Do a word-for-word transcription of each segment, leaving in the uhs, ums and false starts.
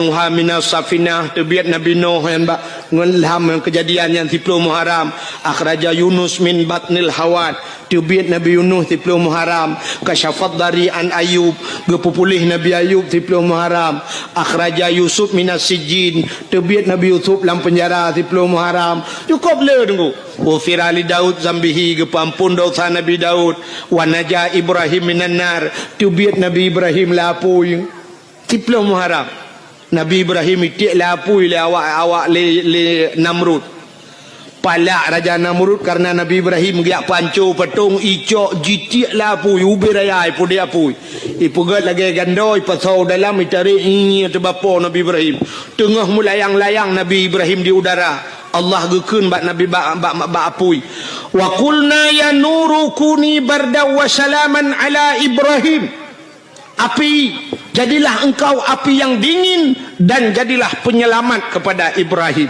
Nuha minas safinah, teubiet Nabi Nuh nyan bak ngon lam ngon keujadian nyan siplôh Muharram. Akhraja Yunus min batnil hawat, teubiet Nabi Yunus siplôh Muharram. Kasyafad dari an Ayub, geupeupuléh Nabi Ayub siplôh Muharram. Akhraja Yusuf minas sijjin, teubiet Nabi Yusuf lam peunjara siplôh Muharram. Cukôp le teungku. Ghufira li Daud zambihi, geupeuamphon desya Nabi Daud. Wa naja Ibrahim minan nar, teubiet Nabi Ibrahim lam apui. Siplôh Muharram, Nabi Ibrahim itiek lam apui lé awak, awak lé, lé Namrud. Palak Raja Namrud kareuna Nabi Ibrahim geujak panco patong, icok jitiek lam apui, ubé raya ipudek apui. Ipeugét lagée gandoe, ipasoe dalam, itarek, ngieng teubapo Nabi Ibrahim. Teungoh meulayang-layang Nabi Ibrahim di udara, Allah geukheun bak Nabi bak, bak, bak apui. Wa qulna ya nuru kuni bardan wa salaman ala Ibrahim. Api, jadilah engkau api yang dingin dan jadilah penyelamat kepada Ibrahim.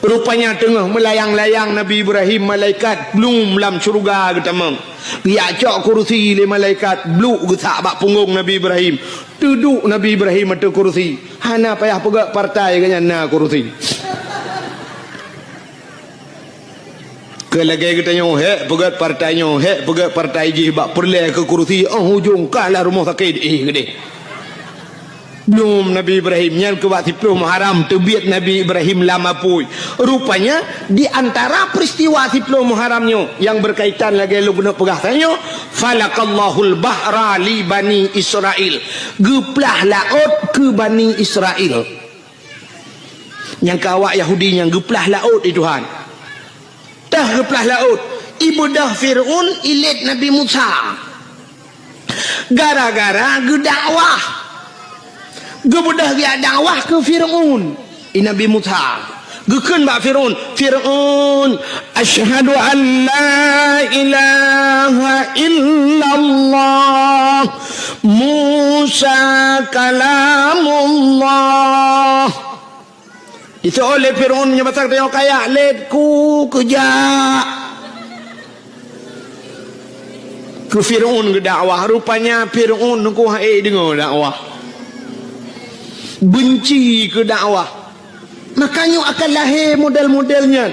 Rupanya teungoh meulayang-layang Nabi Ibrahim, malaikat blum lam syeuruga geutamong. Geujak cok kurusi lé malaikat, bluk geusak bak punggong Nabi Ibrahim. Teuduek Nabi Ibrahim ateueh kurusi. Hana payah peugét partai geuhnyan na kurusi. Keu lagée geutanyoe, hék peugét partai nyoe, hék peugét partai jih, bak peureulée keu kurusi, óh ujong ka lam rumoh sakét, éh, geudeh. Blum Nabi Ibrahim, nyan keu bak siplôh Muharram teubiet Nabi Ibrahim lam apui. Rupanya, di antara peristiwa siplôh Muharram nyoe nyang berkaitan lagée lôn keuneuk peugah tanyoe, falakallahul bahra li Bani Israil. Geuplah laôt keu Bani Israil. Nyang keu awak Yahudi nyan geuplah laôt di Tuhan. Teuh geuplah laôt, ibeudôh Fir'aun ilét Nabi Musa. Gara-gara geudakwah. Geubeudôh geujak dakwah keu Fir'aun, i Nabi Musa. Geukheun bak Fir'aun, "Fir'aun, asyhadu an la ilaha illallah, Musa kalamullah." Iseuôt lé Fir'aun meunyoe basa geutanyoe kaya, "Lét ku keujak." Keu Fir'aun geudakwah, rupanya Fir'aun nungku hana deungoe dakwah. Beunci keu dakwah. Maka nyoe akan lahé model-model nyan.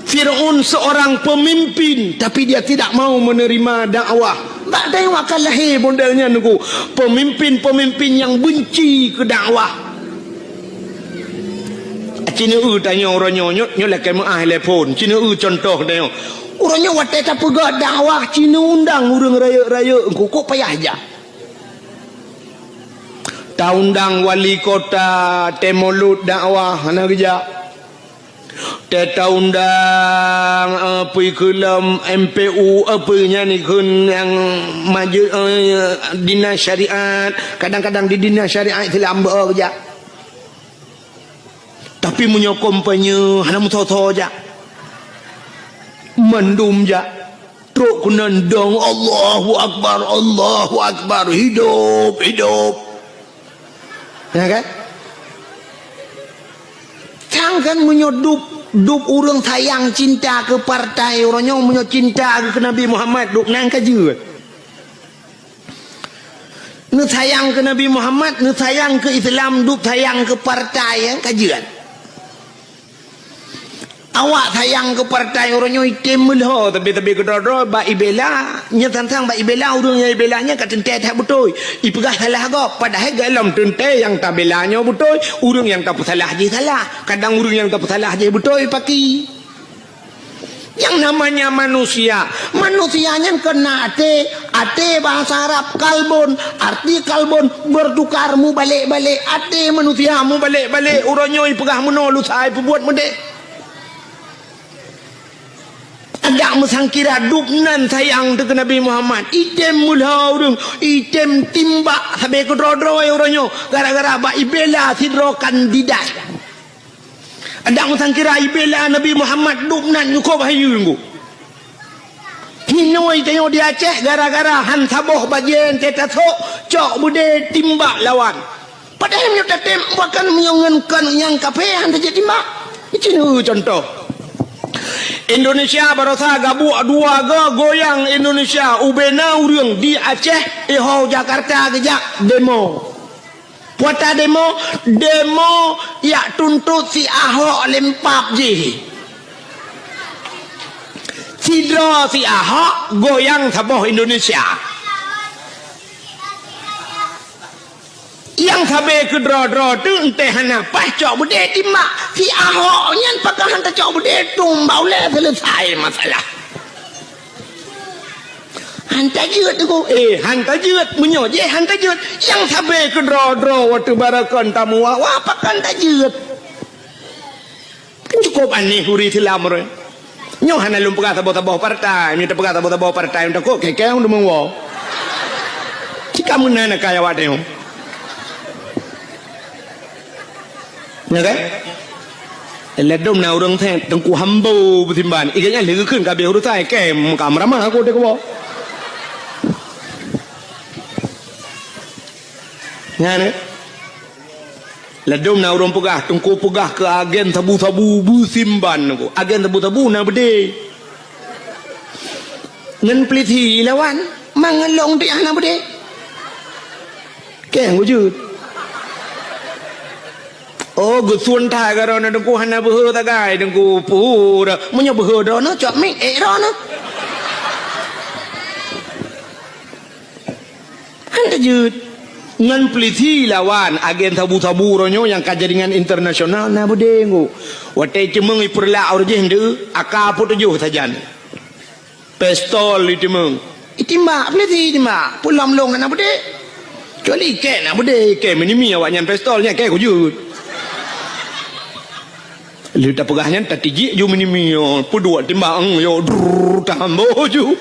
Fir'aun seorang pemimpin, tapi dia tidak mau menerima dakwah. Bak tanyoe akan lahé model nyan nungku. Pemimpin-pemimpin nyang beunci keu dakwah. Ci neueu tanyoe uroe nyoe, nyoe, nyoe lakée meuáh lé phon. Ci neueu cuntoh tanyoe. Uroe nyoe watée tapeugah dakwah, ci neuundang ureuëng rayeuk-rayeuk, nungku kok payah jak. Taundang wali kota, tée mulod dakwah, hana geujak. Tée taundang, eh, peue kheun lom M P U, eh, peue nyan ikheun nyang maju, eh, dinas syariat, kadang-kadang di dinas syariat Islam beu geujak. Tapi meunyoe kampanye, hana meusoe-soe jak. Mandum jak. Trok keunan dong, "Allahu Akbar, Allahu Akbar, hidup, hidup." Ya kan? Sang kan meunyoe dub, dub ureuëng sayang cinta keu partai, uroe nyoe meunyoe cinta keu Nabi Muhammad, dub nan ka jeuet. Neusayang keu Nabi Muhammad, neusayang keu Islam, dub sayang keu partai, ya, ka jeuet. Awak sayang keu partai uroe nyoe item meulho, tapi-tapi keudroe-droe bak ibela, nyan sang-sang bak ibela, ureuëng nyang ibela nyan ka teuntée that beutôi. Ipeugah salah gob, padahai gohlom teuntée nyang tabela nyoe beutôi, ureuëng nyang tapeusalah jih salah. Kadang ureuëng nyang tapeusalah jih beutôi paki. Yang namanya manusia, manusia nyan keunan até, até bahasa Arab kalbun, arti kalbun bertukar, mubalek-balek, até manusia mubalek-balek, uroe nyoe ipeugah meunoe lusa ipeubuet meudeh. Adak meusangkira dub nan sayang teuh keu Nabi Muhammad, item meulha ureuëng, item timbak sabe keudroe-droe uroe nyoe, gara-gara bak ibela sidroe kandidat. Adak meusangkira ibela Nabi Muhammad dub nan nyoe kok bahayeu nunggu. Hinoe tanyoe di Aceh gara-gara han saboh bajée teuh tasok, cok beudé timbak lawan. Padahai meunyoe tatem bahkan meunyoe ngon kon nyang kafé han tajak timbak. Ici neu contoh. Indonesia barosa gabuek dua go goyang Indonesia ubena ureuëng di Aceh iho Jakarta geujak demo. Kuasa demo, demo jak tuntot si Ahok lempap jih. Sidroe si Ahok goyang saboh Indonesia. Nyang sabe keudroe-droe teuh enteh hana paih cok beudé timbak si Ahok nyan pakon hana cok beudé tumbau lé selesai masalah. Hana jeuet tu, eh, hana jeuet. Meunyoe jih hana jeuet, nyang sabe keudroe-droe watée barakon tamu wa-wa pakon hana jeuet. Kan cukup aneh ureuëng Islam ureuëng. Nyoe hana lôn peugah saboh-saboh partai, nyoe tapeugah saboh-saboh partai takot keu-keu ureuëng meuwoe. Cika meunan na kaya awak teuh. Ya kan? Ladom na ureuëng thét teungku hambo beusimban. Ikan nyan leugeukheun ka habéh urusan, kém ka meuramah aku teuh keuboh. Nyan eh. Ladom na ureuëng peugah, teungku peugah keu agen sabu-sabu beusimban teungku. Agen sabu-sabu na beudé. Ngon peulisi lawan, mangelong tiah na beudé. Keng wujud. Oh, geusun that karoe na teungku hana beuhe tagai teungku pura. Meunyoe beuhe droe na cok mik ék droe na. Hana jeuet. Ngon peulisi lawan agen sabu-sabu uroe nyoe nyang ka jaringan internasional na beudé ngok. Watée ceumeung ipeurlak ureuëng jih ndeu, aka peutujoh sajan. Pistol iteumeung. Itimbak, peulisi itimbak. Peulom lông na beudé. Kecuali ikée na beudé, ikée meunimi awaknyan pistol nyan ikée kujeuet. Lheueh tapeugah nyan tatijik ju meunimi yo, peuduek timbang yo, drrrr, tahambo ju.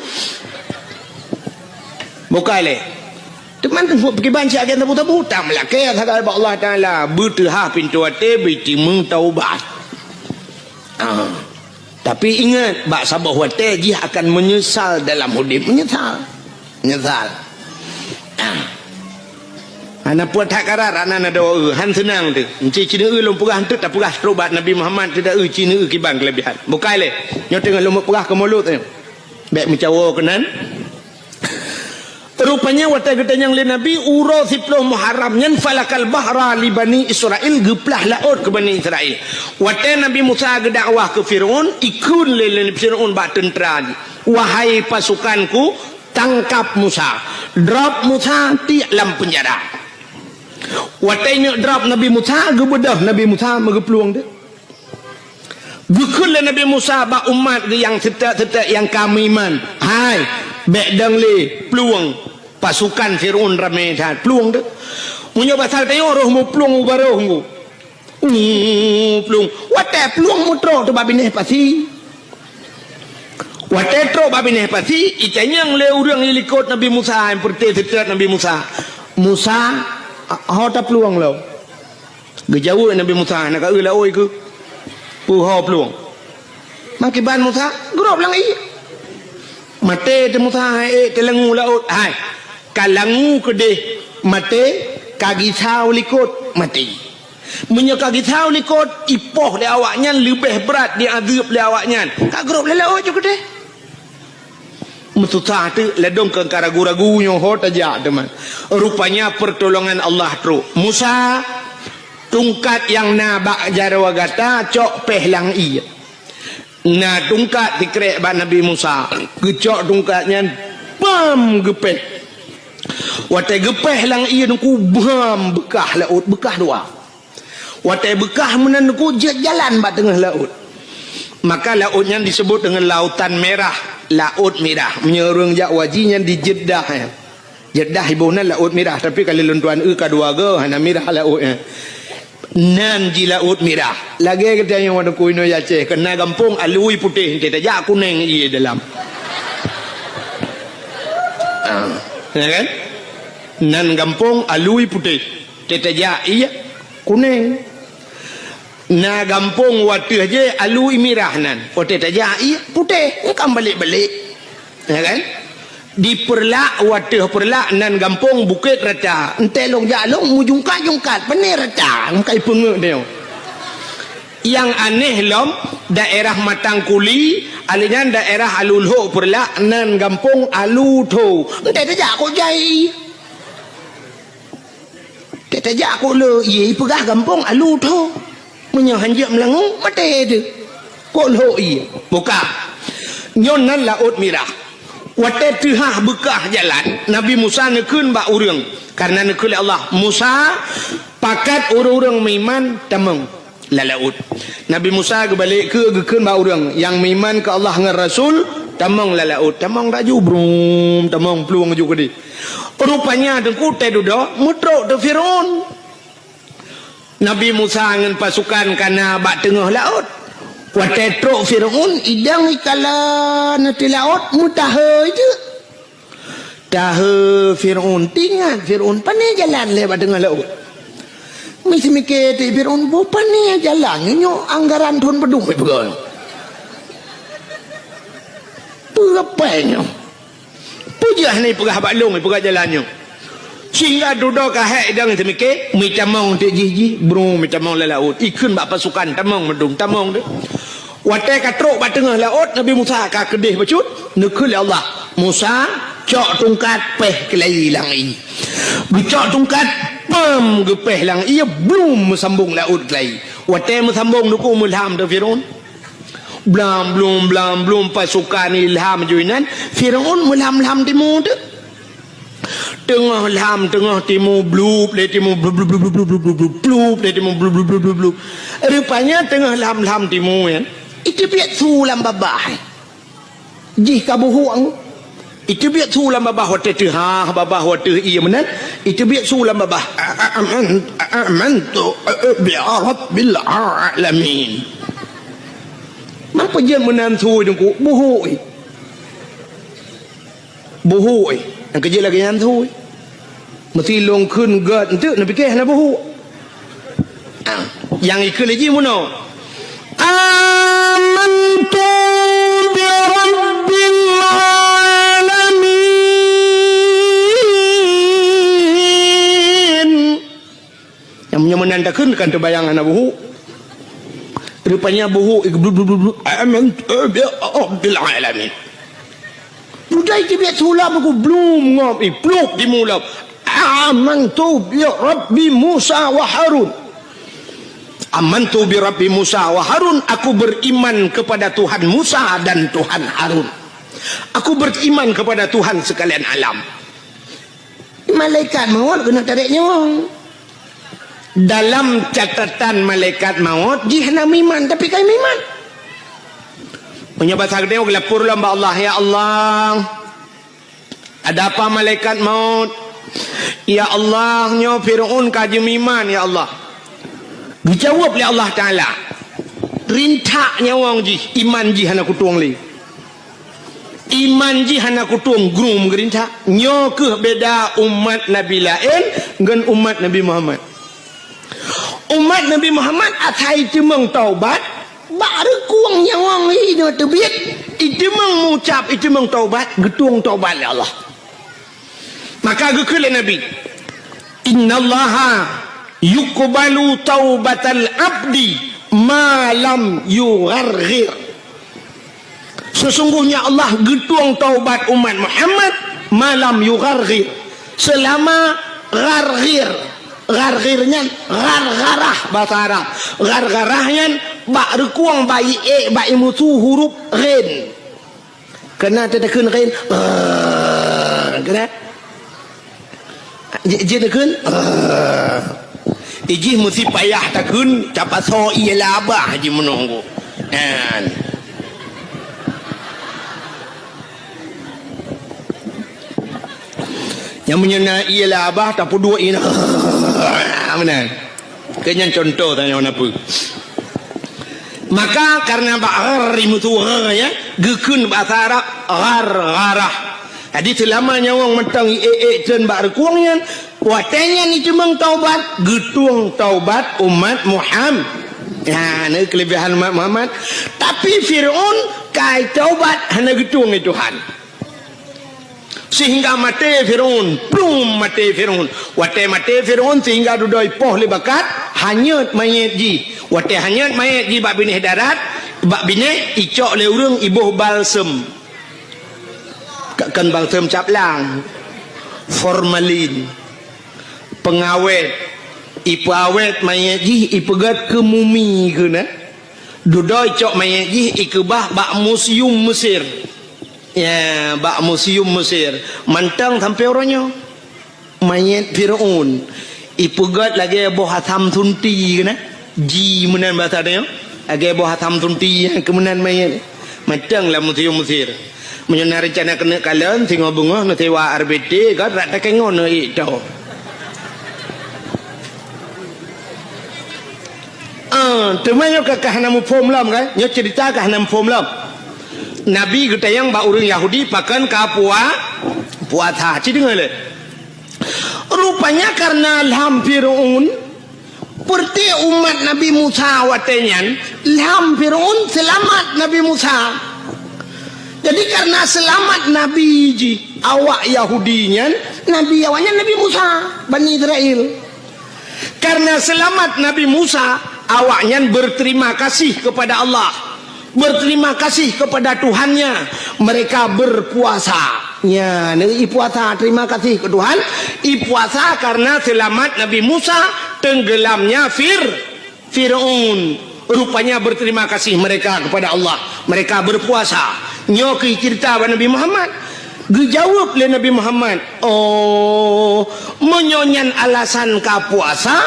Bukai lé. Teuma teungku peukiban si agen tabu-tabu, tam lakée sagai bak Allah Taala, beuteuhah pintoe até, beutimeung taubat. Ah. Tapi ingat, bak saboh watée jih akan menyesal dalam udeb, menyesal. Nyesal. Ah. Hana puet that karat, hana na doa, han seunang teuh. Enci cineue lôn peugah enteuk tapeugah trok bak Nabi Muhammad teuh da eu cineue kiban keulebihan. Bukai lé. Nyoe teungoh lôn peugah keu mulod nyoe. Bék meucawo keunan. Rupanya watée geutanyong lé Nabi uroe siploh Muharram nyan falakal bahra li Bani Israil geuplah laôt keu Bani Israil. Watée Nabi Musa geudakwah keu Fir'aun, ikheun lé, lé Fir'aun bak teuntra jih, "Wahai pasukanku, tangkap Musa, drop Musa tiek lam peunjara." Watée nyoe drop Nabi Musa, geubeudôh Nabi Musa meugeuplueng teuh. Geukheun lé Nabi Musa bak umat geuh nyang seutôt-seutôt nyang ka meuiman, "Hai, bék dong lé plueng pasukan Fir'aun ramé that, plueng teuh. Meunyoe basa tanyoe roh meuplueng u barôh ngku." Plueng. Watée plueng meutrok teuh bak binéh pasi. Watée trok bak binéh pasi, itanyong lé ureuëng ilikot Nabi Musa, nyang peureuté seutôt Nabi Musa, "Musa, ho taplueng lom?" Geujaweueb Nabi Musa, "Na ka eu laôt keuh, peue ho plueng?" Meukiban Musa, geurôb lam ié. Maté teuh Musa, hai ék teulangu laôt, hai. Ka langu keudeh maté, ka gisa u likot maté. Meunyoe ka gisa u likot, ipoh lé awaknyan leubeh brat diazeueb lé awaknyan. Ka geurôb lé laôt ju keudeh. Meususah teuk ladôm keu ka ragu-ragu nyoe ho tajak teuma. Rupanya peurtolongan Allah trok. Musa, tungkat nyang na bak jaroe gata cok péh lam ié. Na tungkat sikrek bak Nabi Musa. Geucok tungkat nyan, bam, geupéh. Watée geupéh lam ié teungku, bam, beukah laôt, beukah dua. Watée beukah meunan teungku jeuet jalan bak teungoh laôt. Maka laôt nyan disebut deungon Lautan Merah, Laôt Mirah. Meunyoe ureuëng jak haji nyan di Jeddah, eh. Jeddah iboh nan Laôt Mirah, tapi ka lheueh lôn tuan eu ka dua goe, hana mirah laôt nyan. Nan jih Laôt Mirah. Lagée geutanyoe wadong kuinoe Aceh, keu na gampông alui putéh, enteuk tajak kunéng ié dalam. Ah, ya kan? Nan gampông alui putéh, enteuk tajak ié kunéng. Na gampông wateueh jih alui mirah nan, watée tajak ié putéh, engkam balek-balek. Ya kan? Di Peureulak, wateueh Peureulak nan gampông Bukét Rata. Enteuk lôn jak lôn meujungkat-jungkat, pané rata, meukai peungeuet nyoe. Nyang aneh lom, daerah Matang Kuli, alèh nyan daerah Alu Lhok Peureulak nan gampông Alu Tho. Enteuk tajak kok jai. Tajak kok le ié, ipeugah gampông alu tho. Meunyoe hanjeuet meulangue, maté teuh. Kok lhok ié. Buka. Nyoe nan Laôt Mirah. Watée teuhah beukah jalan, Nabi Musa neukheun bak ureuëng, kareuna neukheun lé Allah, "Musa, pakat ureuëng-ureuëng meuiman tamong lam laôt." Nabi Musa geubalek keu geukheun bak ureuëng nyang meuiman keu Allah ngon Rasul, "Tamong lam laôt." Tamong laju, brum, tamong plueng ju keudeh. Rupanya Teungku teududoe meutrok teuk Firaun. Nabi Musa ngon pasukan kana bak teungoh laôt. Watée trok Firaun, idang ikala neuteuh laôt, meutahe jeuet. Tahe Firaun, teuingat Firaun, "Pane jalan lé bak teungoh laôt?" Meusimike teuk Firaun, "Boh pane jalan nyoe, anggaran thon padum ipeugah nyoe? Peue rapai nyoe?" Peue jeuet hana ipeugah bak lôn, ipeugah jalan nyoe? Sehingga dudoe ka hék idang teumike, meutamong teuk jih-jih, bru meutamong lam laôt. Ikheun bak pasukan, "Tamong meudum, tamong deh." Watée ka trok bak teungoh laôt, Nabi Musa ka keudeh bacut, neukheun lé Allah, "Musa, cok tungkat péh keulayi lam ié." Geucok tungkat, pam, geupéh lam ié, blum, meusambong laôt keulayi. Watée meusambong Teungku, meulham teuk Firaun. Blam blum, blam blum, pasukan ilham ju inan, Firaun meulam-lam timu teuk. Teungoh lam, teungoh timu, blup lé timu, blup, blup, blup, blup, blup, blup, blup, blup lé timu, blup, blup, blup, blup, blup. Rupanya teungoh lam-lam timu nyan, iteubiet su lam babah. Jih ka buhuk. Iteubiet su lam babah watée teuhah babah watée ié meunan, iteubiet su lam babah. A-, a-, aman-, a-, amantu, a-, a-, bi rabbil alamin. Mapa jeuet meunan su Teungku? Buhuk. Buhuk. Nyang keujeuet lagée nyan su. Meusi lôn kheun gét enteuk, neupike hana buhuk. Ah, nyang ikheun lé jih meunoe, "Amantu bi rabbil alamin." Nyang meunyoe meunan takheun kan teubayang hana buhuk. Rupanya buhuk, "Amantu bi rabbil alamin." Budai teubiet su lam Teungku, blum ngop, iplup timu lam. "Amantu bi Rabbi Musa wa Harun." "Amantu bi Rabbi Musa wa Harun," aku beriman kepada Tuhan Musa dan Tuhan Harun. Aku beriman kepada Tuhan sekalian alam. Malaikat maut keuneuk tarek nyawöng. Dalam catatan malaikat maut, jih hana meuiman, tapi ka meuiman. Meunyoe basa geutanyoe geulapor lom bak Allah, "Ya Allah, ada apa malaikat maut? Ya Allah, nyoe Firaun ka jimeuiman, ya Allah." Geujaweueb lé Allah Taala, "Rintak nyawöng jih, iman jih hana kutueng lé." Iman jih hana kutueng, grum geurintak. Nyoe kheueh beda umat Nabi laén ngon umat Nabi Muhammad. Umat Nabi Muhammad asai teumeung taubat, bak reukueng nyawöng inoe teubiet, iteumeung mucab, iteumeung taubat, geutueng taubat lé Allah. Maka geukheun lé Nabi, "Innallaha yuqbalu taubatal abdi ma lam yugharghir." Sesungguhnya Allah geutueng taubat umat Muhammad ma lam yugharghir, selama gharghir. Gharghir nyan ghargharah bahasa Arab. Ghargharah nyan bak reukueng bak ié, bak imusu huruf ghin. Keunan teuteukheun ghin, ah, keunan. Ji-, jeuet teukheun, ah. Ijih meusi payah takheun, tapasoe ié lam babah jih meunoe. Nyan. Nyang meunyoe na ié lam babah, tapeuduek ié, ah, meunan. Keu nyan contoh tanyoe na peue. Maka kareuna bak ghar imusu gha, ya, geukheun bahasa Arab ghargharah. Jadi seulama nyawöng mantong ié-ié treun bak reukueng nyan, watée nyan iteumeung taubat, geutueng taubat umat Muham-, ya, na keulebihan umat Muhammad. Tapi Firaun ka taubat hana geutueng lé Tuhan. Sehingga maté Firaun, plum maté Firaun. Watée maté Firaun sehingga dudoe ipoh lé bakat, hanyot manyét jih. Watée hanyot manyét jih bak binéh darat, bak binéh icok lé ureuëng iboh balsem. Ka-, kon balsem cap lang, formalin, pengawét, Ipeuawét manyét jih, ipeugét keu mumi keunan. Dudoe icok manyét jih, ikeubah bak museum Mesir. Ya, bak museum Mesir. Mantong sampoe uroe nyoe. Manyét Fir'aun ipeugét lagée boh asam sunti keunan. Ji meunan basa tanyoe. Lagée boh asam sunti nyang keu meunan manyét. Mantong lam museum Mesir. Meunyoe na reuncana keuneuk kalon, singoh beungoh neusewa R B T, kan rak takée ngon neuék tho. Ah, teuma nyoe ka, ka hana muphom lom, kan? Nyoe cerita ka hana muphom lom. Nabi geutanyong bak ureuëng Yahudi pakon ka pua-, puasa. Ci deungoe lé. Rupanya karena lham Fir'aun, peureuté umat Nabi Musa watée nyan, lham Fir'aun seulamat Nabi Musa. Jadi karena seulamat Nabi jih awak Yahudi nyan, Nabi awaknyan Nabi Musa, Bani Israel. Karena seulamat Nabi Musa, awaknyan berterima kasih kepada Allah, berterima kasih kepada Tuhannya. Mereka berpuasa. Ya, neuipuasa, terima kasih ke Tuhan. Ipuasa karena selamat Nabi Musa tenggelamnya Fir-, Fir'aun. Rupanya berterima kasih mereka kepada Allah. Mereka berpuasa. Nyoe keuh cerita bak Nabi Muhammad. Geujaweueb lé Nabi Muhammad, "Oh, meunyoe nyan alasan ka puasa,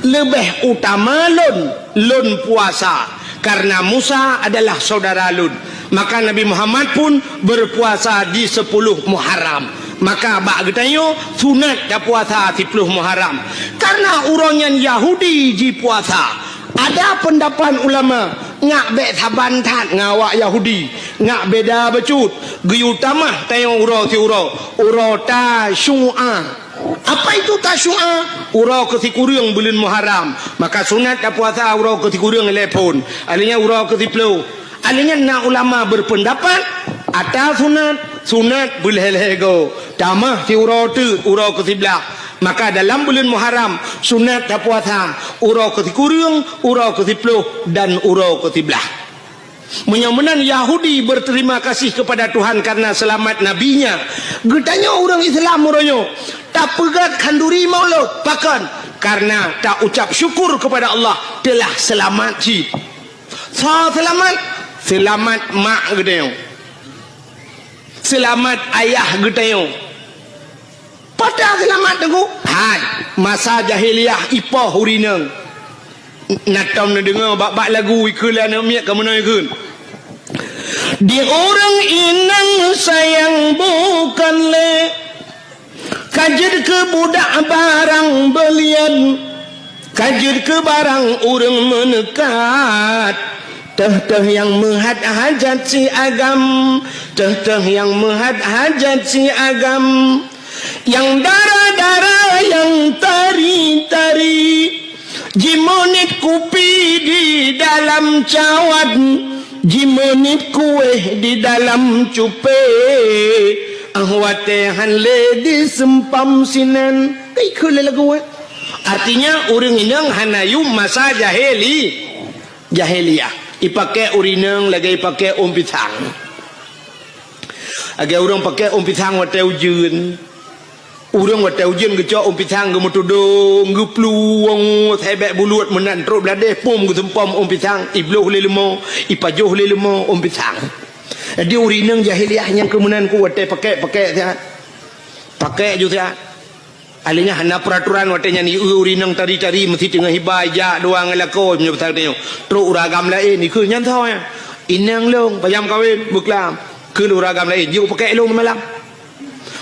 leubeh utama lôn, lôn puasa, karena Musa adalah saudara lôn." Maka Nabi Muhammad pun berpuasa di sepuluh Muharram. Maka bak geutanyoe sunat tapuasa siploh Muharram. Karena uroe nyan Yahudi jipuasa. Ada peundapat ulama, ngak bék saban that ngon awak Yahudi, ngak beda bacut, geuyue tamah tanyoe uroe siuroe, uroe Tasyu'a. Apa itu Tasyu'a? Uroe keusikureueng buleuen Muharram. Maka sunat tapuasa uroe keusikureueng ilée phon. Alheuh nyan uroe keusiploh. Alheuh nyan na ulama berpendapat, ata sunat, sunat beulhée-lhée goe. Tamah siuroe teuk uroe keusiblaih. Maka dalam buleuen Muharram, sunat tapuasa uroe keusikureueng, uroe keusiploh, dan uroe keusiblaih. Meunyoe meunan Yahudi berterima kasih kepada Tuhan karena selamat nabinya, geutanyoe ureuëng Islam uroe nyoe tapeugét khanduri Maulud. Pakon? Karena taucap syukur kepada Allah telah selamat cit. Soe seulamat? Seulamat mak geutanyoe. Seulamat ayah geutanyoe. Padahai seulamat teungku. Hai, masa jahiliyah ipoh ureuëng inong. Na tom neudeungoe bak-bak lagu ikheun lé aneuk miet ka meunoe ikheun. Di ureuëng inong sayang bukan lé. Ka jeuet keu budak barang beulian, ka jeuet keu barang ureuëng meuneukat. Teuh-teuh nyang meuhat hajat si agam, teuh-teuh nyang meuhat hajat si agam. Nyang dara-dara, nyang tari-tari. Jimeuniet kupi di dalam cawat, jimeuniet kueh di dalam cupée, ah watée han lé diseumpam sinan. Ka ikheun lé lagu, eh. Artinya, ureuëng inong hana yuem masa jahili-, jahiliyah. Ipakée ureuëng inong lagée ipakée ôn pisang. Lagée ureuëng pakée ôn pisang watée ujeuen. Ureuëng watée ujeuen geucok ôn pisang geumeutudong, geuplueng, sibék buleut meunan trok bladeh, pom geuseumpom ôn pisang, ibloh lé leumo, ipajoh lé leumo ôn pisang. Jadi ureuëng inong jahiliyah nyang keu meunan ku watée pakée-pakée siat. Pakée ju siat. Alheuh nyan hana peuraturan watée nyan, ieu ureuëng inong tari-tari meusi teungoh hiba ijak dua ngon lakoe meunyoe basa geutanyoe. Trok ureuëng agam laén, ikheun nyan soe nyan. Inong lôn, pajam kawen, beuklam. Kheun ureuëng agam laén, jeuet pakée lôn malam.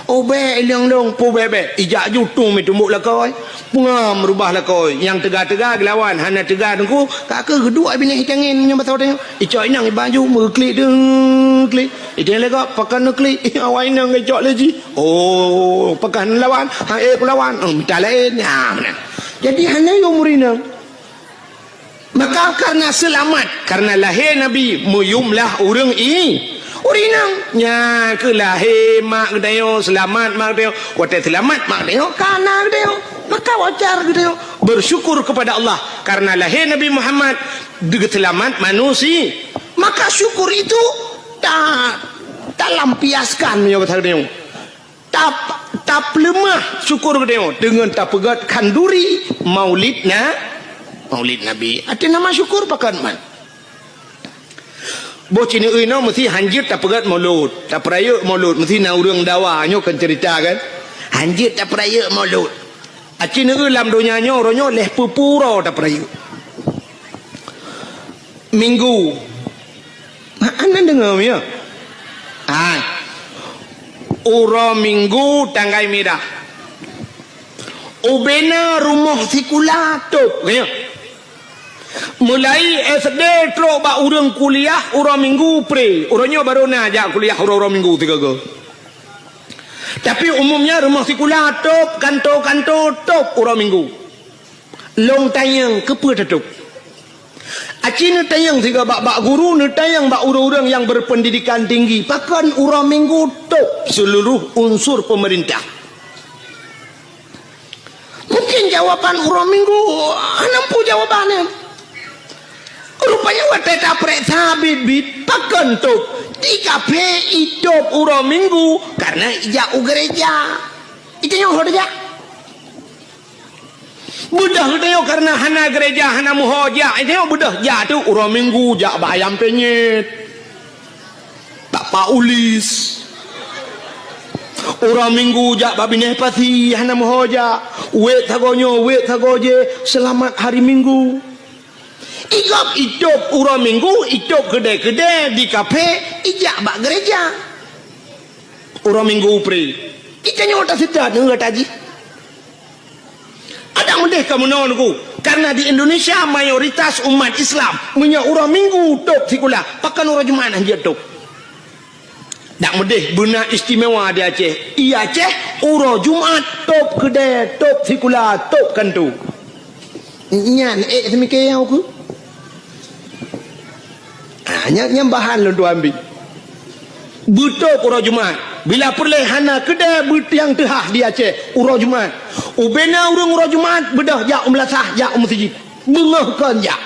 Oh bék, inong lôn, peue bék-bék. Ijak ju tueng meutumbok lakoe. Peungam rubah lakoe. Nyang teuga-teuga geulawan, hana teuga teungku. Ka keuh geuduek binéh itangen nyoe basa tanyoe. Icok inong iba ju meuklik deuh klik. Itangen lé gob, pakon neuklik. Awai inong geucok lé jih. Oh, pakon lawan. Ha, eh, kulawan. Oh, mita laén. Ha, meunan. Jadi hana yum ureuëng inong. Maka karena seulamat, karena lahé Nabi, meuyumlah ureuëng i-, ureuëng inong. Nyan keuh lahé mak geutanyoe, seulamat mak geutanyoe. Watée seulamat mak geutanyoe, ka na geutanyoe. Maka wajar geutanyoe bersyukur kepada Allah karena lahé Nabi Muhammad, geuseulamat manusia. Maka syukur itu ta-, talampiaskan meunyoe basa geutanyoe. tap-, tapeuleumah syukur geutanyoe deungon tapeugét khanduri Maulid na-, Maulid Nabi. Até nama syukur pakon man. Boh cineui nyoe meusti hanjeuet tapeugét Maulud, tapeurayeuk Maulud, meusti na ureuëng dawa nyoe kan cerita kan. Hanjeuet tapeurayeuk Maulud. Aci neue lam donya nyoe, uroe nyoe lhée peue-peue uroe tapeurayeuk. Minggu. Hana deungoe, ya? Hai. Uroe Minggu tanggai mirah. Ubena rumoh sikula tôb, ya. Mulai S D trok bak ureuëng kuliah uroe Minggu pre. Uroe nyoe barô na jak kuliah uroe-uroe Minggu sigoe-goe. Tapi umumnya rumoh sikula tôb, kanto-kanto tôb uroe Minggu. Lôn tanyong keupeue tatôb. Aci neutanyong sigoe bak, bak guru, neutanyong bak ureuëng-ureuëng nyang berpendidikan tinggi, pakon uroe Minggu tôb seuluruh unsur peumeurintah. Mungkin jawaban uroe Minggu hana peue jawaban nyan. Rupanya watée tapeuriksa biet-biet pakon tôb, di kaphé itôb uroe Minggu karena ijak u gereja. Itanyoe ho tajak. Beudôh geutanyoe karena hana gereja, hana meuho jak. Itanyoe beudôh jak tu uroe Minggu jak bak ayam penyet. Bak Pak Ulis. Uroe Minggu jak bak binéh pasi, hana meuho jak. Wék sagoe nyoe, wék sagoe jéh, seulamat hari Minggu. Igob itôb uroe Minggu, itôb keudée-keudée di kaphé, ijak bak gereja. Uroe Minggu pre. Itanyoe taseutôt ngon gata jih. Adak meudeh ka meunoe Teungku, karena di Indonesia mayoritas umat Islam meunyoe uroe Minggu tôb sikula, pakon uroe Jumat hanjeuet tôb. Dak meudeh beuna istimewa di Aceh. I Aceh uroe Jumat tôb keudée, tôb sikula, tôb kanto. Nyan ék seumike nyang uku. Ah, nyan, nyan bahan lôn tuan ambi. Beutôb uroe Jumat. Bila peureulée hana keudée beuet nyang teuhah di Aceh uroe Jumat. Ubena ureuëng uroe Jumat beudôh jak u meulasah, jak u meuseujid. Beungoh kon jak.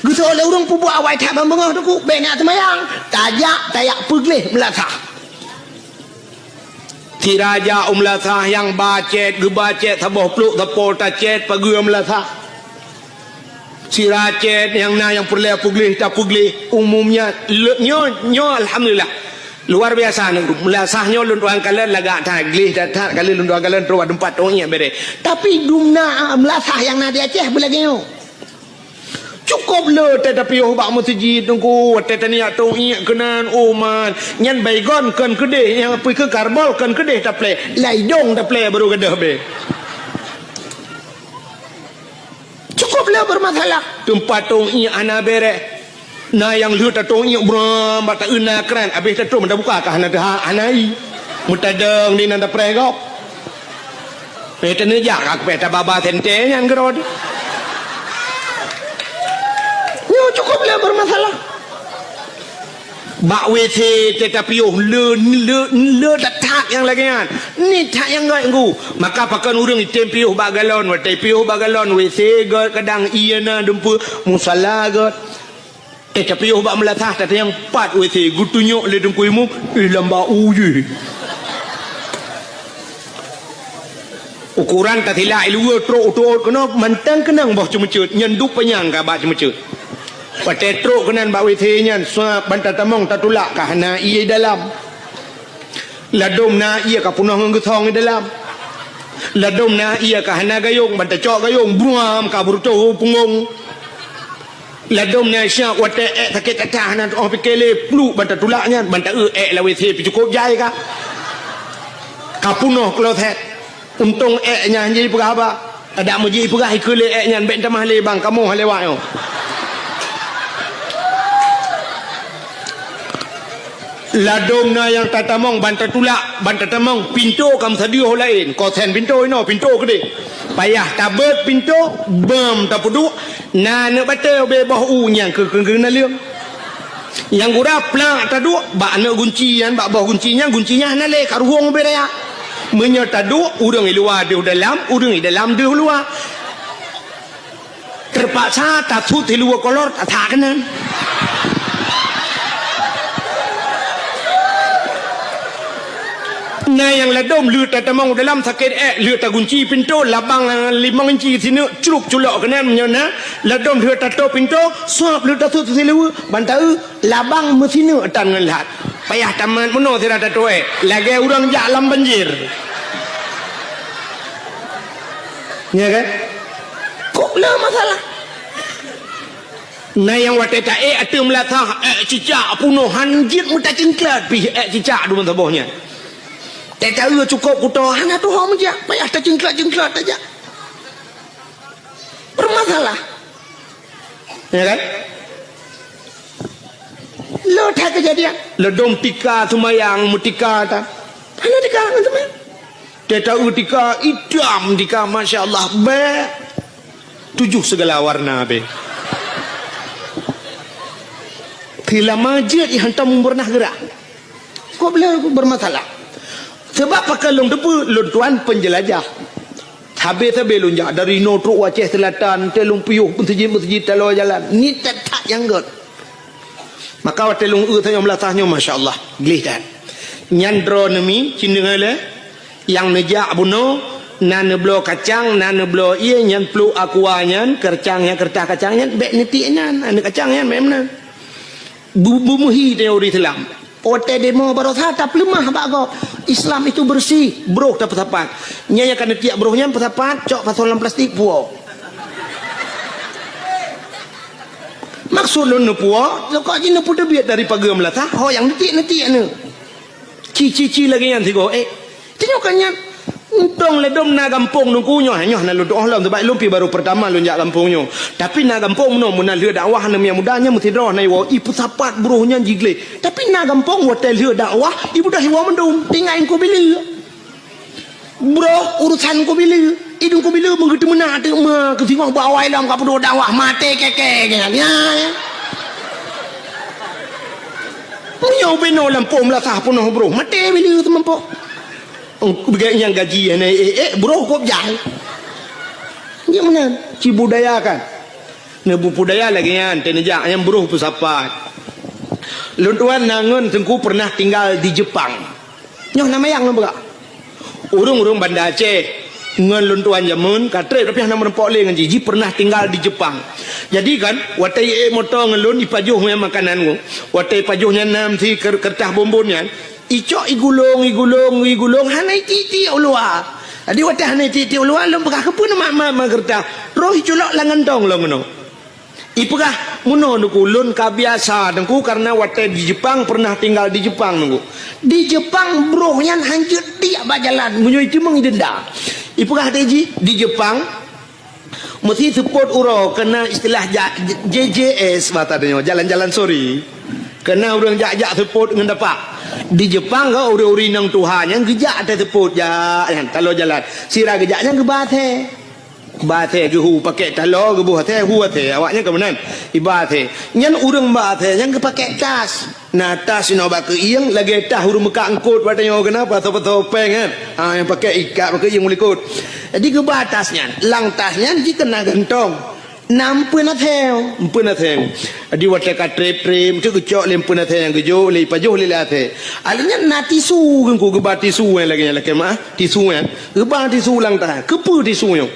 Geuseuôt lé ureuëng peubuet awai that ban beungoh Teungku, bék na seumayang. Tajak, tajak peugleh meulasah. Sira jak u meulasah nyang ba cét, geuba cét saboh plôk sapo tacét pageue meulasah. Sira cét nyang na nyang peureulée peugleh tapeugleh. Umumnya le-, nyoe, nyoe alhamdulillah. Luar biasa Teungku. Meulasah nyoe lôn tuan kalon lagak that, gleh that, that kali lôn tuan kalon trok bak teumpat tong iék béré. Tapi dum na meulasah nyang na di Aceh beulagée nyoe. Cukôp le watée tapiôh bak meuseujid Teungku, watée taniyak tong iék keunan, oh man, nyan Baygon kon keudeh, nyang pih keu Karbol kon keudeh taplée, lam idong taplée barô gadôh bée. Cukôp le beureumasalah. Teumpat tong iék hana béré. Na nyang lheueh tatong iék bram bak taeu na kran, abéh tatrok meuta buka ka hana teuha, hana i. Meutadong di nan tapreh gob. Eh, teuneujak ka kupéh tababa sente nyan keudroe. Nyoe cukôp le beureumasalah. Bak W C teuh tapiôh le, le, le that-that nyang lagée nyan. Ni that nyang gét Teungku. Maka pakon ureuëng item piôh bak galon, watée piôh bak galon, W C gét kadang ié na dumpeue, musala gét. Eh, tapiôh bak meulasah tatanyong pat W C geutunyok lé Teungku Imum, eh, lam bak u jih. Ukoran tasilak i luwa trok u tuôt keunoe mantong keunong boh ceumeuceuet nyan duek panyang ka bak ceumeuceuet. Watée trok keunan bak W C nyan suap ban tatamong tatulak ka hana ié dalam. Ladôm na ié ka peunoh ngon geusong i dalam. Ladôm na ié ka hana gayong ban tacok gayong buam ka beurutoh u punggong. Ladôm na siap watée ék sakét that-that hana teuoh pike lé pluek ban tatulak nyan ban taeu ék lam W C pih cukôp jai ka. Ka peunoh kloset. Untông ék nyan han jipeugah haba. Adak meujipeugah ikeu lé ék nyan bék tamah lé bang kamoe lewat nyoe. Ladôm na nyang tatamong ban tatulak ban tatamong pintoe ka meusadeue ho laén. Kosen pintoe inoe pintoe keudeh. Payah tabeuet pintoe beuem tapeuduek na aneuk batée ubé boh u nyang keu keu naleueng. Nyang gura plak taduek bak aneuk gunci nyan, bak boh gunci nyan, gunci nyan hana lé ka ruwong ubé raya. Meunyoe taduek ureuëng i luwa deuh dalam, ureuëng i dalam deuh luwa. Teupaksa tasut siluwa kolor tasak keunan. Na nyang ladôm lheueh tatamong u dalam sakét ék, lheueh tagunci pintoe, labang, eh, limong inci sineuk, cruk culok keunan meunyoe na, ladôm lheueh tatoe pintoe, suab lheueh tasut sileue, ban taeu labang meusineuk tan ngon lhat. Payah tamat meunoe sira tatoe ék, lagée ureuëng jak lam banjir. Nya kan? Kok le masalah? Na nyang watée taék ateueh meulasah, ék cicak punoh han jeuet meutacingklat pih ék cicak dum saboh nyan. Teuka cukôp kuto hana tuho meujak, payah tacingklat-cingklat tajak. Bermasalah. Ya kan? Lo that kejadian. Ledom tika seumayang meutika ta. Hana tika ngon seumayang. Teuka tika itam tika, masya Allah, bek. Tujoh segala warna be. Kila majeuet hantom pernah gerak. Kok bela bermasalah? Sebab pakon lôn teupeu, lôn tuan penjelajah. Habéh-habéh lôn jak dari inoe trok u Aceh Selatan, teuh lôn piôh meuseujid-meuseujid taloe jalan. Ni that-that nyang gét. Maka watée lôn eu tanyoe meulasah nyoe, masya Allah, gleh that. Nyan droeneuh mi, cindeueng lé, nyang neujak bunoe, na neubloe kacang, na neubloe ié, nyan pluek aqua nyan, keureutah nyan, keureutah kacang nyan, bék neutiek nyan, aneuk kacang nyan, bék meunan. Bu-, beumeuhi teori Islam. Watée demo barosa tapeuleumah bak gob. Islam itu bersih, broh tapeusapat. Nyan nyang ka neutiek broh nyan peusapat, cok pasoe lam plastik puwoe. Maksud lôn neupuwoe, sokok jih neupeuteubiet dari pageue meulasah, ho nyang neutiek-neutiek neu. Ci-ci-ci lagée nyan sigoe, eh. Tanyoe ka nyan, untông ladôm na gampông nungku nyoe, nyoe na lôn tuoh lom, sabab lôn pi barô peurtama lôn jak gampông nyoe. Tapi na gampông meunoe, meunan lheueh dakwah aneuk muda nyan meusidroe na iwoe, ipeusapat broh nyan jigleh. Tapi na gampông watée lheueh dakwah, ibeudôh iwoe mandum, tinggai nungku bileue. Broh urusan nungku bileue, idong nungku bileue meugeuteumeunak teuma keusingoh bak awai lom ka peuduek dakwah, maté keke nyan. Ya, ya. Meunyoe binoe lampôh meulasah peunoh broh, maté bileue teuma po. Beugai nyang gaji hana ék-ék, broh kop jai. Nyan meunan, cibudayakan. Neubudaya lagée nyan, teuneujak nyang broh peusapat. Lôn tuan na ngon teungku pernah tinggal di Jepang. Nyoe na mayang lôn peugah. Ureuëng-ureuëng Banda Aceh ngon lôn tuan jameun ka treb tapi hana meurumpok lé ngon jih. Jih pernah tinggal di Jepang. Jadi kan, watée ék moto ngon lôn ipajoh makanan ngon. Watée ipajoh nyan nam si ker-, kertas bonbon nyan. Icok igulong, igulong, igulong, hana itiek-tiek u luwa. Jadi watée hana itiek-tiek u luwa, lôn peugah, "Keupeue neumat-mat meukeureudah?" Roh iculok lam gantong lom keunoe. Ipeugah, "Meunoe Teungku, lôn ka biasa Teungku, kareuna watée di Jepang, pernah tinggal di Jepang Teungku. Di Jepang broh nyan hanjeuet tiek bak jalan, meunyoe iteumeung idenda." Ipeugah lé jih, di Jepang, Meusi seupôt uroe keunan istilah ja-, J J S bak tanyoe, jalan-jalan sore. Keunan ureuëng jak-jak seupôt ngon tapak. Di Jepang ka ureuëng-ureuëng inong tuha nyan geujak até seupôt jak nyan taloe jalan. Sira geujak nyan geuba até. Geuba até geuhu pakèk taloe geuboh até hu até. Awaknyan ka meunan. Iba até. Nyan ureuëng ba até nyan geupakèk tas. Na tas inoe bak keuieng lagée tas ureuëng meukat eungkot bak tanyoe keunan, pasoe-pasoe péng kan. Ha, nyang pakèk ikat bak keuieng u likot. Jadi geuba tas nyan, lam tas nyan jih keunan gantong. Na eumpeuen até, eumpeuen até. Jadi watée ka treb-treb, meuteuk geucok lé eumpeuen até nyang geujok lé ipajoh lé, lé até. Alèh nyan na tisu Teungku, geuba tisu nyang lagée nyan lakée meuah, tisu nyan. Geuba tisu lam tas. Keupeue tisu nyoe?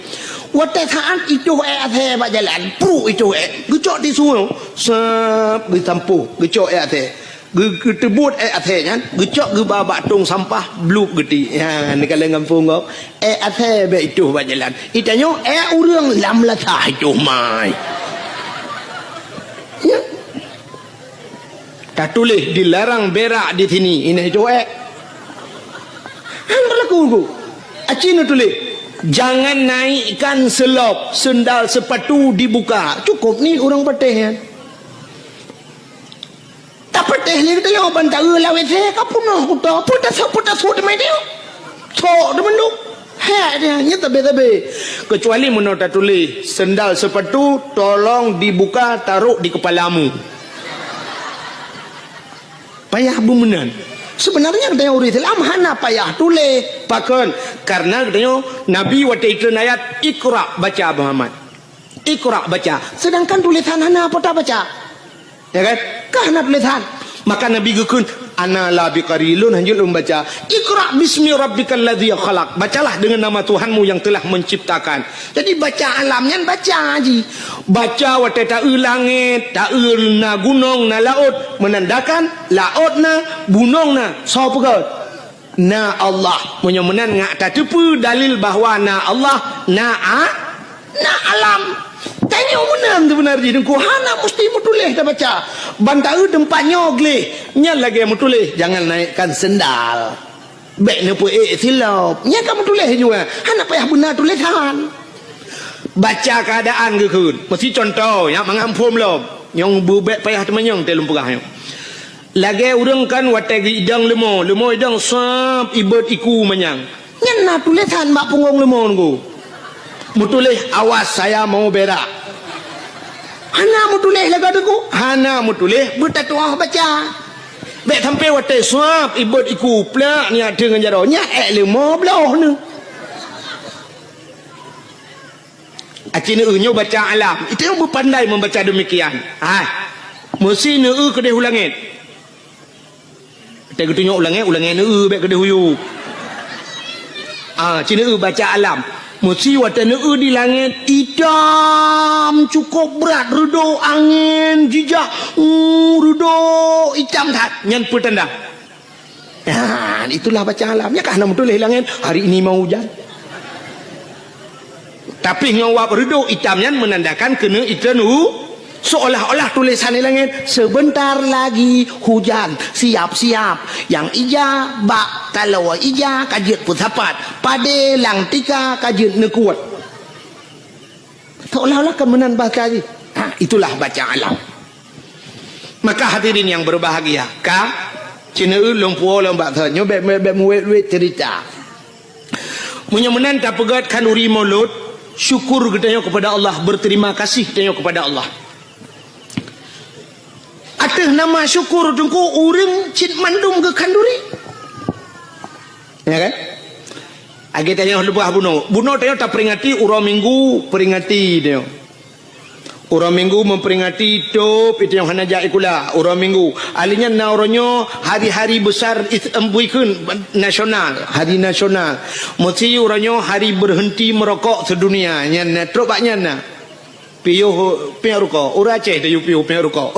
Watée saát itoh ék até bak jalan, pruk itoh ék. Geucok tisu nyoe, sab, geusampôh, geucok ék até. Geu-, geuteubuet ék até nyan, geucok geuba bak tong sampah, blueb geutiek. Nyan, neukalon gampông gob. Ék até bék itoh bak jalan. Itanyoe ék ureuëng lam lasah itoh mai. Ya. Tatuléh dilarang berak di sini. Ineh itoh ék. Han berlaku, Bu. Aci neutuléh, "Jangan naikkan selop, sendal sepatu dibuka." Cukup ni ureuëng patéh nyan. Tapatéh lé geutanyoe ban taeu lam W C ka peunoh kuto. Peue tasut, peue tasut teuma nyoe? Sok teuma nyoe. Hek dia, nyan tabe-tabe. Kecuali meunoe tatuléh, "Sendal sepatu tolong dibuka, taruh di kepalamu." Payah beumeunan. Sebenarnya geutanyoe ureuëng Islam hana payah tuléh. Pakon? Karena geutanyoe Nabi watée itreun ayat, "Iqra, baca Muhammad." Iqra, baca. Sedangkan tulisan hana po tabaca. Ya kan? Ka hana tulisan. Maka Nabi geukheun, Ana la biqari, lôn hanjeuet lôn baca. Iqra bismi rabbikal ladzi khalaq. Bacalah dengan nama Tuhanmu yang telah menciptakan. Jadi baca alam nyan baca ji. Baca watée taeu langét, taeu na gunong, na laôt, menandakan laôt na, gunong na, soe peugöt? Na Allah. Meunyoe meunan ngak tateupeue dalil bahwa na Allah, na a-, na alam. Tanyoe meunan seubeuna jih Teungku, hana musti meutuléh tabaca. Ban taeu teumpat nyoe gleh, nyan lagée meutuléh, jangan naikkan sendal. Bék neupeuék silop. Nyan ka meutuléh jua, hana payah beuna tulésan. Baca keuadaan geukheun. Meusi cuntoh, nyang mangat phom lom. Nyang beubék payah teumanyong teuh lôn peugah nyoe. Lagée ureuëng kan watée geuidong leumo, leumo idong sab ibot iku manyang. Nyan na tulésan bak punggong leumo nunggu. Meutuléh, "Awas, saya mau berak." Hana meutuléh lagée Teungku, hana meutuléh beutatuah baca. Bék sampai watée sab ibot iku plak nyak teungon jaroe, nyak ék leumo bloh neuh. Aci neueu nyoe baca alam. Itu yang berpandai membaca demikian. Ah, meusi neueu keudeh u langét. Teuka geutunyok u langét, u langét neueu bék keudeh u yup. Ah, ci neueu baca alam. Meusi watée neueu di langét itam cukup brat, reudok angén jijak, uh, reudok itam that. Nyan peutanda. Nah, itulah baca alam. Nyan ka hana meutuléh langét, hari ini mau hujan. Tapi ngon wab reudok itam nyan menandakan keuneuk itreun u, seolah-olah tulésan di langét, "Sebentar lagi hujan, siap-siap." Nyang ija bak taloe ija ka jeuet peusapat, padé lam tika ka jeuet neukuet. Seolah-olah kan meunan bahasa jih. Ha, itulah baca alam. Maka hadirin yang berbahagia, ka ci neueu lôn puwoe lôn bak that nyoe bék, bék, bék meuwét-wét cerita. Meunyoe meunan tapeugét khanduri Maulud, syukur geutanyoe kepada Allah, berterima kasih geutanyoe kepada Allah. Ateueh nama syukur Teungku ureuëng cit mandum geukhanduri. Ya kan? Lagée tanyoe leubeh bunoe. Bunoe tanyoe taperingati uroe Minggu, peringati tanyoe. Uroe Minggu memperingati tôb, itu nyang hana jak sikula, uroe Minggu. Ahli nyan na uroe nyoe hari-hari besar is-, em, buikheun nasional, hari nasional. Meusi uroe nyoe hari berhenti merokok sedunia. Nyan na, trok bak nyan na. Piôh, piôh rukok. Ureuëng Aceh tayue piôh, piôh rukok.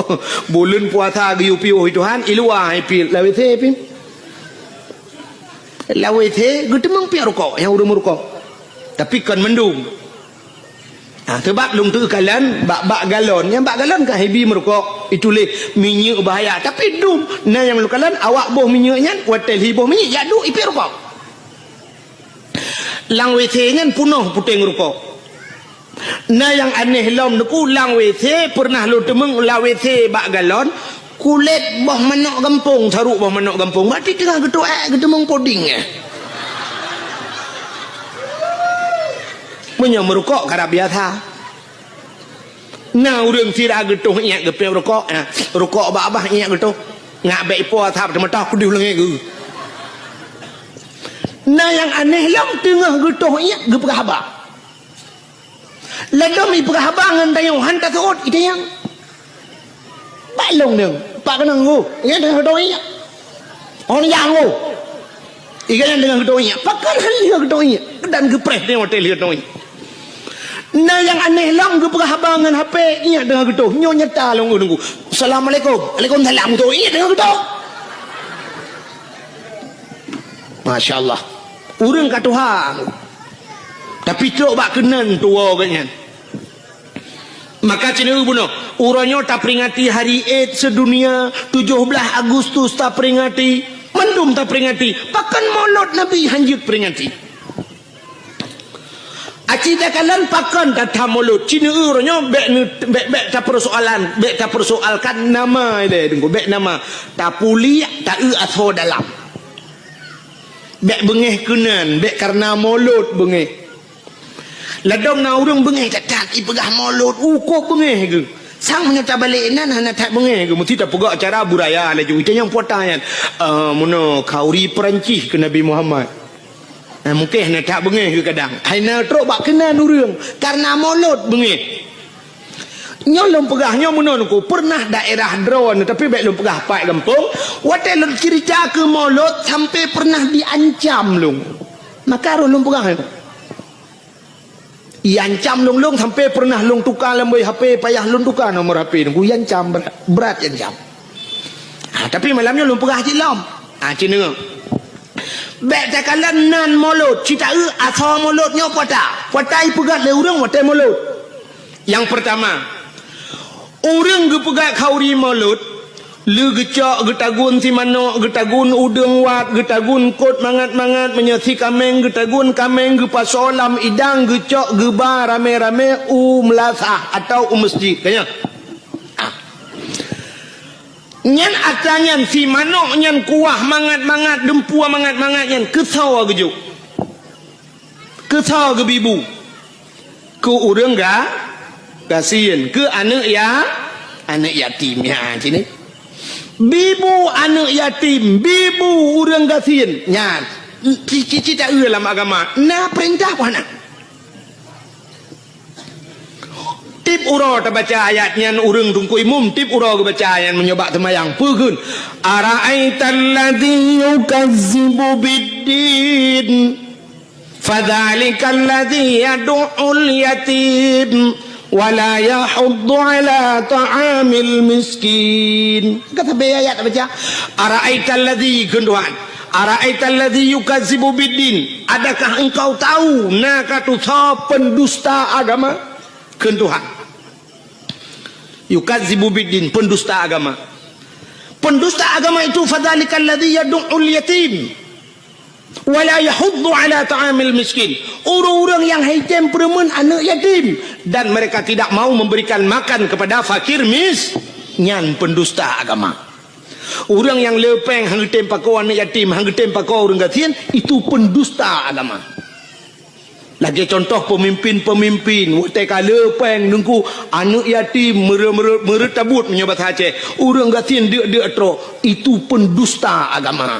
Buleuen puasa geuyue piôh Tuhan, i luwa hai piôh, lam W C piôh. Lam W C geuteumeung piôh rukok, nyang ureuëng meurukok. Tapi kon mandum. Ha, seubab lôn teukalon bak, bak galon. Nyang bak galon kan hibi meurukok, ituléh minyeuk bahaya. Tapi dum, na nyang lôn kalon awak boh minyeuk nyan, watée lhi boh minyeuk, jak duek i piôh rukok. Lam W C nyan punoh puténg rukok. Na nyang aneh lom Teungku, lam W C pernah lôn teumeung lam W C bak galon, kulét boh manok gampông, saruk boh manok gampông. Berarti teungoh geutuek, eh, geuteumeung puding, eh. Meunyoe meurukok karab biasa. Na ureuëng sira geutoh iék geupéng rukok, eh, rukok bak babah iék geutoh. Ngak bék ipo asab teumeutah keudeh lagée geuh. Na nyang aneh lom teungoh geutoh iék geupeugah haba. Ladom ipeugah haba ngon tanyoe han taseuôt itanyong. Bak lôn deueng, bak keunong geuh, nyan teungoh geutoh iék. Oh, nyan geuh. Iga nyan teungoh geutoh iék. Pakon han lheueh geutoh iék. Dan geupreh teungoh watée lheueh geutoh iék. Na nyang aneh lom geupeugah haba ngon H P, iék teungoh geutoh. Nyoe nyata lôn geuh nunggu. Assalamualaikum. Waalaikumsalam. Geutoh iék teungoh geutoh. Masya Allah. Ureuëng ka tuha. Tapi trok bak keunan tuwoe geuh nyan. Maka ci neueu bunoe, uroe nyoe taperingati Hari Id Sedunia, tujoh blaih Agustus taperingati, mandum taperingati. Pakon Maulud Nabi han jeuet peringati? Aci takalon pakon tatham Maulud? Ci neueu uroe nyoe bék neu-, bék, bék tapersoalan, bék tapersoalkan nama ilée Teungku, bék nama. Tapuliek, taeu asoe dalam. Bék beungéh keunan, bék kareuna Maulud beungéh. Ladom na ureuëng beungéh that-that ipeugah Maulud, ukob beungéh geuh. Sang meunyoe tabalek inan hana that beungéh geuh, meusti tapeugah acara buraya laju. Itanyong peue ata nyan, "Ah, meunoe khanduri Peurancih keu Nabi Muhammad." Nah, mungken hana that beungéh geuh kadang. Hai na trok bak keunan ureuëng, kareuna Maulud beungéh. Nyoe lôn peugah nyoe meunoe Teungku, pernah daerah droeneuh, tapi bék lôn peugah pat gampông, watée lôn cerita keu Molot sampai pernah diancam lôn. Maka roh lôn peugah nyoe. Iancam lôn, lôn sampai pernah lôn tuka lam boh H P, payah lôn tuka nomor H P Teungku, iancam brat, brat iancam. Ha, tapi malam nyoe lôn peugah cit lom. Ha, cit deungoe. Bék takalon nan Molot, cit taeu asoe Molot nyoe peue ata. Peue ata ipeugét lé ureuëng watée Molot. Nyang peurtama, ureuëng geupeugét khauri Molot, lé geucok, geutagun si manok, geutagun udeueng wat, geutagun kot mangat-mangat, meunyoe si kaméng, geutagun kaméng, geupasoe lam idang, geucok, geuba ramé-ramé u meulasah atawa u meuseujid. Ka nyan? Ah. Nyan atra nyan, si manok nyan kuah mangat-mangat, dumpue mangat-mangat nyan, keusoe geujok. Keusoe geubi bu? Keu ureuëng ga-, gasien, keu aneuëk ya-, aneuëk yatim. Nyan cit nyoe. Bi bu aneuëk yatim, bi bu ureuëng gasien. Nyan, ci-, ci-, cit taeu lam agama. Na peurintah peue hana? Tiep uroe tabaca ayat nyan ureuëng Teungku Imum, tiep uroe geubaca nyan meunyoe bak seumayang. Peue kheun? "Ara'aital ladzi yukazzibu biddin, fadzalikal ladzi yadu'ul yatim, wa la yahuddu ala ta'amil miskin." Ka sabe ayat tabaca. "Ara'aital ladzi," kheun Tuhan. "Ara'aital ladzi yukazzibu biddin." Adakah engkau tahu na ka tusoe pendusta agama? Kheun Tuhan. Yukazzibu biddin, pendusta agama. Pendusta agama itu, fadzalikal ladzi yadu'ul yatim, wa la yahuddu ala ta'amil miskin. Ureuëng-ureuëng nyang haitem peureumeun aneuëk yatim, dan mereka tidak mau memberikan makan kepada fakir mis-, nyan pendusta agama. Ureuëng nyang le péng han geutem pakoe aneuëk yatim, han geutem pakoe ureuëng gasien, itu pendusta agama. Lagée contoh pemimpin-pemimpin, watée ka le péng Teungku, aneuëk yatim meure-, meure-, meureutabut meunyoe basa Aceh, ureuëng gasien deuk-deuk trok, itu pendusta agama.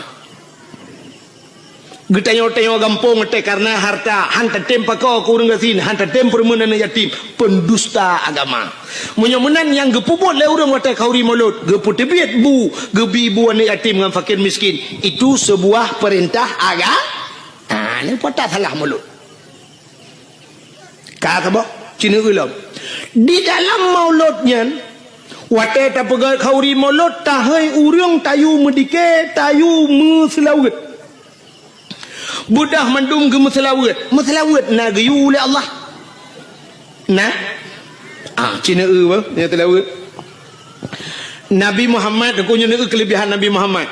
Geutanyoe-tanyoe gampông watée kareuna harta, han tatem pakoe keu ureuëng gasien, han tatem peureumeun aneuëk yatim, pendusta agama. Meunyoe meunan nyang geupeubuet lé ureuëng watée khauri Molot, geupeuteubiet bu, geubi bu aneuëk yatim ngon fakir miskin, itu seubuah peurintah aga-, ha, nyan peue ata salah Molot. Ka saboh, cit nyoe lom. Di dalam Molot nyan, watée tapeugét khauri Molot, tahôi ureuëng tayue meudike, tayue meuseulaweuet. Beudôh mandum geumeuseulaweuet. Meuseulaweuet na geuyue lé Allah? Na? Ah, cit nyoe bah, nyang seulaweuet. Nabi Muhammad, Teungku, nyoe keulebihan Nabi Muhammad.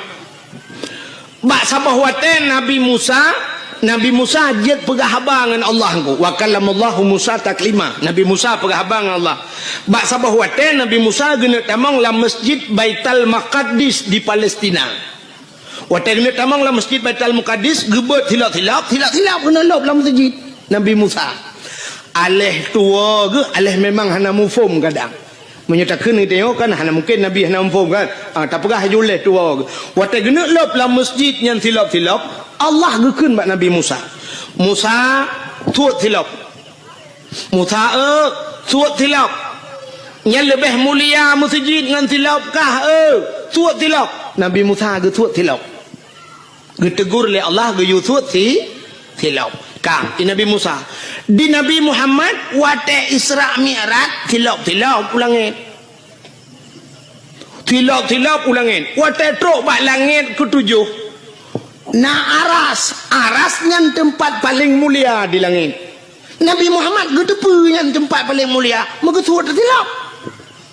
Bak saboh watée Nabi Musa, Nabi Musa jeuet peugah haba ngon Allah Teungku. Wa kallamallahu Musa taklima. Nabi Musa peugah haba ngon Allah. Bak saboh watée Nabi Musa geuneuk tamong lam Masjid Baitul Maqdis di Palestina. Watée geuneuk tamong lam Masjid Baitul Maqdis, geubeuet silop-silop, silop-silop geuneuk lôb lam masjid Nabi Musa. Aléh tuwoe geuh, aléh memang hana muphom kadang. Meunyoe takheun geutanyoe kan hana mungken Nabi hana muphom kan? Ah, tapeugah laju lé tuwoe geuh. Watée geuneuk lôb lam masjid nyan silop-silop, Allah geukheun bak Nabi Musa, "Musa, suet silop." "Musa, eu, suet silop. Nyan leubeh mulia meuseujid ngon silop kah, eu, suet silop." Nabi Musa geusuet silop. Geuteugur lé Allah geuyue suet si, silop. Ka, di Nabi Musa. Di Nabi Muhammad, watée Isra Mi'raj, silop-silop u langét. Silop-silop u langét. Watée trok bak langét keutujoh, na aras. Aras nyan teumpat paleng mulia di langét. Nabi Muhammad geuteupeue nyan teumpat paleng mulia, meugeusuet silop.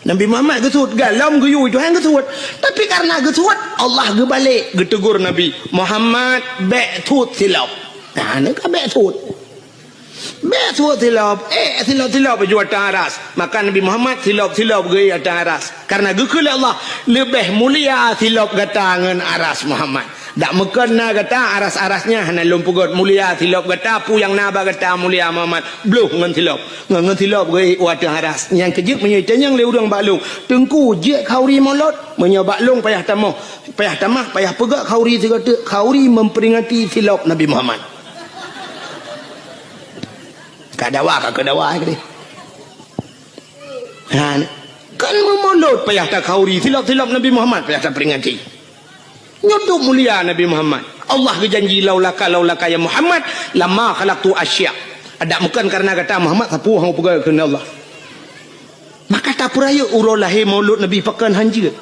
Nabi Muhammad geusuet, galom geuyue Tuhan geusuet. Tapi kareuna geusuet, Allah geubalek, geuteugur Nabi, "Muhammad, bék suet silop." Nah, nyoe ka bék suet. Bék suet silop, eh, silop-silop bak ateueh aras. Maka Nabi Muhammad silop-silop geuék ateueh aras. Kareuna geukheun lé Allah, "Leubeh mulia silop gata ngon aras Muhammad." Dak meukon na gata aras-aras nyan hana lôn peugét mulia silop gata, peue nyang na bak gata mulia Muhammad, bloh ngon silop. Ngon, ngon silop geuék u ateueh aras. Nyang keujeuet meunyoe itanyong lé ureuëng bak lôn, "Teungku, jeuet khauri Molot?" Meunyoe bak lôn payah tamoh, payah tamah, payah peugét khauri sigoe teuk, khauri memperingati silop Nabi Muhammad. Ka dawa, ka keu dawa, eh, keudeh. Ha, kan meumulot payah takhauri, silop-silop Nabi Muhammad payah taperingati. Nyoe duek mulia Nabi Muhammad. Allah geujanji, "Laulaka, laulaka ya Muhammad, lama khalaqtu asya." Adak bukan karena gata Muhammad, sapeue hana peugah keunan Allah. Maka tapeurayeuk uroe lahé maulud Nabi pakon hanjeuet.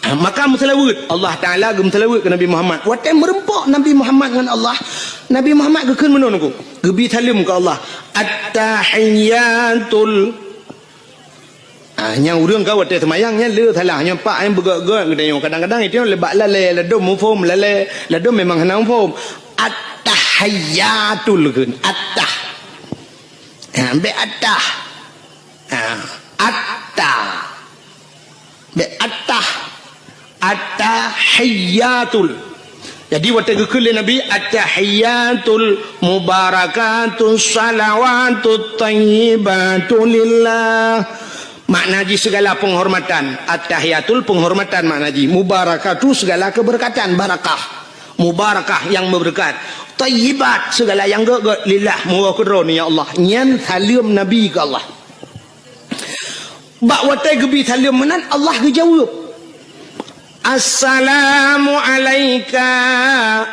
Ah, maka meuseulaweuet, Allah Taala geumeuseulaweuet keu Nabi Muhammad. Watée meureumpok Nabi Muhammad ngon Allah, Nabi Muhammad geukheun meunoe nungku, geubi saleuem keu Allah. At-tahiyyatul. Ah, nyang ureuëng ka watée seumayang nyan le salah, nyang pak nyang beugét-gét geutanyoe. Kadang-kadang itu lebak lalée, ladom muphom lalée, ladom memang hana muphom. At-tahiyyatul kheun, at-tah. Ha, bék at-tah. Ha, at-tah. Bék at-tah. At-tahiyyatul. Jadi watée geukheun lé Nabi, "At-tahiyyatul mubarakatus salawatut thayyibatu lillah." Makna jih segala penghormatan. At-tahiyyatul penghormatan makna jih. Mubarakatu segala keberkatan, barakah. Mubarakah yang berberkat. Thayyibat segala yang gét-gét, lillah, meuwoe keudroe, ya Allah. Nyan saleuem Nabi keu Allah. Bak watée geubi saleuem meunan, Allah geujaweueb, "Assalamu alaika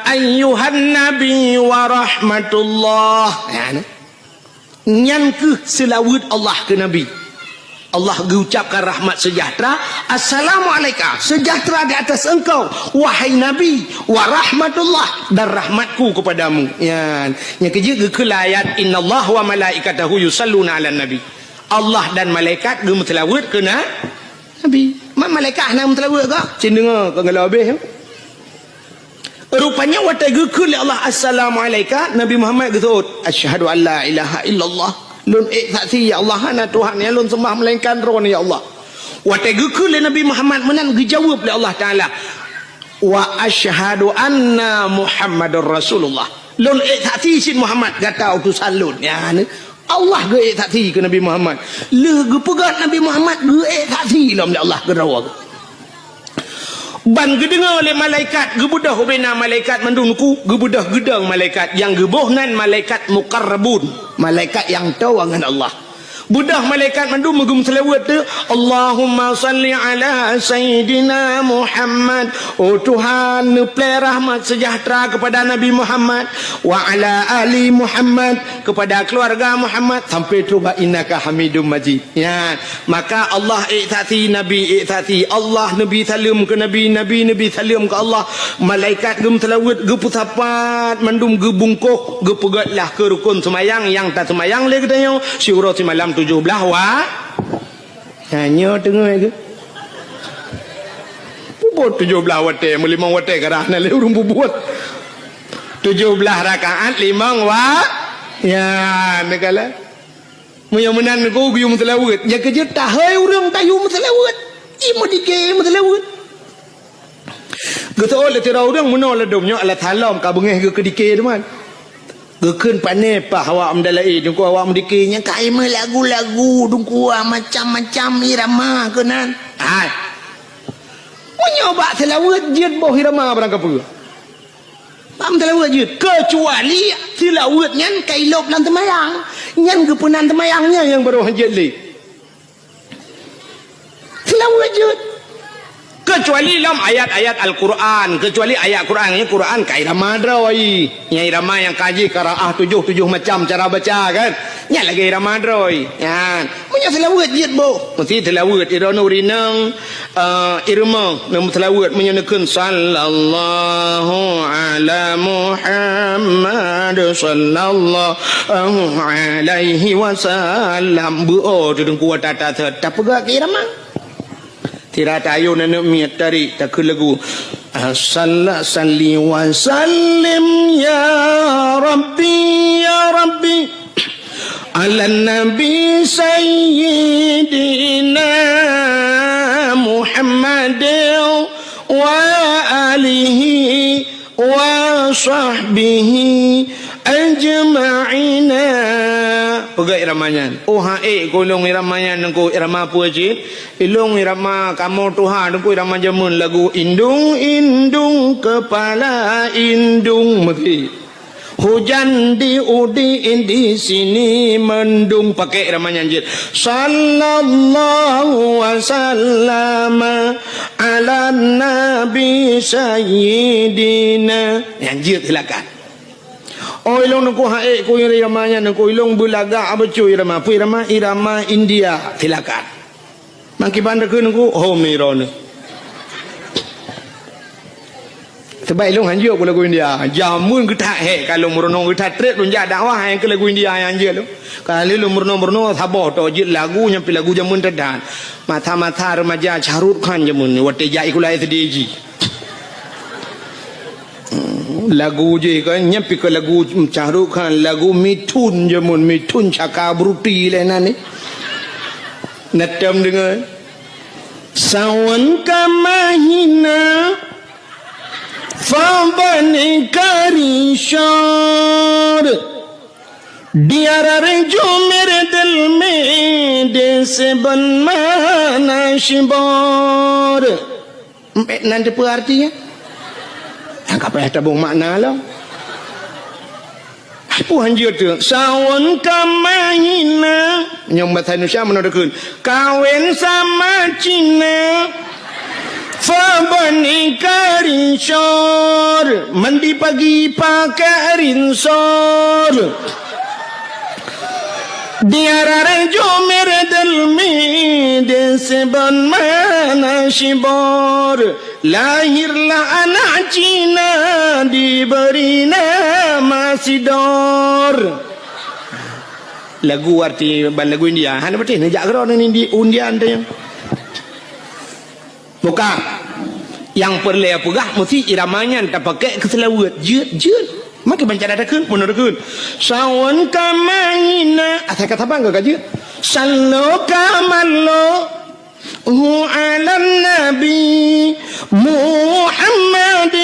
ayyuhan nabi wa rahmatullah." Nyan, nyan kheueh seulaweuet Allah keu Nabi. Allah geucapkan rahmat sejahtera, "Assalamu alaika, sejahtera di atas engkau, wahai Nabi, wa rahmatullah, dan rahmatku kepadamu." Nyan, nyang keujeuet geukheun ayat, "Innallaha wa malaikatahu yusalluna 'alan nabi." Allah dan malaikat geumeuseulaweuet keu na-, Nabi. Ma-, malaikat hana meuseulaweuet kah? Cen deungoe ka geulabeh. Rupanya watée geukheun lé Allah, "Assalamu alaika," Nabi Muhammad geuseuôt, "Asyhadu an la ilaha illallah." Lôn ék saksi, ya Allah, hana Tuhan nyang lôn sembah melainkan Droe, ya Allah. Watée geukheun lé Nabi Muhammad meunan, geujaweueb lé Allah Taala, "Wa asyhadu anna Muhammadar Rasulullah." Lôn ék saksi cit Muhammad gata utosan lôn. Ya, ni. Allah geuék saksi keu Nabi Muhammad. Lheueh geupeugah Nabi Muhammad geuék saksi lom lé Allah keudroe. Ban geudeungoe lé malaikat, geubeudôh ubena malaikat mandum ku, geubeudôh geudong malaikat, nyang geuboh nan malaikat muqarrabun, malaikat nyang toe ngon Allah. Beudôh malaikat mandum geumeuseulaweuet tu, "Allahumma salli ala Sayyidina Muhammad." Oh Tuhan, neuplée rahmat sejahtera kepada Nabi Muhammad, "wa ala ali Muhammad," kepada keluarga Muhammad, sampai tu bak "innaka Hamidum Majid." Ya, maka Allah ék saksi, Nabi ék saksi, Allah neubi saleuem keu Nabi, Nabi neubi saleuem keu Allah, malaikat geumeuseulaweuet, geupeusapat mandum, geubungkôh, geupeugét lah keu rukon seumayang nyang taseumayang lé geutanyoe siuroe simalam tujoh blaih wa-, nyan nyoe teungoh geuh. Peubuet tujoh blaih watée, meulimong watée karah na lé ureuëng peubuet. Tujoh blaih rakaat limong wa-, ya, neugala. Meunyoe meunan nungku geuyue meuseulaweuet, nyang keujeuet tahôi ureuëng tayue meuseulaweuet. Ih, meudike meuseulaweuet. Geuseuôt lé sidroe ureuëng meunoe ladom nyoe alat salom ka beungéh geuh keu dike teuma. Geukheun pané paih awak meudalaé, dungku awak meudike nyang ka imeuh lagu-lagu, dungku macam-macam irama keunan. Hai. Meunyoe bak seulaweuet jeuet boh irama barang kapeue. Bak meuseulaweuet jeuet, keucuali seulaweuet nyan ka ilôb lam teumayang. Nyan geupeunan teumayang nyan nyang barô jeuet lé. Seulaweuet jeuet. Keucuali lom ayat-ayat Al-Quran, keucuali ayat Quran, nyan Quran ka irama droe. Nyan irama nyang ka jih qiraah tujoh, tujoh macam cara baca kan. Nyan lagée irama droe. Nyan. Meunyoe seulaweuet jeuet boh, meusti seulaweuet droeneuh rinong, eh, irama nyang meuseulaweuet meunyoe neukheun sallallahu ala Muhammad sallallahu alaihi wasallam. Beu-o teudungku tata tapeugah keu irama. Sira tayue aneuk miet tarék takheun lagu. Salla salli wa sallim ya Rabbi, ya Rabbi, ala Nabi Sayyidina Muhammad wa alihi wa sahbihi ajma'ina. Peugah irama nyan. Oh, hai, ku ilong irama nyan, ku irama peue cit? Ilong irama kamoe tuha, ku irama jameun lagu indung-indung kepala indung meuti. Hujan di udi, di sini mendung, pakai irama nyan jeuet. Sallallahu wasallama ala nabi sayyidina. Nyan jeuet silakan. Oh, ilong nungku haek ku irama nyan, nungku ilong beulagak beutôi irama. Peue irama? Irama India. Silakan. Mangkiban takheun ku, hom ni droeneuh. Sebab ilong hanjeuet ku lagu India. Jameun geuthat hek ka lôn meurunoe, geuthat treb lôn jak dakwah nyang keu lagu India nyang hanjeuet lôn. Ka lheueh lôn meurunoe-meurunoe saboh tok jeuet lagu nyang pih lagu jameun teuh that. Masa-masa remaja Shah Rukh Khan jameun watèe jak sikula S D jih. Lagu jih kan, nyan pih ka lagu Shah Rukh Khan, lagu Mithun jameun, Mithun Chakraborty lé nan ni. Na tom deungoe. Sawan ka mahina, fa bani karishor. Diarar jumer dil me de seban mana shibor. Mpet nan teupeue artinya? Nyang ka payah tabong makna lom. Peue hanjeuet teuh? Sawan ka mahina. Nyang bahasa Indonesia meunoe takheun. Kawin sama Cina. Fa bani karishor. Mandi pagi pakai rinsor. Diarar jumer dil me de seban mana shibor. Lahirlah anak Cina diberi nama Sidor. Lagu arti ban lagu India. Hana beutih neujak keudroe ni di undian tu. Bukan. Nyang peureulèe peugah meusti irama nyan tapakék keu seulaweuet. Jeuet, jeuet. Maka banca takheun, meunoe takheun. Sawan ka mahina. Asai ka saban ka jeuet. Sallu ka mallu. Hu 'alan nabi Muhammadin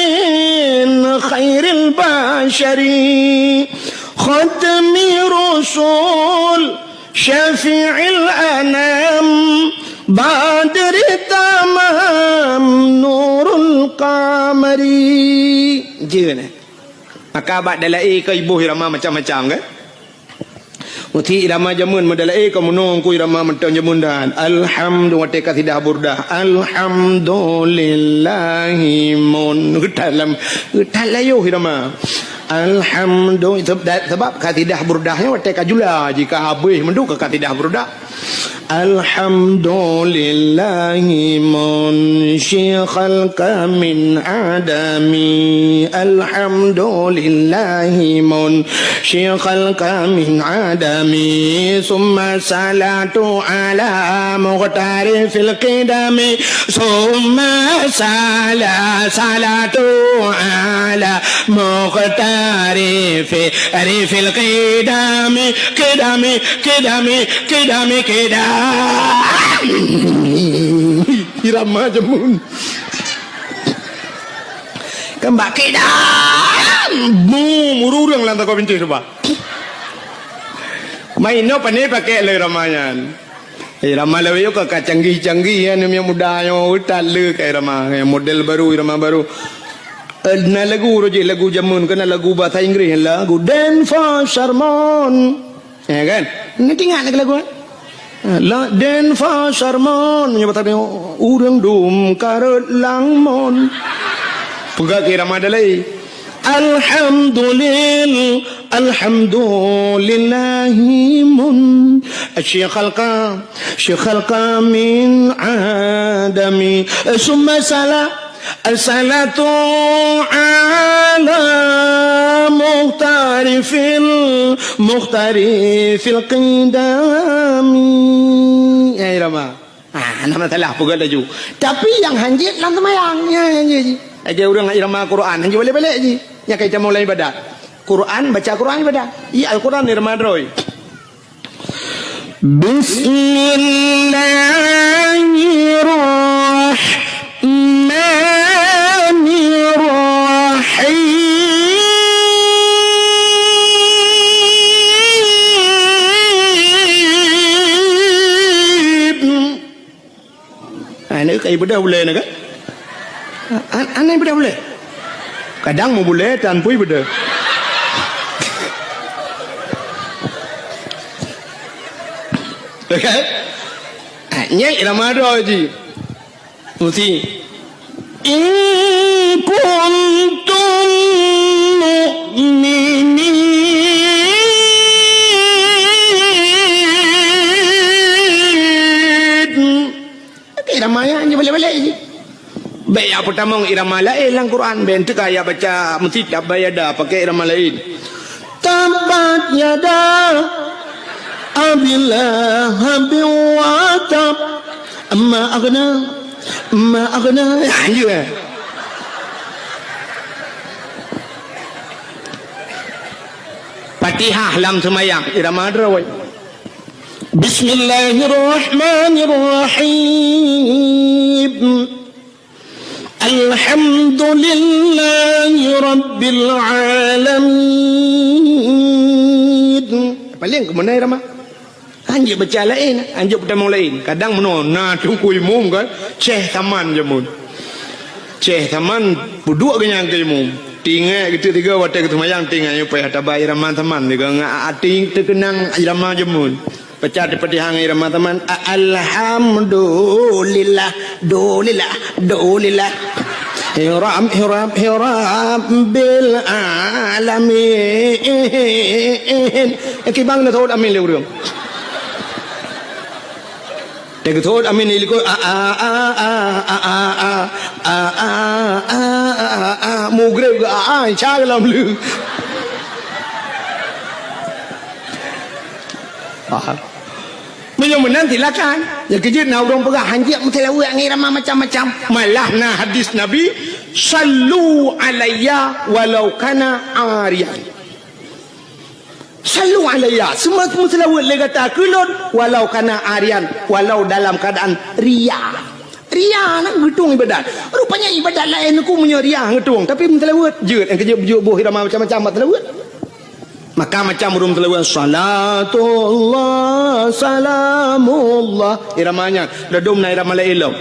khairil basyari. Khatmi rusul. Syafi'il anam, badri tamam, nurul qamari. Jeuet, eh? Maka bak dalai ka iboh irama macam-macam, kan? Meusti irama jameun, meudalai ka meunoe ku irama mantong jameun dan. Alhamdu-, watèe kasidah burdah. Alhamdulillahi mun. Geutat lam, geutat layoh irama. Alhamdu-, seb-, da-, sebab kasidah burdah nyoe watèe ka jula, jika habéh mandum ka kasidah burdah. Alhamdulillahi munshi khalqa min adami. Alhamdulillahi munshi khalqa min adami. Summa salatu ala muqtari fil qidami. Summa sala-, salatu ala muqtari fi, ri fil qidami, qidami, qidami, qidami, qidam. Irama jameun. Keumbak qidam. Mu, murureng lam takau bintéh tu, bah. Main nyoe pane pakai lé irama nyan. Eh, irama lawét nyoe ka, ka canggih-canggih, ya, aneuk muda nyoe, tat le ka irama, ya, model baru, irama baru. Eh, na lagu roh jih, lagu jameun, ka na lagu bahasa Inggris, lagu Dance for Sermon. Ya kan? Na teuingat lagèe lagu, eh? Eh, la, Dance for Sermon, meunyoe bahasa nyoe, ureueng dum karot lam mon. Peugah keu irama dalai. Alhamdulil-, alhamdulillahi mun-, syikhalqa, syikhalqa min adami. Summa sala-, salatu ala muhtari fil, muhtari fil qidami. Ya, irama. Ah, hana masalah, peugah laju. Tapi nyang hanjeuet lam seumayang, nyan hanjeuet jih. Lagèe ureueng irama Quran, hanjeuet balek-balek jih. Nyang ka itamong lam ibadat. Quran, baca Quran ibadat. Iya, Al-Quran irama droe. Bismillahirrahmanirrahim. Aneuk ka ibeudôh bulèe na, kan? An-, aneuk ibeudôh bulèe. Kadang meu bulèe tan pui beudôh. Kan? Ah, nyan irama droe jih. Mesti. In kuntum mu'minin. Pakai irama nyan, nyan balek-balek jih. Bèk jak peutamong irama laén lam Quran, bèk teuka jak baca meusitab bayada pakai irama laén. Tabbat yada Abi Lahab wa tab. Ma aghna, ma aghna. Ya, ya. Fatihah lam seumayang, irama droe. Bismillahirrahmanirrahim. Alhamdulillahi Rabbil Alamin. Paléng keumeunai ramah. Hanjeuet baca laén, hanjeuet peutamong laén. Kadang meunoe na teungku imum kan, Syekh Saman jameun. Syekh Saman peuduek geuh nyan keu imum. Tinggai geuteuk tiga watèe geuseumayang tinggai nyoe payah taba irama Saman tiga ngon até teukeunang irama jameun. Peucah teupeudihangi ramah teman. Alhamdulillah, dulillah, dulillah. Hirab, hirab, hirab bil alamin. Kibang na thot amin lé ureueng. Teugeutôt amin di likot, a, a, a, a, a, a, a, a, a, a, a, a, a, a, a, a, mugreb ke, a, a, insya Allah lom lé. Ah. Meunyoe meunan silakan. Nyang keujeuet na ureueng peugah hanjeuet meuseulaweuet ngon irama macam-macam. Malah na hadis Nabi, "Sallu alayya walau kana ariyan." Sallu alayya, seumeu-, meuseulaweuet lé gata keu lôn, walau kana ariyan, walau dalam keuadaan ria. Ria na geutueng ibadat. Rupanya ibadat laén ku meunyoe ria geutueng, tapi meuseulaweuet jeuet, nyang keujeuet beujeuet boh irama macam-macam bak seulaweuet. Maka macam ureueng seulaweuet, salatullah, salamullah. Irama nyan, dadum na irama laén lom.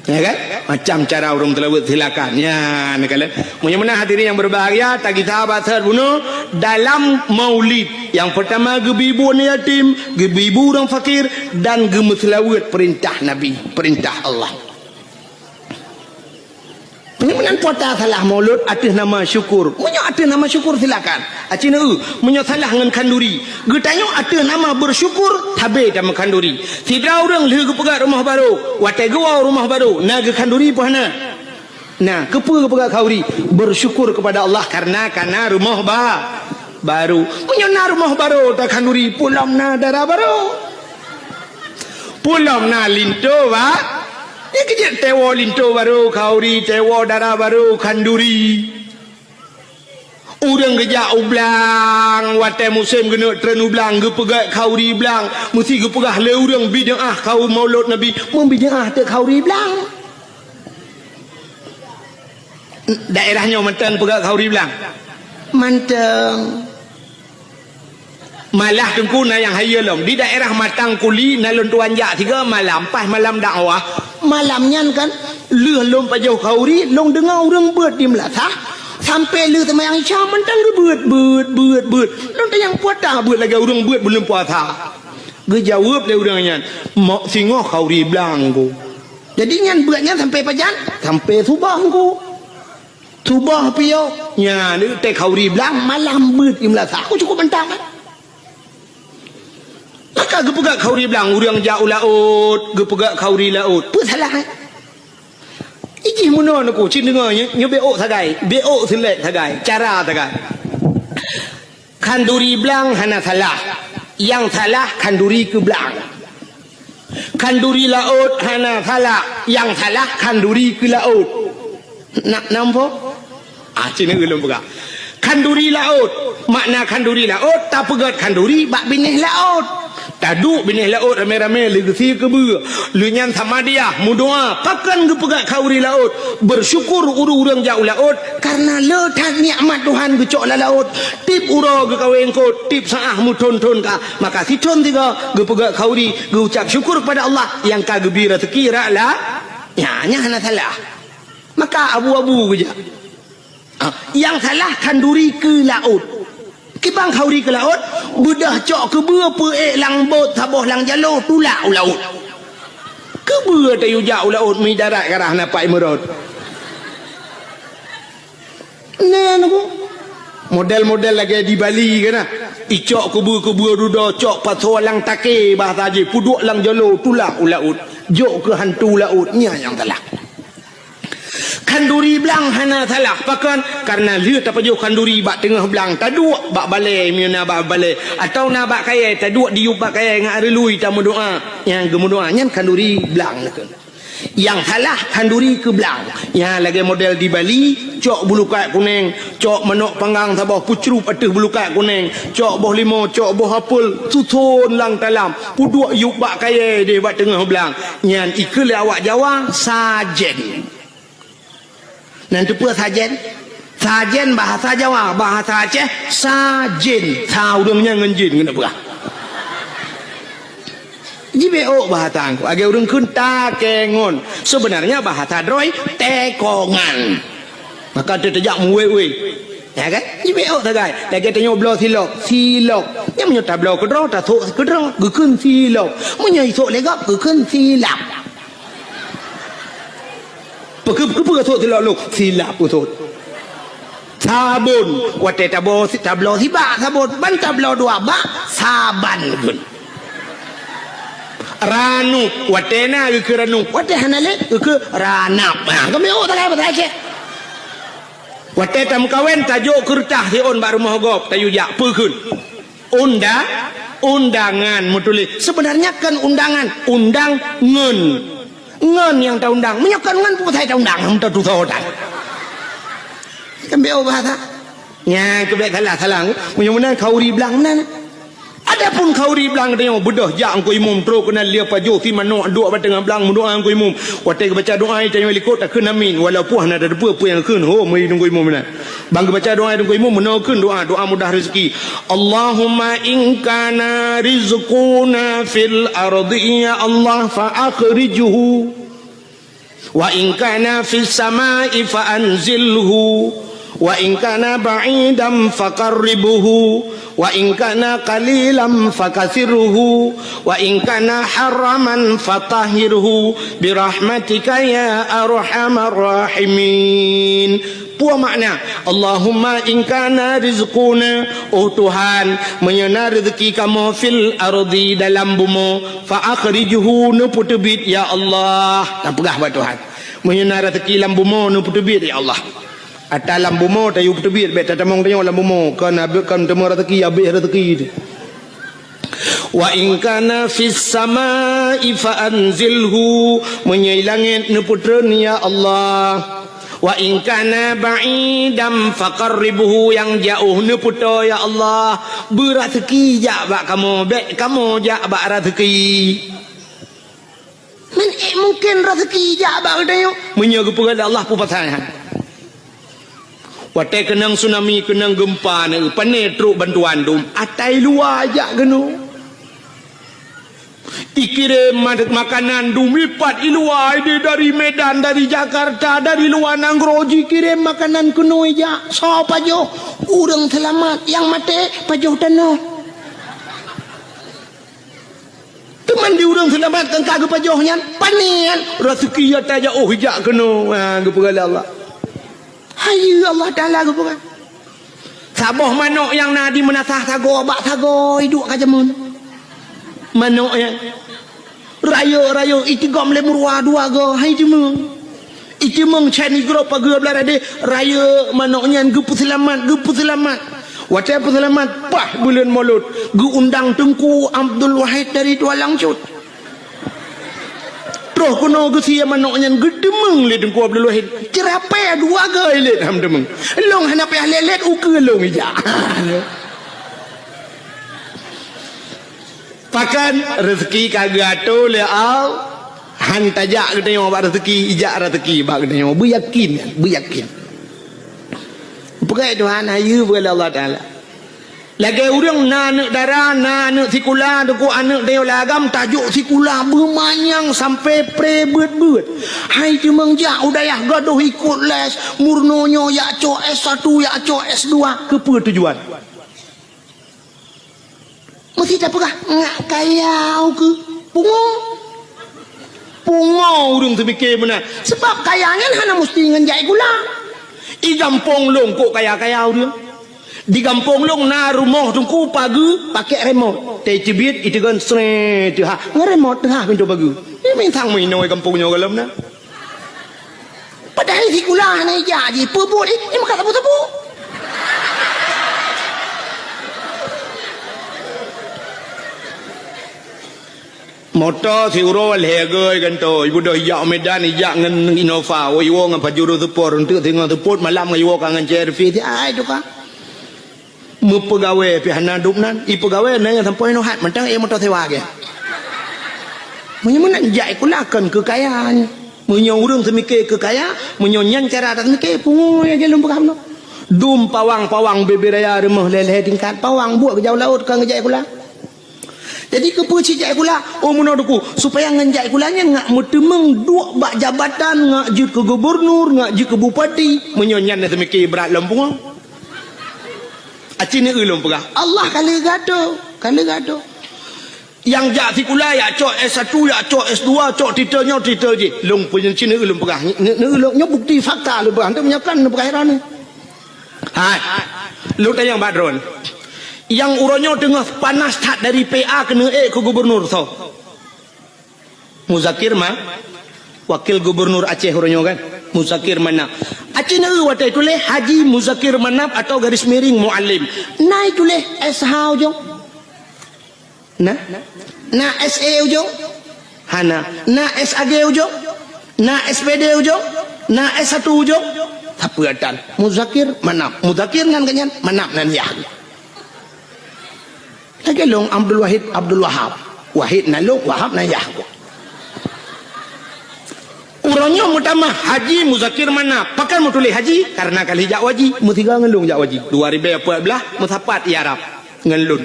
Ya kan? Macam cara ureueng seulaweuet silakan. Ya, neukalon. Meunyoe meunan hadirin yang berbahagia, tagisa bak seuhat bunoe dalam maulid. Yang pertama geubi bu aneuk yatim, geubi bu ureueng fakir dan geumeuseulaweuet perintah Nabi, perintah Allah. Meunyoe meunan puasa salah maulud ateueh nama syukur. Meunyoe ateueh nama syukur silakan. Aci neu, meunyoe salah ngon khanduri. Geutanyoe ateueh nama bersyukur, sabe tameu khanduri. Sidroe ureueng lheueh geupeugöt rumoh barô, watèe geuwoe rumoh barô, na geukhanduri peu hana? Na, keupeue geupeugöt khanduri? Bersyukur kepada Allah karena ka na rumoh ba-, barô. Meunyoe na rumoh barô takhanduri, peue lom na dara barô. Peue lom na linto ba-, nyan keujeuet teuwoe linto barô, khanduri, teuwoe dara barô, khanduri. Ureueng geujak u blang, watèe musém geuneuk treun u blang, geupeugöt khanduri blang, meusti geupeugah lé ureueng bid'ah khanduri maulud Nabi, meubid'ah teuk khanduri blang. Daerah nyoe mantong peugöt khanduri blang? Mantong. Malah teungku na nyang hayeue lom. Di daerah Matangkuli na lôn tuan jak tiga malam, pas malam dakwah. Malam nyan kan, lheueh lôn pajoh khanduri, lôn deungoe ureueng beuet di meulasah, sampai lheueh seumayang Isya mantong geubeuet, beuet, beuet, beuet. Lôn tanyong, "Peue ata beuet lagèe ureueng beuet buleuen puasa?" Geujaweueb lé ureueng nyan, "Mok singoh khanduri blang ku." Jadi nyan beuet nyan sampai pajan? Sampai suboh ku. Suboh piôh, nyan teuh khanduri blang, malam beuet di meulasah. Aku cukup mantap, kan? Maka geupeugöt khanduri blang, ureueng jak u laôt, geupeugöt khanduri laôt. Peue salah, eh? Ijih meunoe neuku, cit deungoe nyoe, nyoe beuôt sagai, beuôt seulek sagai, cara sagai. Khanduri blang hana salah, nyang salah khanduri keu blang. Khanduri laôt hana salah, nyang salah khanduri keu laôt. Na, nampak? Ah, cina ulôn peugah. Khanduri laôt, makna khanduri laôt, tapeugöt khanduri bak binéh laôt. Taduek binéh laôt ramé-ramé lheueh geusie keubeue. Lheueh nyan samadiah, meudoa, pakon geupeugöt khanduri laôt. Bersyukur ureueng-ureueng jak u laôt, karena le that nikmat Tuhan geucok lam laôt. Tiep uroe geukawen eungkôt, tiep saát meuthôn-thôn ka. Maka sithôn sigoe geupeugöt khanduri, geuucap syukur kepada Allah nyang ka geubri raseuki rot la-, nyan, nyan hana salah. Maka abu-abu geujak. Ah, nyang salah khanduri keu laôt. Bang khanduri keu laôt, beudôh cok keubeue peuék lam bot saboh lam jaloe tulak u laôt. Keubeue tayue jak u laôt meudarat karah na Pak Imrod. Nyan ku. Model-model lagèe di Bali kan na. Icok keubeue-keubeue dudoe cok pasoe lam takè bahasa jih peuduek lam jaloe tulak u laôt. Jok keu hantu laôt nyan nyang salah. Khanduri blang hana salah. Pakon? Kareuna lheueh tapajoh khanduri bak teungoh blang, taduek bak balèe meunyoe na bak balèe, atawa na bak kayèe, taduek diyueb bak kayèe ngon areului tameudoa. Nyang geumeudoa nyan khanduri blang neukheun. Nyang salah khanduri keu blang. Nyan lagèe model di Bali, cok bulukat kunèng, cok manok panggang saboh peucrup ateueh bulukat kunèng, cok boh limo, cok boh apel, suson lam talam, peuduek yueb bak kayèe deh bak teungoh blang. Nyan ikheun lé awak Jawa, sajen. Nan teupeue sajen? Sajen bahasa Jawa, bahasa Aceh, sajen. Sa ureueng nyan ngon jin keuneuk peugah. Jibeuk bahasa angku, lagèe ureueng kheun takengon. Seubeunarnya bahasa droe, tekongan. Maka teuteujak muwé-wé. Ya kan? Jibeuk sagai. Lagèe tanyoe bloe silop, silop. Nyan meunyoe tabloe keudroe, tasok keudroe, geukheun silop. Meunyoe isok lé gob, geukheun silap. Peukeu-, peukeu-, peukeu sot silop lôn? Silap peue sot. Sabon. Watèe tabo-, tabloe sibak sabon, ban tabloe dua bak, saban pun. Ranup. Watèe na geukheun ranup. Watèe hana lé, geukheun ranap. Ha, kami oh, tak ada, tak ada. Watèe tameukawen, tajok keureutah siôn bak rumoh gob, tayue jak. Peue kheun? Unda-, undangan meutuléh. Seubeunarnya kon undangan, undang ngon. Ngon nyang taundang. Meunyoe kon ngon, peue pasai taundang? Hana tatusoe tan. Kan beu bahasa. Nyan keubiet salah-salah. Meunyoe meunan khanduri blang meunan. Adapun khanduri blang tanyoe beudôh jak Teungku Imum trok keunan lheueh pajoh si manok duek bak teungoh blang meudoa Teungku Imum. Watèe geubaca doa tanyoe likot takheun amin, walaupun hana tateupeue peue nyang kheun ho meuhi Teungku Imum meunan. Ban geubaca doa Teungku Imum meunoe kheun doa, doa mudah rezeki. Allahumma in kana rizquna fil ardi ya Allah fa akhrijhu. Wa in kana fis samai fa anzilhu. Wa in kana ba'idan fa qarribhu. Wa in kana qalilan fa kathirhu. Wa in kana haraman fa tahhirhu. Bi rahmatika ya arhamar rahimin. Peue makna, Allahumma in kana rizquna, oh Tuhan, meunyoe na reuzeuki kamoe fil ardi dalam bumoe, fa akhrijhu neupeuteubiet ya Allah. Tapeugah bak Tuhan. Meunyoe na reuzeuki lam bumoe neupeuteubiet ya Allah. Ata lam bumoe tayue peuteubiet bèk tatamong tanyoe lam bumoe, kon abéh kon teuma reuzeuki abéh reuzeuki. Wa in kana fis samai fa anzilhu, meunyoe i langét neupeutreun ya Allah. Wa in kana ba'idan fa qarribhu, nyang jiôh neupeutoe ya Allah. Beureuzeuki jak bak kamoe, bèk kamoe jak bak reuzeuki. Meunan mungken reuzeuki jak bak geutanyoe? Meunyoe geupeugah lé Allah peue pasai han. Watèe keunong tsunami, keunong geumpa, na pane trok bantuan dum, ata i luwa jak keunoe. Ikirém ma-, makanan dum ipat i luwa, ideh dari Medan, dari Jakarta, dari luwa nanggroe jikirém makanan keunoe jak. Soe pajoh? Ureueng seulamat, nyang maté pajoh tanoh. Teuma di ureueng seulamat kan ka geupajoh nyan, pane nyan, reuzeuki ata jak oh jak keunoe, ha, geupeugah lé Allah. Hai Allah Taala geupeugah. Saboh manok nyang na di meunasah sagoe bak sagoe iduek ka jameun. Manok nyan. Rayeuk-rayeuk itigom lé meuruwa dua goe, hai teumeung. Iteumeung chat nigro pageue blah radeh, rayeuk manok nyan geupeuseulamat, geupeuseulamat. Watèe peuseulamat, paih buleuen Molot, geuundang Teungku Abdul Wahid dari Tualang Cut. Troh keunoe geusie manok nyan geuteumeung lé Teungku Abdul Wahid. Ceurapée dua goe ilét ham teumeung. Lôn hana payah lé-lét ukeue lôn ijak. Pakon reuzeuki ka geuatoe lé Allah, han tajak geutanyoe bak reuzeuki, ijak reuzeuki bak geutanyoe. Beuyakin, beuyakin. Peugah Tuhan, hayeue peugah lé Allah Taala. Lagèe ureueng na aneuk dara, na aneuk sikula, teungku aneuk tanyoe lam agam tajok sikula beumanyang sampoe pré beuet-beuet. Hai teumeung jak u dayah gadôh ikot les, meurunoe nyoe jak cok S satu, jak cok S dua, keupeue tujuan? Meusti tapeugah, "Ngak kaya keuh." Pungo. Pungo ureuëng teupike meunan. Sebab kaya nyan hana musti ngon jak sikula. I gampông lôn kok kaya-kaya ureuëng. Di gampông lôn na rumoh teungku pageue pakai remote. Teucibiet iteugon sre teuhah. Ngon remote teuhah pintoe pageue. Ini mintang meuinoe gampông nyoe gohlom na. Padahai sikula hana ijak jih, peue buet jih, jih meukat sapeue-sapeue. Moto siuroe lhée goe gantoe, ibu doh ijak Medan, ijak ngon Innova, woe iwoe ngon Pajero Sport, eunteuk singoh seupôt malam ngon iwoe ka ngon C R V, ai tu ka. Meupeugawée pih hana dum nan, ipeugawée na nyang sampoe inoe hat mantong éh moto sewa gét. Meunyoe meunan jak sikula kon keu kaya nyan. Meunyoe ureuëng seumike keu kaya, meunyoe nyan cara taseumike, pungo nyang lôn peugah meunoe. Dum pawang-pawang bebe raya rumoh lhée-lhée tingkat, pawang buet geujak laôt kon geujak sikula. Jadi keupeue cit jak sikula? Oh meunoe teungku, supaya ngon jak sikula nyan ngak meuteumeung duek bak jabatan, ngak jeuet keu gubunur, ngak jeuet keu bupati. Meunyoe nyan na seumike brat lom pungo. Aci neu lôn peugah, Allah ka lheueh gado, ka lheueh gado. Nyang jak sikula jak cok S satu, jak cok S dua, cok titel nyoe titel jih. Lôn peunyoe cit neu lôn peugah, neu lôn nyoe bukti fakta lôn peugah, hana meunyoe kan lôn peugah heran. Hai. Lôn tanyong bak droen. Nyang uroe nyoe teungoh panas that dari P A keuneuk ék keu gubunur soe? Muzakir Ma, wakil gubunur Aceh uroe nyoe kan? Muzakir Manaf. Aci neu watée tuléh Haji Muzakir Manaf atau garis miring Muallim. Na ituléh S H ujong? Na? Na S E ujong? Hana. Na S A G ujong? Na S P D ujong? Na S satu ujong? Sapeue tan? Muzakir Manaf. Muzakir ngan geuhnyan, Manaf nan yah. Lagée lôn Abdul Wahid, Abdul Wahab. Wahid nan lôn, Wahab nan yah. Uroe nyoe meutamah Haji Muzakir Manaf. Pakon meutuléh Haji? Karena ka lheueh jak u haji. Meusigoe ngon lôn jak u haji. Dua ribée peuet blaih meusapat i Arab ngon lôn.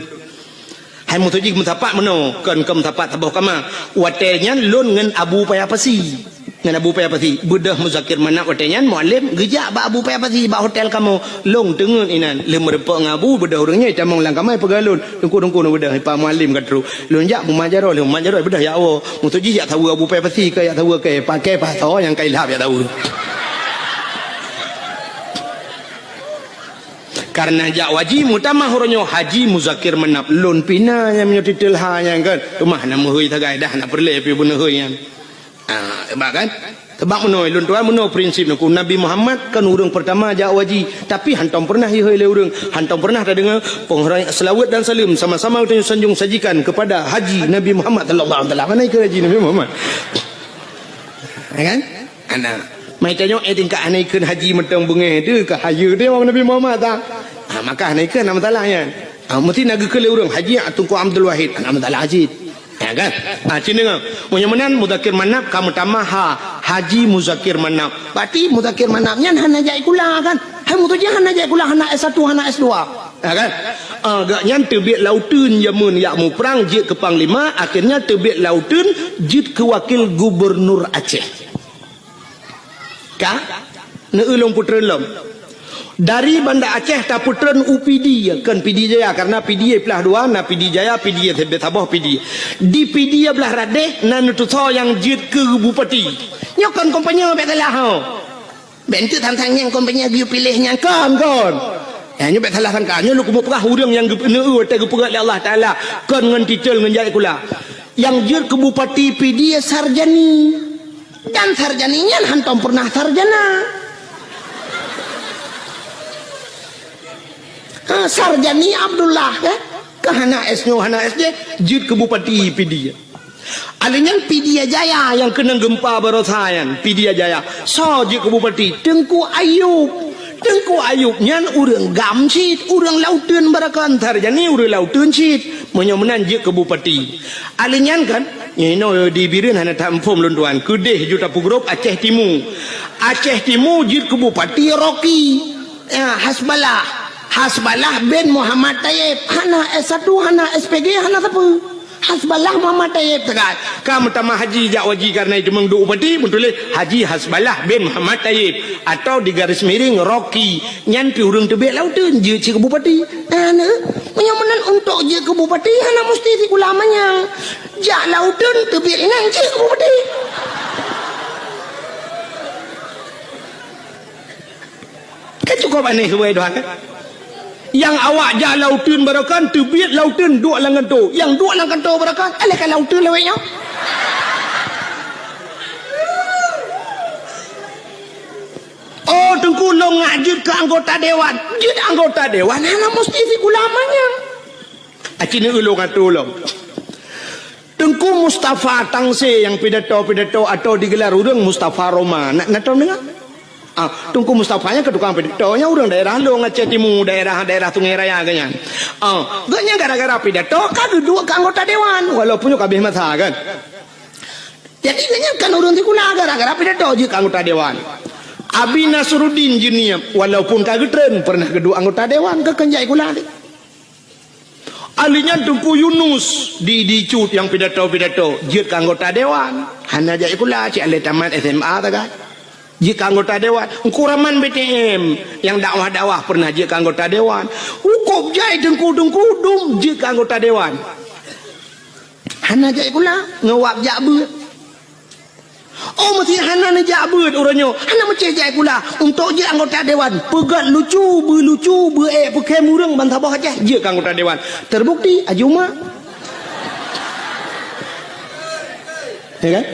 Hai meutuji meusapat meunoe, kon keu meusapat saboh kama. Watée nyan lôn ngon Abu Paya Pasi. Ngon Abu Paya Pasi. Beudôh Muzakir Manaf watée nyan Muallim geujak bak Abu Paya Pasi bak hotel kamoe. Lôn teungeut inan. Lheueh meurumpok ngon Abu, beudôh ureuëng nyan itamong lam kama ipeugah lôn. Teungku-teungku na beudôh, Pak Muallim ka trok. Lôn jak beumajaroe, lôn majaroe beudôh jak woe. Meutuji jak saweue Abu Paya Pasi, ka jak saweue kée, paké pasoe nyang ka ilhab jak saweue. Karena jak u haji meutamah uroe nyoe Haji Muzakir Manaf lôn pih na nyang meunyoe titel ha nyan kan. Teuma hana meuhôi sagai dah, hana peureulée pih beuneuhôi nyan. Ah, sebab kan? Sebab meunoe lôn tuan meunoe prinsip nyoe, Nabi Muhammad kan ureuëng pertama jak u haji, tapi hantong pernah ihôi lé ureuëng, hantong pernah tadeungoe penghormatan selawat dan salam sama-sama tanyoe sanjung sajikan kepada Haji Nabi Muhammad sallallahu alaihi wasallam. Mana ikut Haji Nabi Muhammad? Ya kan? Ana. Mai tanyoe eh tingkat hana ikheun haji mantong beungéh teuh, ka hayeue teuh awak Nabi Muhammad ta. Ha, maka hana ikheun na masalah nyan. Ha, meusti na geukheun lé ureuëng, Haji Teungku Abdul Wahid, hana masalah cit. Ya kan? Ha, cit deungoe. Meunyoe meunan Muzakir Manaf ka meutamah ha, Haji Muzakir Manaf. Berarti Muzakir Manaf nyan hana jak sikula kan? Hai meutuji hana jak sikula, hana S satu, hana S dua. Ya kan? Ah, gak nyan teubiet lauteun jameun jak muprang jeuet keu panglima, akhirnya teubiet lauteun jeuet keu wakil gubernur Aceh. Ka? Neu lôn peutreun lom. Dari Banda Aceh tapeutreun u Pidie, kon Pidie Jaya, karena Pidie plah dua, na Pidie Jaya, Pidie saboh Pidie. Di Pidie blah radeh na neutusoe nyang jeuet keu bupati. Nyoe kon kompanye bék salah ho. Bék enteuk tantang nyang kompanye geuyue piléh nyang kon, kon. Ya, nyoe bék salah sangka. Nyoe lôn keumeung peugah ureuëng nyang geupeuneu watée geupeugah lé Allah Taala kon ngon titel ngon jak sikula. Nyang jeuet keu bupati Pidie Sarjani. Dan Sarjani nyan hantong pernah sarjana. Ha, Sarjani Abdullah kan? Ka hana S nyoe hana S J, jeuet keu bupati Pidie. Alèh nyan Pidie Jaya nyang keunong geumpa barosa nyan, Pidie Jaya. Soe jeuet keu bupati? Teungku Ayub. Teungku Ayub nyan ureuëng GAM cit, ureuëng lauteun barakon, Sarjani ureuëng lauteun cit. Meunyoe meunan jeuet keu bupati. Alèh nyan kan, inoe di Bireuen hana taphom lôn tuan, keudeh ju tapeugrôp Aceh Timu. Aceh Timu jeuet keu bupati Rocky. Ya, Hasballah. Hasballah bin Muhammad Taib. Hana S satu, hana S P G, hana sapeue. Hasballah Muhammad Tayyib teuka. Ka meutamah haji jak haji kareuna jiteumeung duek bupati, meutuléh Haji Hasballah bin Muhammad Tayyib, atau di garis miring Rocky. Nyan pih ureuëng teubiet lam uteuen jeuet cit keu bupati. Nah, nah. Meunyoe meunan untuk jeuet keu bupati, hana musti sikula manyang. Jak lam uteuen teubiet inan jeuet keu bupati. Kan cukup aneh subhanallah, kan? Nyang awak jak lam uteuen baroekon, teubiet lam uteuen duek lam kantô. Nyang duek lam kantô baroekon, alah ka lam uteuen lawét nyoe. Oh, Teungku, lôn ngak jeuet keu anggota dewan. Jeuet anggota dewan hana musti sikula manyang. Aci neu ulôn atô lom. Teungku Mustafa Tangse nyang pidato-pidato atau digelar ureuëng Mustafa Roma. Na, na tom deungoe? Ah, Teungku Mustafa nyan keu tukang pidato, nyan ureuëng daerah lôn, Aceh Timu, daerah, daerah Sungai Raya geuhnyan. Ah, geuhnyan gara-gara pidato ka geuduek keu anggota dewan, walaupun nyoe ka habéh masa kan. Jadi geuhnyan kan ureuëng sikula, gara-gara pidato jeuet keu anggota dewan. Abi Nasruddin Juniab, walaupun ka geutreun, pernah geuduek anggota dewan, keu keunjai sikula. Ahli nyan Teungku Yunus di, di Cut nyang pidato-pidato, jeuet keu anggota dewan. Hana jak sikula, cit alah tamat S M A sagai. Jeuet keu anggota dewan. Teungku Rahman B T M nyang dakwah-dakwah pernah jeuet keu anggota dewan. Hukôb jai teungku-teungku dum jeuet keu anggota dewan. Hana jak sikula, ngon wab jak beuet. Oh, meusé hana neujak beuet uroe nyoe, hana meucé jak sikula. Untuk jeuet anggota dewan, peugét lucu, beulucu, beuék peukhém ureuëng ban saboh Aceh, jeuet keu anggota dewan. Terbukti, Haji Uma. Ya kan?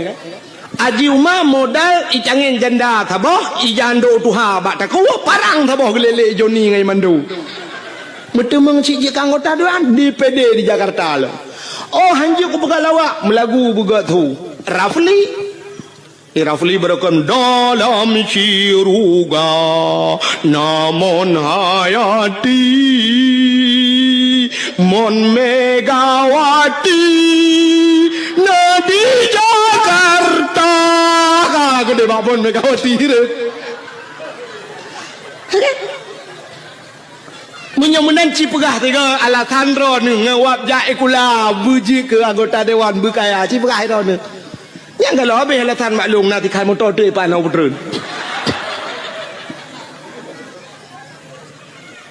Haji Uma modal icangén janda saboh, ijandô tuha bak takue, parang saboh geulélé Joni ngon Mando. Meuteumeung cit jeuet keu anggota dewan, D P D di Jakarta lom. Oh, hanjeuet kupeugah lawak, meulagu beugét su. Rafli. Di Rafli beureukan dalam syeuruga, namon hayati, mon Megawati na di Jakarta. Ka geude bak mon Megawati tu. Meunyoe meunan ci peugah tiga alasan droeneuh ngon wab jak sikula beujeuet keu anggota dewan beukaya, ci peugah droeneuh. Nyang galak habéh alasan maklum na tikhan moto teuk ipan na peutreun.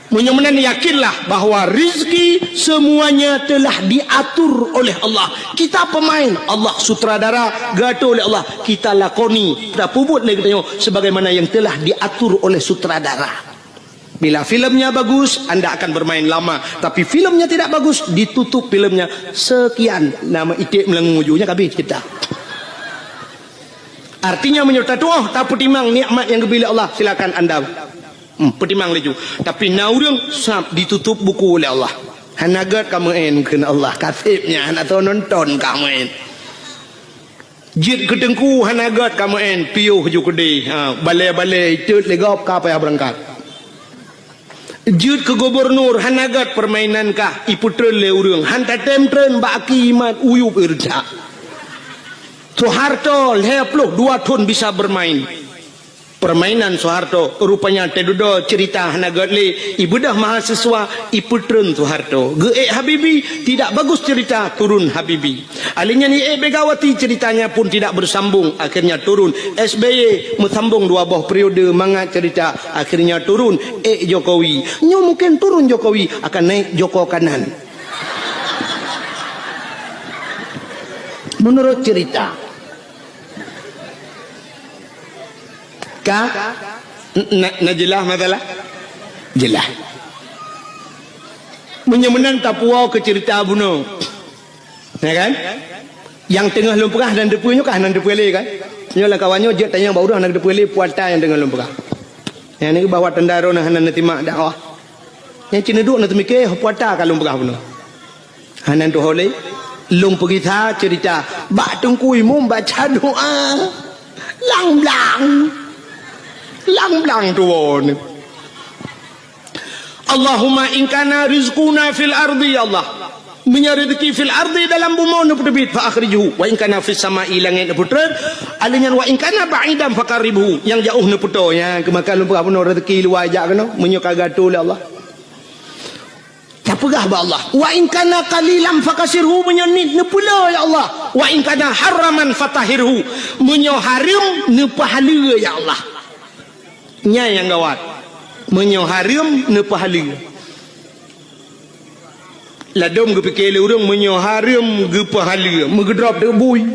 Meunyoe meunan yakinlah bahwa rizki semuanya telah diatur oleh Allah. Kita pemain, Allah sutradara, geuatur oleh Allah. Kita lakoni, tapeubuet lé geutanyoe sebagaimana yang telah diatur oleh sutradara. Bila filmnya bagus, anda akan bermain lama. Tapi filmnya tidak bagus, ditutup filmnya. Sekian, nama iték meulangui ujungnya ka habéh cerita. Artinya, meunyoe tatuoh, tapeutimang nikmat nyang geubri lé Allah, silakan anda, hmm, peutimang laju. Tapi na ureuëng sab ditutup buku lé Allah. Hana gét ka meu'en kheun Allah, ka seb nyan hana soe nonton ka meu'en. Jeuet keu teungku hana gét ka meu'en, piôh ju keudeh. Ha, balée-balée itot lé gob ka payah beurangkat. Jeuet keu gubunur hana gét, peurmainan kah ipeutreun lé ureuëng. Han tatem treun bak aki imat, uyueb ireujak. Soeharto lhée ploh dua thon bisa bermain. Permainan Soeharto, rupanya teududoe ceurita hana gét lé, ibeudôh mahasiswa, ipeutreun Soeharto. Geuék Habibie, tidak bagus cerita, turun Habibie. Alheuh nyan iék Megawati, ceritanya pun tidak bersambung, akhirnya turun. S B Y meusambong dua boh periode mangat cerita, akhirnya turun, ék Jokowi. Nyoe mungkin turun Jokowi, akan naik Joko Kanan. Menurut cerita. Ka? Na, na jeulaih masalah? Jeulaih. Meunyoe meunan tapuwoe keu ceurita bunoe. Ya kan? Nyang teungoh lôn peugah nan teupeue nyoe kah nan teupeue lé kan? Nyoe lam kawan nyoe jeuet tanyong bak ureuëng nan teupeue lé puata nyang teungoh lôn peugah. Nyang ni bahwa tanda droeneuh hana neusimak dakwah. Nyang ci neuduek neuteumike puata ka lôn peugah bunoe. Hana tuho lé, lôn peugisa ceurita bak Teungku Imum baca doa. Lang-blang. Lang-blang tuwoe. Allahumma in kana rizquna fil ardi, ya Allah. Meunyoe rezeki fil ardi dalam bumoe neupeuteubiet, fa akhrijhu. Wa in kana fis sama'i, langét neupeutreun. Alheuh nyan wa in kana ba'idan faqarribhu. Nyang jaoh neupeutoe. Nyang keumakan lôn peugah bunoe rezeki luwa jak keunoe. Meunyoe ka geuatur lé Allah. Tapeugah bak Allah, "Wa in kana qalilan fakasirhu," meunyoe niet neupeula, ya Allah. "Wa in kana haraman fatahhirhu," meunyoe hareuem neupeuhaleue, ya Allah. Nyan nyang gawat. Meunyoe hareuem neupeuhaleue. Ladôm geupike lé ureuëng meunyoe hareuem geupeuhaleue, meugeudrob teuk bui.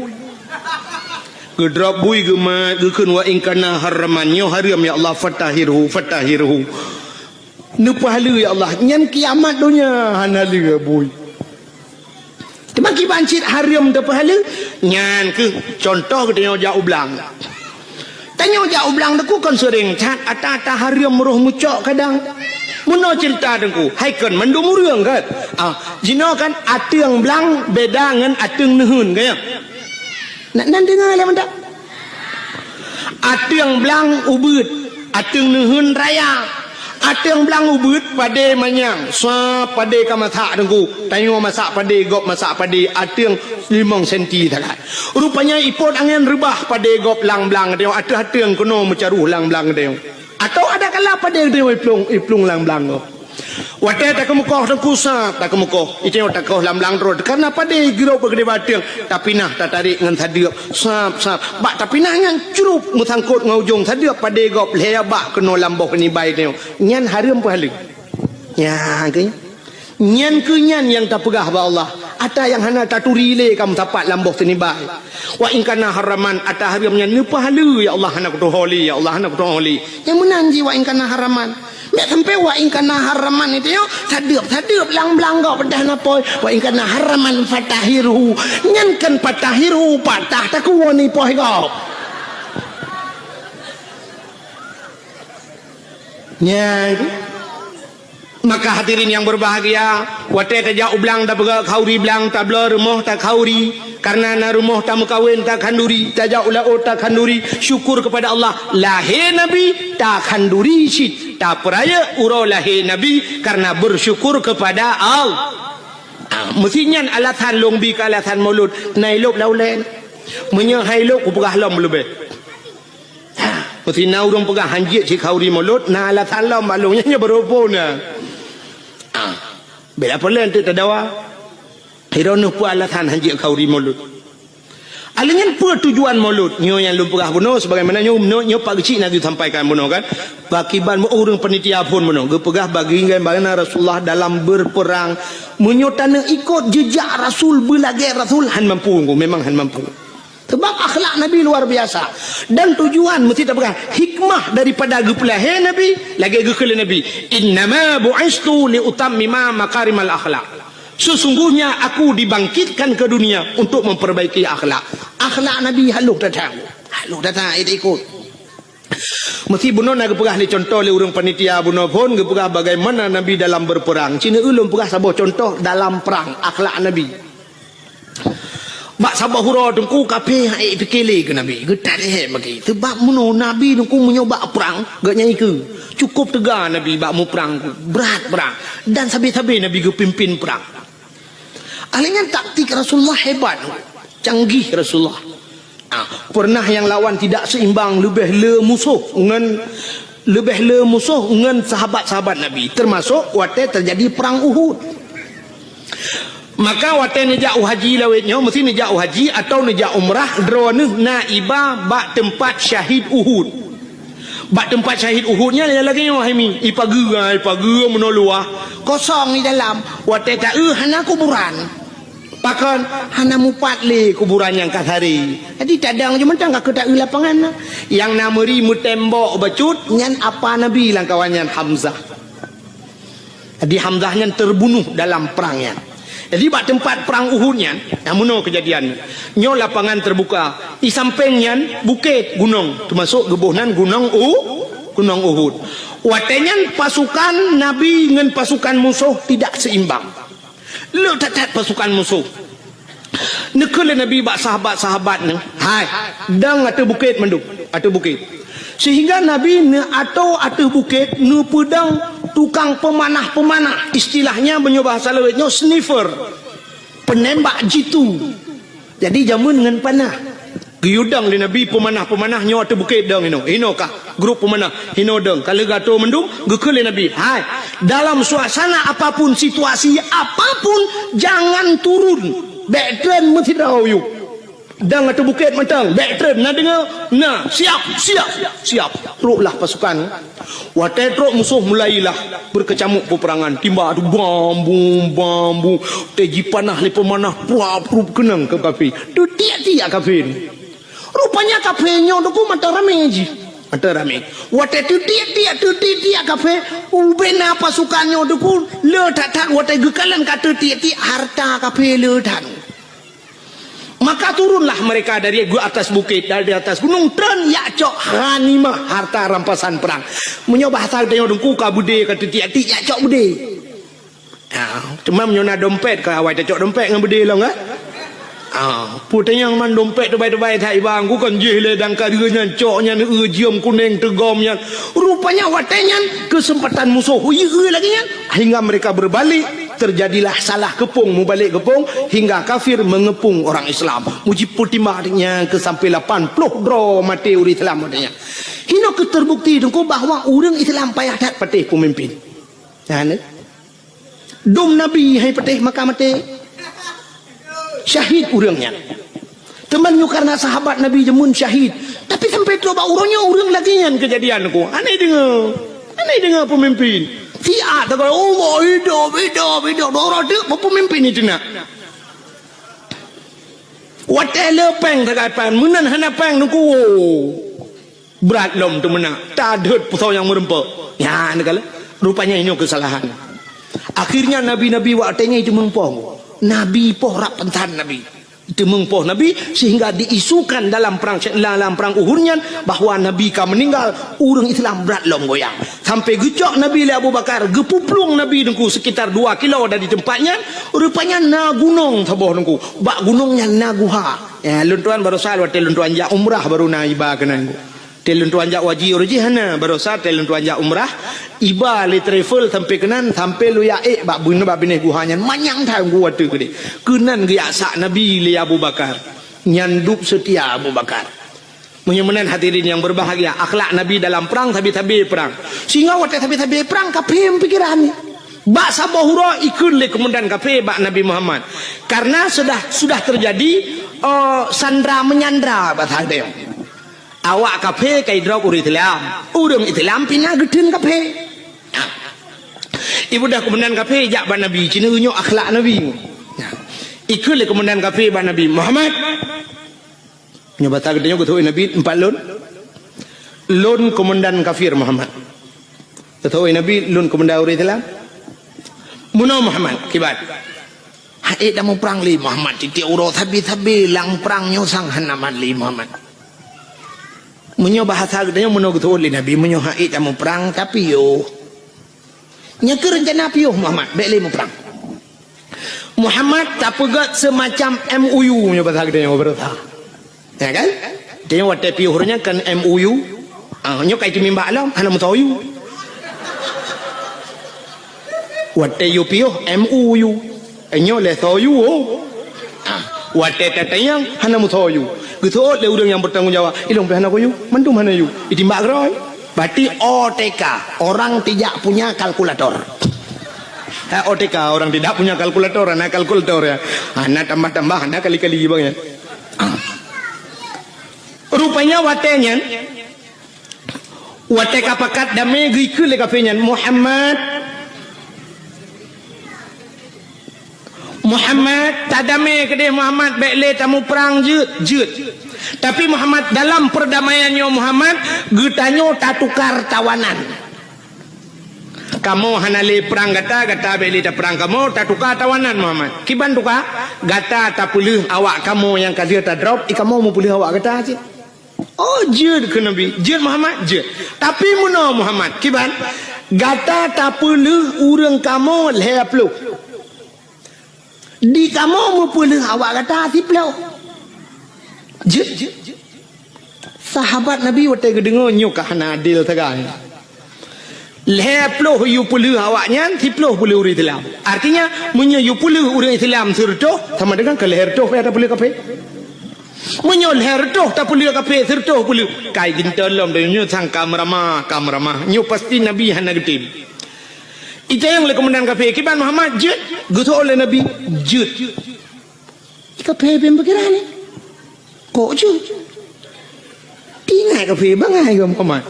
Geudrob bui geumat, geukheun, "Wa in kana haraman," nyoe hareuem, ya Allah, "fatahhirhu, fatahhirhu." Neupeuhaleue, ya Allah, nyan kiamat donya hana lé bui. Teuma kiban cit hareuem teupeuhaleue, nyan keuh contoh geutanyoe jak u blang. Tanyoe jak u blang teungku kon seuréng that ata-ata hareuem roh meucok kadang. Meunoe ceurita teungku, hai kon mandum ureuëng kan? Ah, jinoe kan ateueng blang beda ngon ateueng neuheun, kan ya? Na, nan deungoe lé mantap. Ateueng blang ubeuet, ateueng neuheun raya. Ateueng blang ubeuet padé manyang, sa padé ka masak teungku. Tanyoe masak padé, gob masak padé, ateueng limong senti sagai. Rupanya ipot angén reubah padé gob lam blang tanyoe, ateueh ateueng keunoe meucaroh lam blang tanyoe. Atawa ada kala padé tanyoe iplueng, iplueng lam blang gob. Watée takeumeukoh teungku sab, takeumeukoh. Itanyoe takoh lam blang droe, kareuna padé girob bak keudéh ateueng, tapinah tatarek ngon sadeueb, sab, sab. Bak tapinah nyan crup meusangkot ngon ujong sadeueb padé gob lhée babah keunoe lam boh nibai tanyoe. Nyan hareuem peuhaleue. Nyan keuh. Nyan keuh nyan nyang tapeugah bak Allah. Ata nyang hana taturi lé ka meusapat lam boh sinibai. Wa in kana haraman, ata hareuem nyan neupeuhaleue, ya Allah, hana kutuho lé, ya Allah, hana kutuho lé. Nyang meunan jih wa in kana haraman. Bék sampai wa in kana haraman itu yo, sadeueb-sadeueb lam blang gob peudah na poi. Wa in kana haraman fatahhirhu. Nyan kan fatahhirhu patah takuwoe nipoi gob. Nyan. Maka hadirin yang berbahagia, watée tajak u blang tapeugah khanduri blang, tabloe rumoh takhanduri, karena na rumoh tameukawen takhanduri, tajak u laôt takhanduri, syukur kepada Allah, lahé Nabi takhanduri cit, tapeurayeuk uroe lahé Nabi karena bersyukur kepada Allah. Ah, meusi nyan alasan lôn bi keu alasan Maulud, na ilôb lam ulée. Meunyoe hai ilôb kupeugah lom leubeh. Ha, meusi na ureuëng peugah hanjeuet cit khanduri Maulud, na alasan lom bak lôn nyan, nyan beureumpun na. Ha, bela peulén teuk tadawa. Hironoe peue alasan hanjeuet khanduri Maulud? Alèh nyan peue tujuan Maulud? Nyoe nyang lôn peugah bunoe sebagaimana nyoe, nyoe, nyoe Pak Geuchik na geusampaikan bunoe kan. Pakiban meu ureuëng panitia phon bunoe geupeugah bagaimana Rasulullah dalam berperang. Meunyoe taneuk ikot jejak Rasul, beulagée Rasul, han mampu, memang han mampu. Sebab akhlak Nabi luar biasa. Dan tujuan meusti tapeugah hikmah daripada geupeulahé Nabi, lagée geukheun lé Nabi, "Innama bu'istu li utammima makarimal akhlak." Sesungguhnya aku dibangkitkan ke dunia untuk memperbaiki akhlak. Akhlak Nabi halôh that, halôh that, eh, ikot. Meusti bunoe na geupeugah lé contoh lé ureuëng panitia bunoe phon geupeugah bagaimana Nabi dalam berperang. Cina ulôn peugah saboh contoh dalam perang, akhlak Nabi. Bak saboh uroe teungku kafé han ék pike lé keu Nabi, geutarek bagi. Sebab meunoe Nabi teungku meunyoe bak prang, geuh nyan ikeue. Cukup teuga Nabi bak muprang, brat-brat. Dan sabe-sabe Nabi geupimpin prang. Alèh nyan taktik Rasulullah hebat, canggih Rasulullah. Ah, pernah nyang lawan tidak seimbang, leubeh le musoh ngon, leubeh le musoh ngon sahabat-sahabat Nabi, termasuk watèe terjadi perang Uhud. Maka watèe neujak u haji lawét nyoe, meusti neujak u haji atau neujak umrah, droeneuh na iba bak teumpat syahid Uhud. Bak teumpat syahid Uhud nyan lagèe nyoe hai mi, ipageue, ipageue meunoe luwah, kosong di dalam. Watèe taeu hana kuburan. Pakon? Hana mupat lé kuburan nyang ka saré. Jadi tadong jeuet mantong ka keu taeu lapangan na. Nyang na meuri meutembok bacut nyan apa Nabi lam kawan nyan Hamzah. Jadi Hamzah nyan terbunuh dalam perang nyan. Jadi bak teumpat perang Uhud nyan, nyang meunoe keujadian. Nyoe lapangan terbuka. Di sampéng nyan bukét, gunong, termasuk geuboh nan gunong U, gunong Uhud. Watèe nyan pasukan Nabi ngon pasukan musoh tidak seimbang. Le that-that pasukan musoh. Neukheun lé Nabi bak sahabat-sahabat nyan, "Hai, dong ateueh bukét mandum, ateueh bukét." Sehingga Nabi neuatoe ateueh bukét neupeudong tukang peumanah-peumanah, istilahnya meunyoe bahasa lawét nyoe sniper, penembak jitu. Jadi jameun ngon panah. Geuyue dong lé Nabi peumanah-peumanah nyoe ateueh bukét dong inoe. Inoe kah grup peumanah, inoe dong. Ka lheueh geuatô mandum, geukheun lé Nabi, "Hai, dalam suasana apapun, situasi apapun, jangan turun. Bèk treun meusidroe yue. Dong ateueh bukét mantong, bèk treun. Na deungö? Na. Siap, siap, siap." Troklah pasukan. Watèe trok musoh mulailah beukeucamuk peupeurangan. Timbak tu bam bum, bam bum. Watèe jipanah lé peumanah, pruap prup keunong keu kafé. Teutiek-tiek kafé. Rupanya kafé nyoe teungku mantong ramé jih. Mantong ramé. Watèe teutiek-tiek, teutiek-tiek kafé, ubena pasukan nyoe teungku le that-that watèe geukalon ka teutiek-tiek harta kafé le that. Maka turunlah mereka dari atas bukét, dari atas gunong, treun jak cok ghanimah, harta rampasan perang. Meunyoe bahasa geutanyoe teungku ka beudé ka teutiek-tiek, jak cok beudé. Ah, teuma meunyoe na dompet, ka awai tacok dompet ngon beudé lom, kan? Ah, peue tanyong man dompet teubai-teubai that iba, ku kon jih lé dang ka deuh nyan, cok nyan, eu, jeuem kuneng teugom nyan. Rupanya watèe nyan keuseumpatan musoh, ui, eu lagèe nyan, hingga mereka berbalik, terjadilah salah keupông, mubalek keupông, hingga kafir mengepung orang Islam. Mujipeutimang nyan keu sampai lapan ploh droe maté ureueng Islam watèe nyan. Hino keuh terbukti teungku bahwa ureueng Islam payah that patéh peumimpin. Nyan, eh. Dum Nabi hai patéh maka maté. Syahid ureueng nyan. Teuma nyoe karena sahabat Nabi jameun syahid. Tapi sampai trok bak uroe nyoe ureueng lagèe nyan keujadian ku. Aneh deungö. Aneh deungö peumimpin. Siat takot, "Allah, hidup, hidup, hidup." Dua uroe teuk peumimpin itu nak. Watèe le pèng sagai pan, meunan hana pèng teungku. Brat lom teumeunak, tadhôt peusau nyang meureumpok. Nyan kala, rupanya inoe keusalahan. Akhirnya nabi-nabi watèe nyan jiteumeung poh. Nabi poh rab pansan nabi. Jiteumeung poh nabi sehingga diisukan dalam perang, dalam perang Uhud nyan bahwa nabi ka meuninggal, ureueng Islam brat lom goyang. Sampai geucok nabi lé Abu Bakar, geupuplueng nabi teungku sekitar dua kilo dari teumpat nyan, rupanya na gunong saboh teungku. Bak gunong nyan na guha. Ya, lôn tuan barosa watèe lôn tuan jak umrah baru na iba keunan teungku. Watèe lôn tuan jak haji uroe jih hana, barosa watèe lôn tuan jak umrah, iba lé travel sampai keunan, sampai lôn jak ék bak bun-, bak binéh guha nyan, manyang that teungku watèe keudéh. Keunan geujak sak nabi lé Abu Bakar. Nyan dub seutia Abu Bakar. Meunyoe meunan hadirin yang berbahagia, akhlak nabi dalam perang sabe-sabe perang. Sehingga watèe sabe-sabe perang kafé meupikiran. Bak saboh uroe ikheun lé komandan kafé bak Nabi Muhammad. Karena sudah, sudah terjadi, eh, sandra menyandra bahasa dia. Awak kafé ka idrop ureueng Islam, ureueng Islam pina geutheun kafé. Nah. Ibudah komandan kafé jak bak Nabi, cina nyoe akhlak Nabi. Nah. Ikheun lé komandan kafé bak Nabi, "Muhammad, nyoe basa geutanyoe geuteu'oh Nabi, empat lôn. Lôn komandan kafir Muhammad. Geuteu'oh Nabi, lôn komandan ureueng Islam. Meunoe Muhammad, kiban. Hana ék tamuprang lé Muhammad, tiep-tiep uroe sabe-sabe lam prang nyoe sang hana mat lé Muhammad." Meunyoe bahasa geutanyoe meunoe geuteu'oh lé Nabi, meunyoe hana ék tamuprang, tapi yoh. Nyoe keuh reuncana piôh Muhammad, bèk lé muprang. Muhammad tapeugèt seumacam M O U nyoe basa geutanyoe beureusa. Ya kan? Geutanyoe watèe piôh ureueng nyan kan M O U. Ah, nyoe ka iteumimbak lom, hana meusoe U. Watèe yue piôh M O U. Nyoe lé soe U, oh. Ah, watèe tatanyong hana meusoe U. Geuseuôt lé ureueng nyang beutanggung jawab, ilong pih hana soe U, mandum hana U. Itimbak keudroe. Berarti O T K, orang tidak punya kalkulator. Ha, O T K, orang tidak punya kalkulator, hana kalkulator ya. Hana tambah-tambah, hana kali-kali bang ya. Ah. Rupanya watèe nyan, watèe ka pakat damé geukheun lé kafé nyan, "Muhammad, Muhammad, tadamé keudéh Muhammad, bèk lé tamuprang jeuet, jeuet. Tapi Muhammad, dalam perdamaian nyoe Muhammad, geutanyoe tatukar tawanan. Kamoe hana lé prang gata, gata bèk lé taprang kamoe, tatukar tawanan Muhammad. Kiban tukar, gata tapeuleueh awak kamoe nyang ka lheueh tadrop, i kamoe meupeuleueh awak gata cit." Oh, jeuet kheun Nabi. "Jeuet Muhammad, jeuet. Tapi meunoe Muhammad, kiban, gata tapeuleueh ureueng kamoe lhèe ploh. Di kamoe meupeuleueh awak gata siploh." Jeuet, jeuet, jeuet. Sahabat Nabi watèe geudeungö nyoe ka hana adil sagai. Lhèe ploh yue peuleueh awak nyan, siploh peuleueh ureueng Islam. Artinya, meunyoe yue peuleueh ureueng Islam sireutôh, sama dengan keu lhèe reutôh payah tapeuleueh kafé. Meunyoe lhèe reutôh tapeulheueh kafé, sireutôh peulheueh, kai geuntôi lom, nyoe sang ka meuramah, ka meuramah. Nyoe pasti Nabi hana geutem. Itanyong lé keumandan kafé, "Kiban Muhammad jeuet?" Geuseuôt lé Nabi, "Jeuet." Kafé bèk pikiran nyoe. "Kok jeuet?" Tinggai kafé bangai keu Muhammad.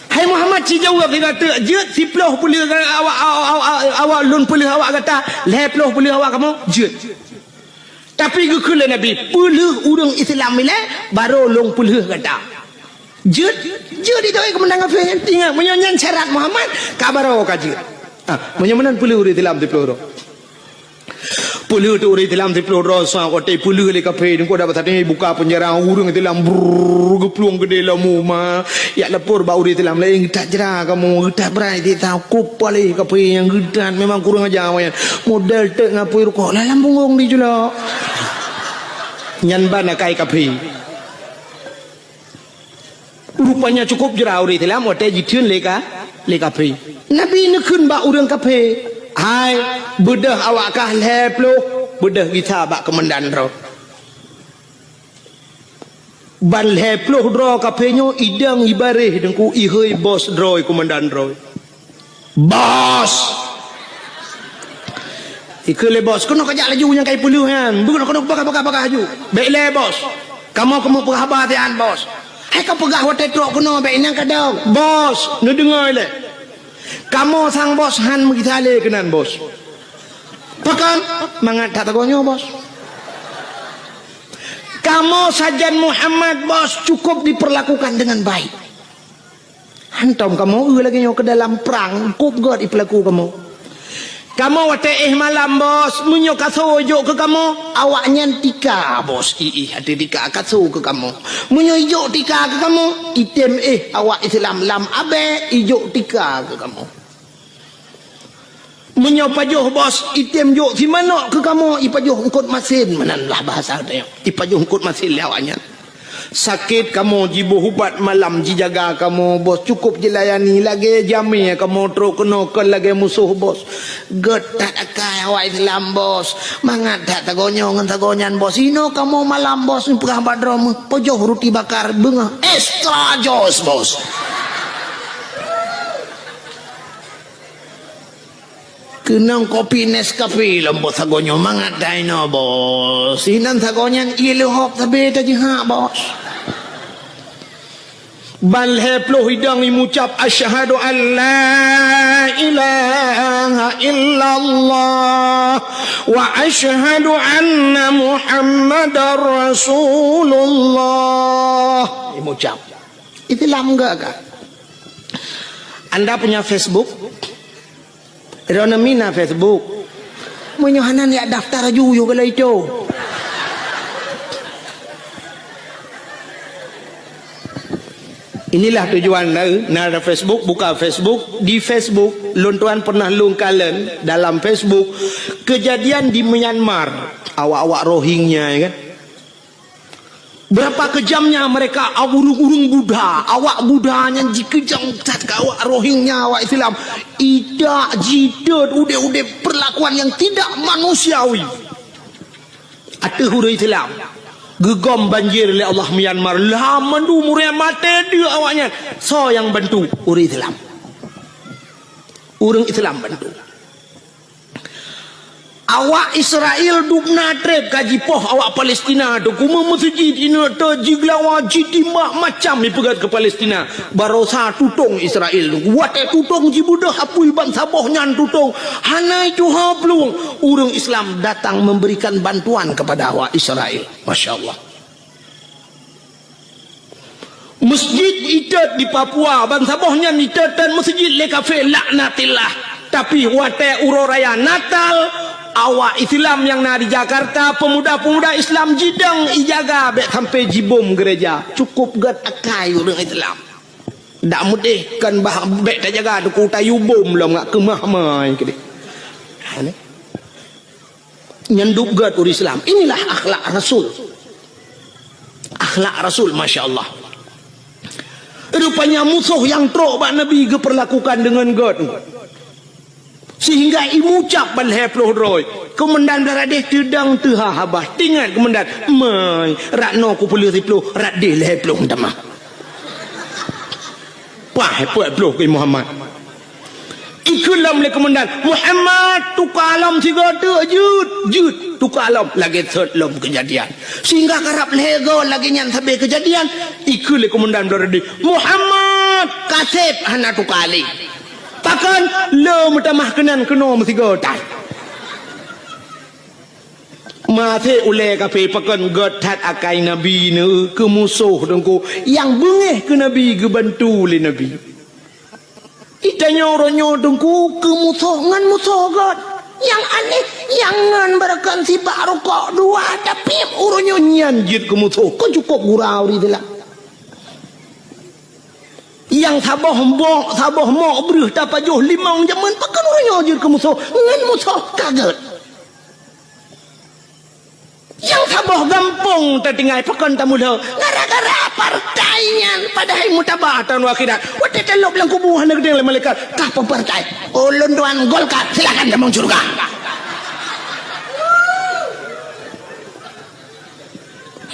"Hai Muhammad, ci jaweueb sigoe teuk, jeuet siploh peulheueh awak, awak, awak, awak lôn peulheueh awak gata, lhèe ploh peulheueh awak kamoe?" "Jeuet." Tapi geukheun lé Nabi, "Peulheueh ureueng Islam ilèe, barô lôn peulheueh gata." "Jeuet?" "Jeuet." Itu keumandan kafé. Ingat, meunyoe nyan syarat Muhammad, ka barô ka jeuet. Ah, meunyoe meunan peulheueh ureueng Islam siploh droe. Peulheueh teuk ureueng Islam siploh droe, sa watèe peulheueh lé kafé, nyoe ka dapat saté buka peunjara, ureueng Islam brrrr geuplueng keudéh lom uma. Jak lapor bak ureueng Islam laén, "Geutat jra kamoe, geutat brat siksa, kop paléh kafé nyang geutat, memang kurang aja awaknyan. Model teuk ngon apui rukok, lam punggong jicula." Nyan ban akai kafé. Rupanya cukôp jra ureueng Islam watèe jitheun lé ka, lé kafé. Nabi neukheun bak ureueng kafé, "Hai, beudôh awak kah lhèe ploh, beudôh gisa bak keumandan droe." Ban lhèe ploh droe kafé nyoe idong ibaréh Teungku, ihôi bos droe, keumandan droe. "Bos!" Ikheun lé bos, "Keunoe kajak laju nyang kai peulheueh nyan. Beuh, keunoe, keunoe, bagah, bagah, bagah laju. Bèk ilèe, bos. Kamoe keuneuk peugah haba siat, bos." "Hai kapeugah watèe trok keunoe, bèk inan kadong." "Bos, neudeungö ilèe. Kamoe sang bos han meugisa lé keunan, bos." "Pakon?" "Mangat that sagoe nyoe, bos. Kamoe sajan Muhammad, bos, cukôp diperlakukan dengan baik." "Hantom kamoe eu lagèe nyoe keu dalam prang, kop göt ipeulaku kamoe. Kamoe watèe éh malam, bos, meunyoe kaso jok keu kamoe, awaknyan tika, bos, iéh ateueh tika kaso keu kamoe. Meunyoe ijok tika keu kamoe, itém éh awak Islam lam abèe ijok tika keu kamoe." "Meunyoe pajoh, bos, itém jok simanok keu kamoe, ipajoh eungkôt masen," meunan lah bahasa geutanyoe. Ipajoh eungkôt masen lé awaknyan. "Sakét kamoe jiboh ubat malam jijaga kamoe, bos, cukôp jilayani, lagèe jamèe kamoe trok keunoe, kon lagèe musoh, bos." "Göt that akai awak Islam, bos. Mangat that sagoe nyoe ngon sagoe nyan, bos. Inoe kamoe malam, bos, neupeugah bak droe meuh, pajoh ruti bakar beungoh extra jos, bos." "Keunong kopi Nescafe lom, bos, sagoe nyoe, mangat that inoe, bos. Inan sagoe nyan ié leuhop sabé tajihak, bos." Ban lhèe ploh idong imucap, "Asyhadu an la ilaha illallah wa asyhadu anna Muhammadar Rasulullah." Imucap. Islam enggak kan? Anda punya Facebook? Droeneuh mina Facebook. Meunyoe hana, jak daftar aju yôh keu lheueh itu. Inilah tujuan na, na ada Facebook, buka Facebook. Di Facebook, lôn tuan pernah lôn kalon dalam Facebook, kejadian di Myanmar. Awak-awak Rohingya, ya kan? Berapa kejamnya mereka, ureueng-ureueng Buddha, awak Buddha nyan jikeujam that keu awak Rohingya, awak Islam. Idak, jitot, udeb-udeb, perlakuan yang tidak manusiawi. Ateueh ureueng Islam. Geugom banjir lé Allah Myanmar. Lah mandum ureueng maté deuk awaknyan. Soe nyang bantu? Ureueng Islam. Ureueng Islam bantu. Awak Israel dubna treb ka jipoh awak Palestina tu, kume meuseujid ineuk teuh jigeulawa, jitimbak macam ipeugét keu Palestina. Barosa tutong Israel tu. Watée tutong jibeudôh apui bansaboh nyan tutong. Hana jicuha plueng. Ureuëng Islam datang memberikan bantuan kepada awak Israel. Masya Allah. Masjid itot di Papua, bansaboh nyan itot-tot masjid lé kafé, laknatillah. Tapi watée uroe raya Natal, awak Islam nyang na di Jakarta, pemuda-pemuda Islam jidong ijaga bék sampai jibom gereja. Cukup gét akai ureuëng Islam. Dak meudeh kan bah bék tajaga teungku tayue bom lom ngak keumah mai keudeh. Ha, ni. Nyan dub gét ureuëng Islam. Inilah akhlak Rasul. Akhlak Rasul, masya Allah. Rupanya musoh nyang trok bak Nabi geupeurlakukan deungon gét. Sehingga imucab ban lhée ploh droe. Keumandan Blaradéh teudong teuha haba. Teuingat keumandan, "Mai, rot noe kupeuleueh siploh, rot déh lhèe ploh tamah." Paih peuet ploh keu Muhammad. Ikheun lom lé keumandan, "Muhammad, tuka lom sigoe teuk jeuet, jeuet, tuka lom." Lagèe sot lom keujadian. Sehingga karab lhèe goe lagèe nyan sabe keujadian. Ikheun lé keumandan Blaradéh, "Muhammad, kaseb hana tuka lé." Pakon? Le meutamah keunan keunoe meusigoe that. Maté ulèe kafé pakon göt that akai Nabi neu keu musoh Teungku. Nyang beungéh keu Nabi geubantu lé Nabi. Itanyoe uroe nyoe Teungku keu musoh ngon musoh göt. Nyang aneh, nyang ngon beureukan sibak rukok dua, tapi uroe nyoe nyan jeuet keu musoh. Kon cukôp gura ureueng Islam. Nyang saboh mok, saboh mok breuh tapajoh limong jameun, pakon uroe nyoe jeuet keu musoh, ngon musoh ka göt. Nyang saboh gampông tatinggai, pakon tamulo, gara-gara partai nyan, padahai meutabah taun akhirat. Watèe talôb lam kubu hana geutanyong lé malaikat, "Kah peue partai?" "Ulôn tuan Golkar." "Silakan tamong syeuruga."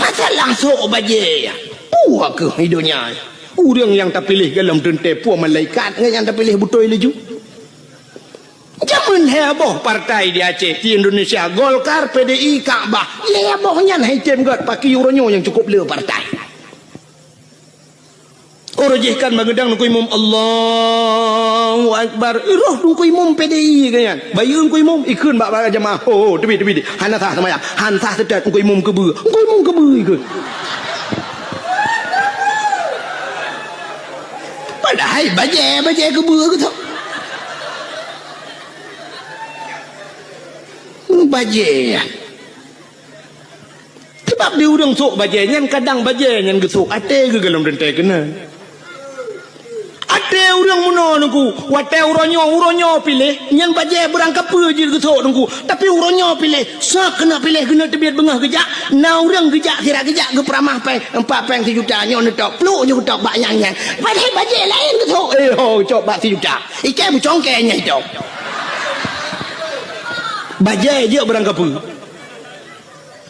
Masalah sôk bajèe, peue keuh di dônya? Ureueng nyang tapiléh golom teuntèe peue malaikat ngon nyang tapiléh beutôi laju. Jameun lhèe boh partai di Aceh, di Indonesia, Golkar, P D I, Kakbah. Lhèe boh nyan hai tem göt, pakri uroe nyoe nyang cukôp le partai. Uroe jih kan bangeudang Teungku Imum, "Allahu Akbar." Roh Teungku Imum P D I keu nyan. Bayeue Teungku Imum, ikheun bak, bak jamaah, "Ho, ho, teubiet, teubiet. Hana sah seumayang. Han sah seutôt Teungku Imum keubeue." Teungku Imum keubeue ikheun. Padahai bajèe, bajèe keubeue keu tu. Bajèe. Sabab di ureueng sôk bajèe nyan, kadang bajèe nyan geusôk até geuh golom teuntèe keunan. Até ureueng meunoe Teungku, watèe uroe nyoe, uroe nyoe piléh, nyan bajèe beurangkapeue jeuet geusôk Teungku. Tapi uroe nyoe piléh, sôk keuneuk piléh, keuneuk teubiet beungoh geujak, na ureueng geujak, sira geujak geupeuramah pèng, empat pèng sijuta, nyoe neutôk, pluek nyoe geutôk bak nyang nyan. Padahai bajèe laén geusôk, eh ho, cok bak sijuta. Ikèe beucongkèe nyan cok. Bajèe jeuet beurangkapeue.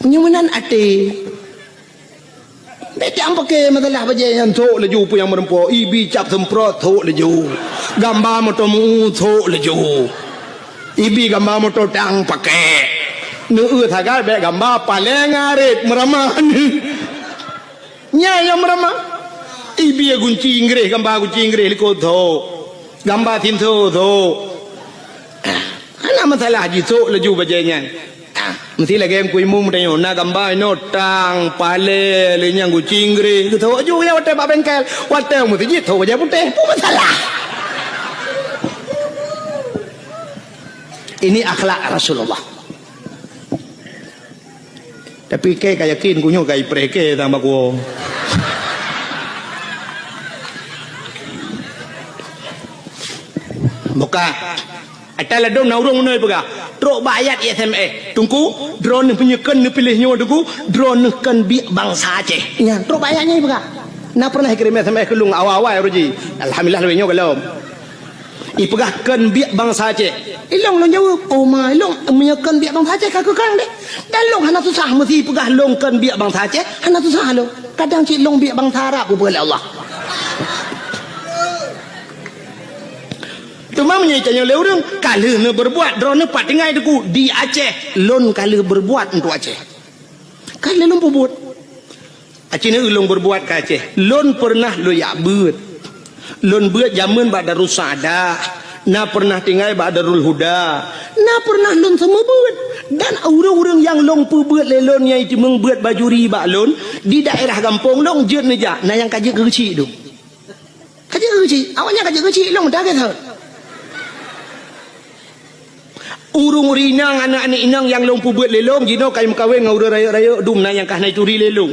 Nyoe meunan até. Bèk tam paké masalah bajèe nyan, sôk laju peue nyang meurumpok, ibi cap seumprot, sôk laju. Gamba moto meu, sôk laju. Ibi gamba moto tang paké. Neueu sagai bèk gamba paleng arit meuramah. Nyan nyang meuramah. Ibi gunci Inggréh, gamba gunci Inggréh likot, sôk. Gamba sinso, sôk. Ah, hana masalah jisôk laju bajèe nyan. Ah, meusti lagèe Teungku Imum tanyoe, na gamba inoe tang, paleng, lé nyang gunci Inggréh. Geusôk laju watèe bak bengkel. Watèe meuseujid sôk bajèe putéh. Peue masalah? Ini akhlak Rasulullah. Tapi kèe ka yakin, ku nyoe ka ipreh kèe sama ku. Buka. Ata ladôm na ureueng meunoe peugah, "Trok bak ayat S M S. Teungku, droeneuh meunyoe kön neupiléh nyoe Teungku, droeneuh kön biek bansa Aceh." Nyan, trok bak ayat nyan peugah. Na pernah ikirém S M S keu lôn awai-awai uroe jih. Alhamdulillah, lagèe nyoe golom. Ipeugah kön biek bansa Aceh. Ilôn lôn jaweueb, "Oh ma, ilôn meunyoe kön biek bansa Aceh ka keu kang deh." Dan lôn hana susah meusi ipeugah lôn kön biek bansa Aceh, hana susah lôn. Kadang cit lôn biek bansa Arab geupeugah lé Allah. Teuma meunyoe itanyoe lé ureueng, ka lheueh neubeurbuat, droeneuh pat tinggai Teungku di Aceh, lôn ka lheueh beurbuat untuk Aceh. Ka lheueh lôn peubuet. Aci neu lôn beurbuat ka Aceh. Lôn peureunah lôn jak beuet. Lôn beuet jameun bak Darussaada, na peureunah tinggai bak Darul Huda, na peureunah lôn seumeubeuet. Dan ureueng-ureueng nyang lôn peubeuet lé lôn nyang jiteumeung beuet bajuri bak lôn di daerah gampông lôn jeuet neujak, na nyang ka jeuet keu geuchik dum. Ka jeuet keu geuchik, awaknyan ka jeuet keu geuchik lôn, dah ka thon. Ureueng-ureueng inong, aneuk-aneuk inong nyang lôn peubeuet lé lôn, jinoe ka meukawen ngon ureueng rayeuk-rayeuk dum na nyang ka hana jituri lé lôn.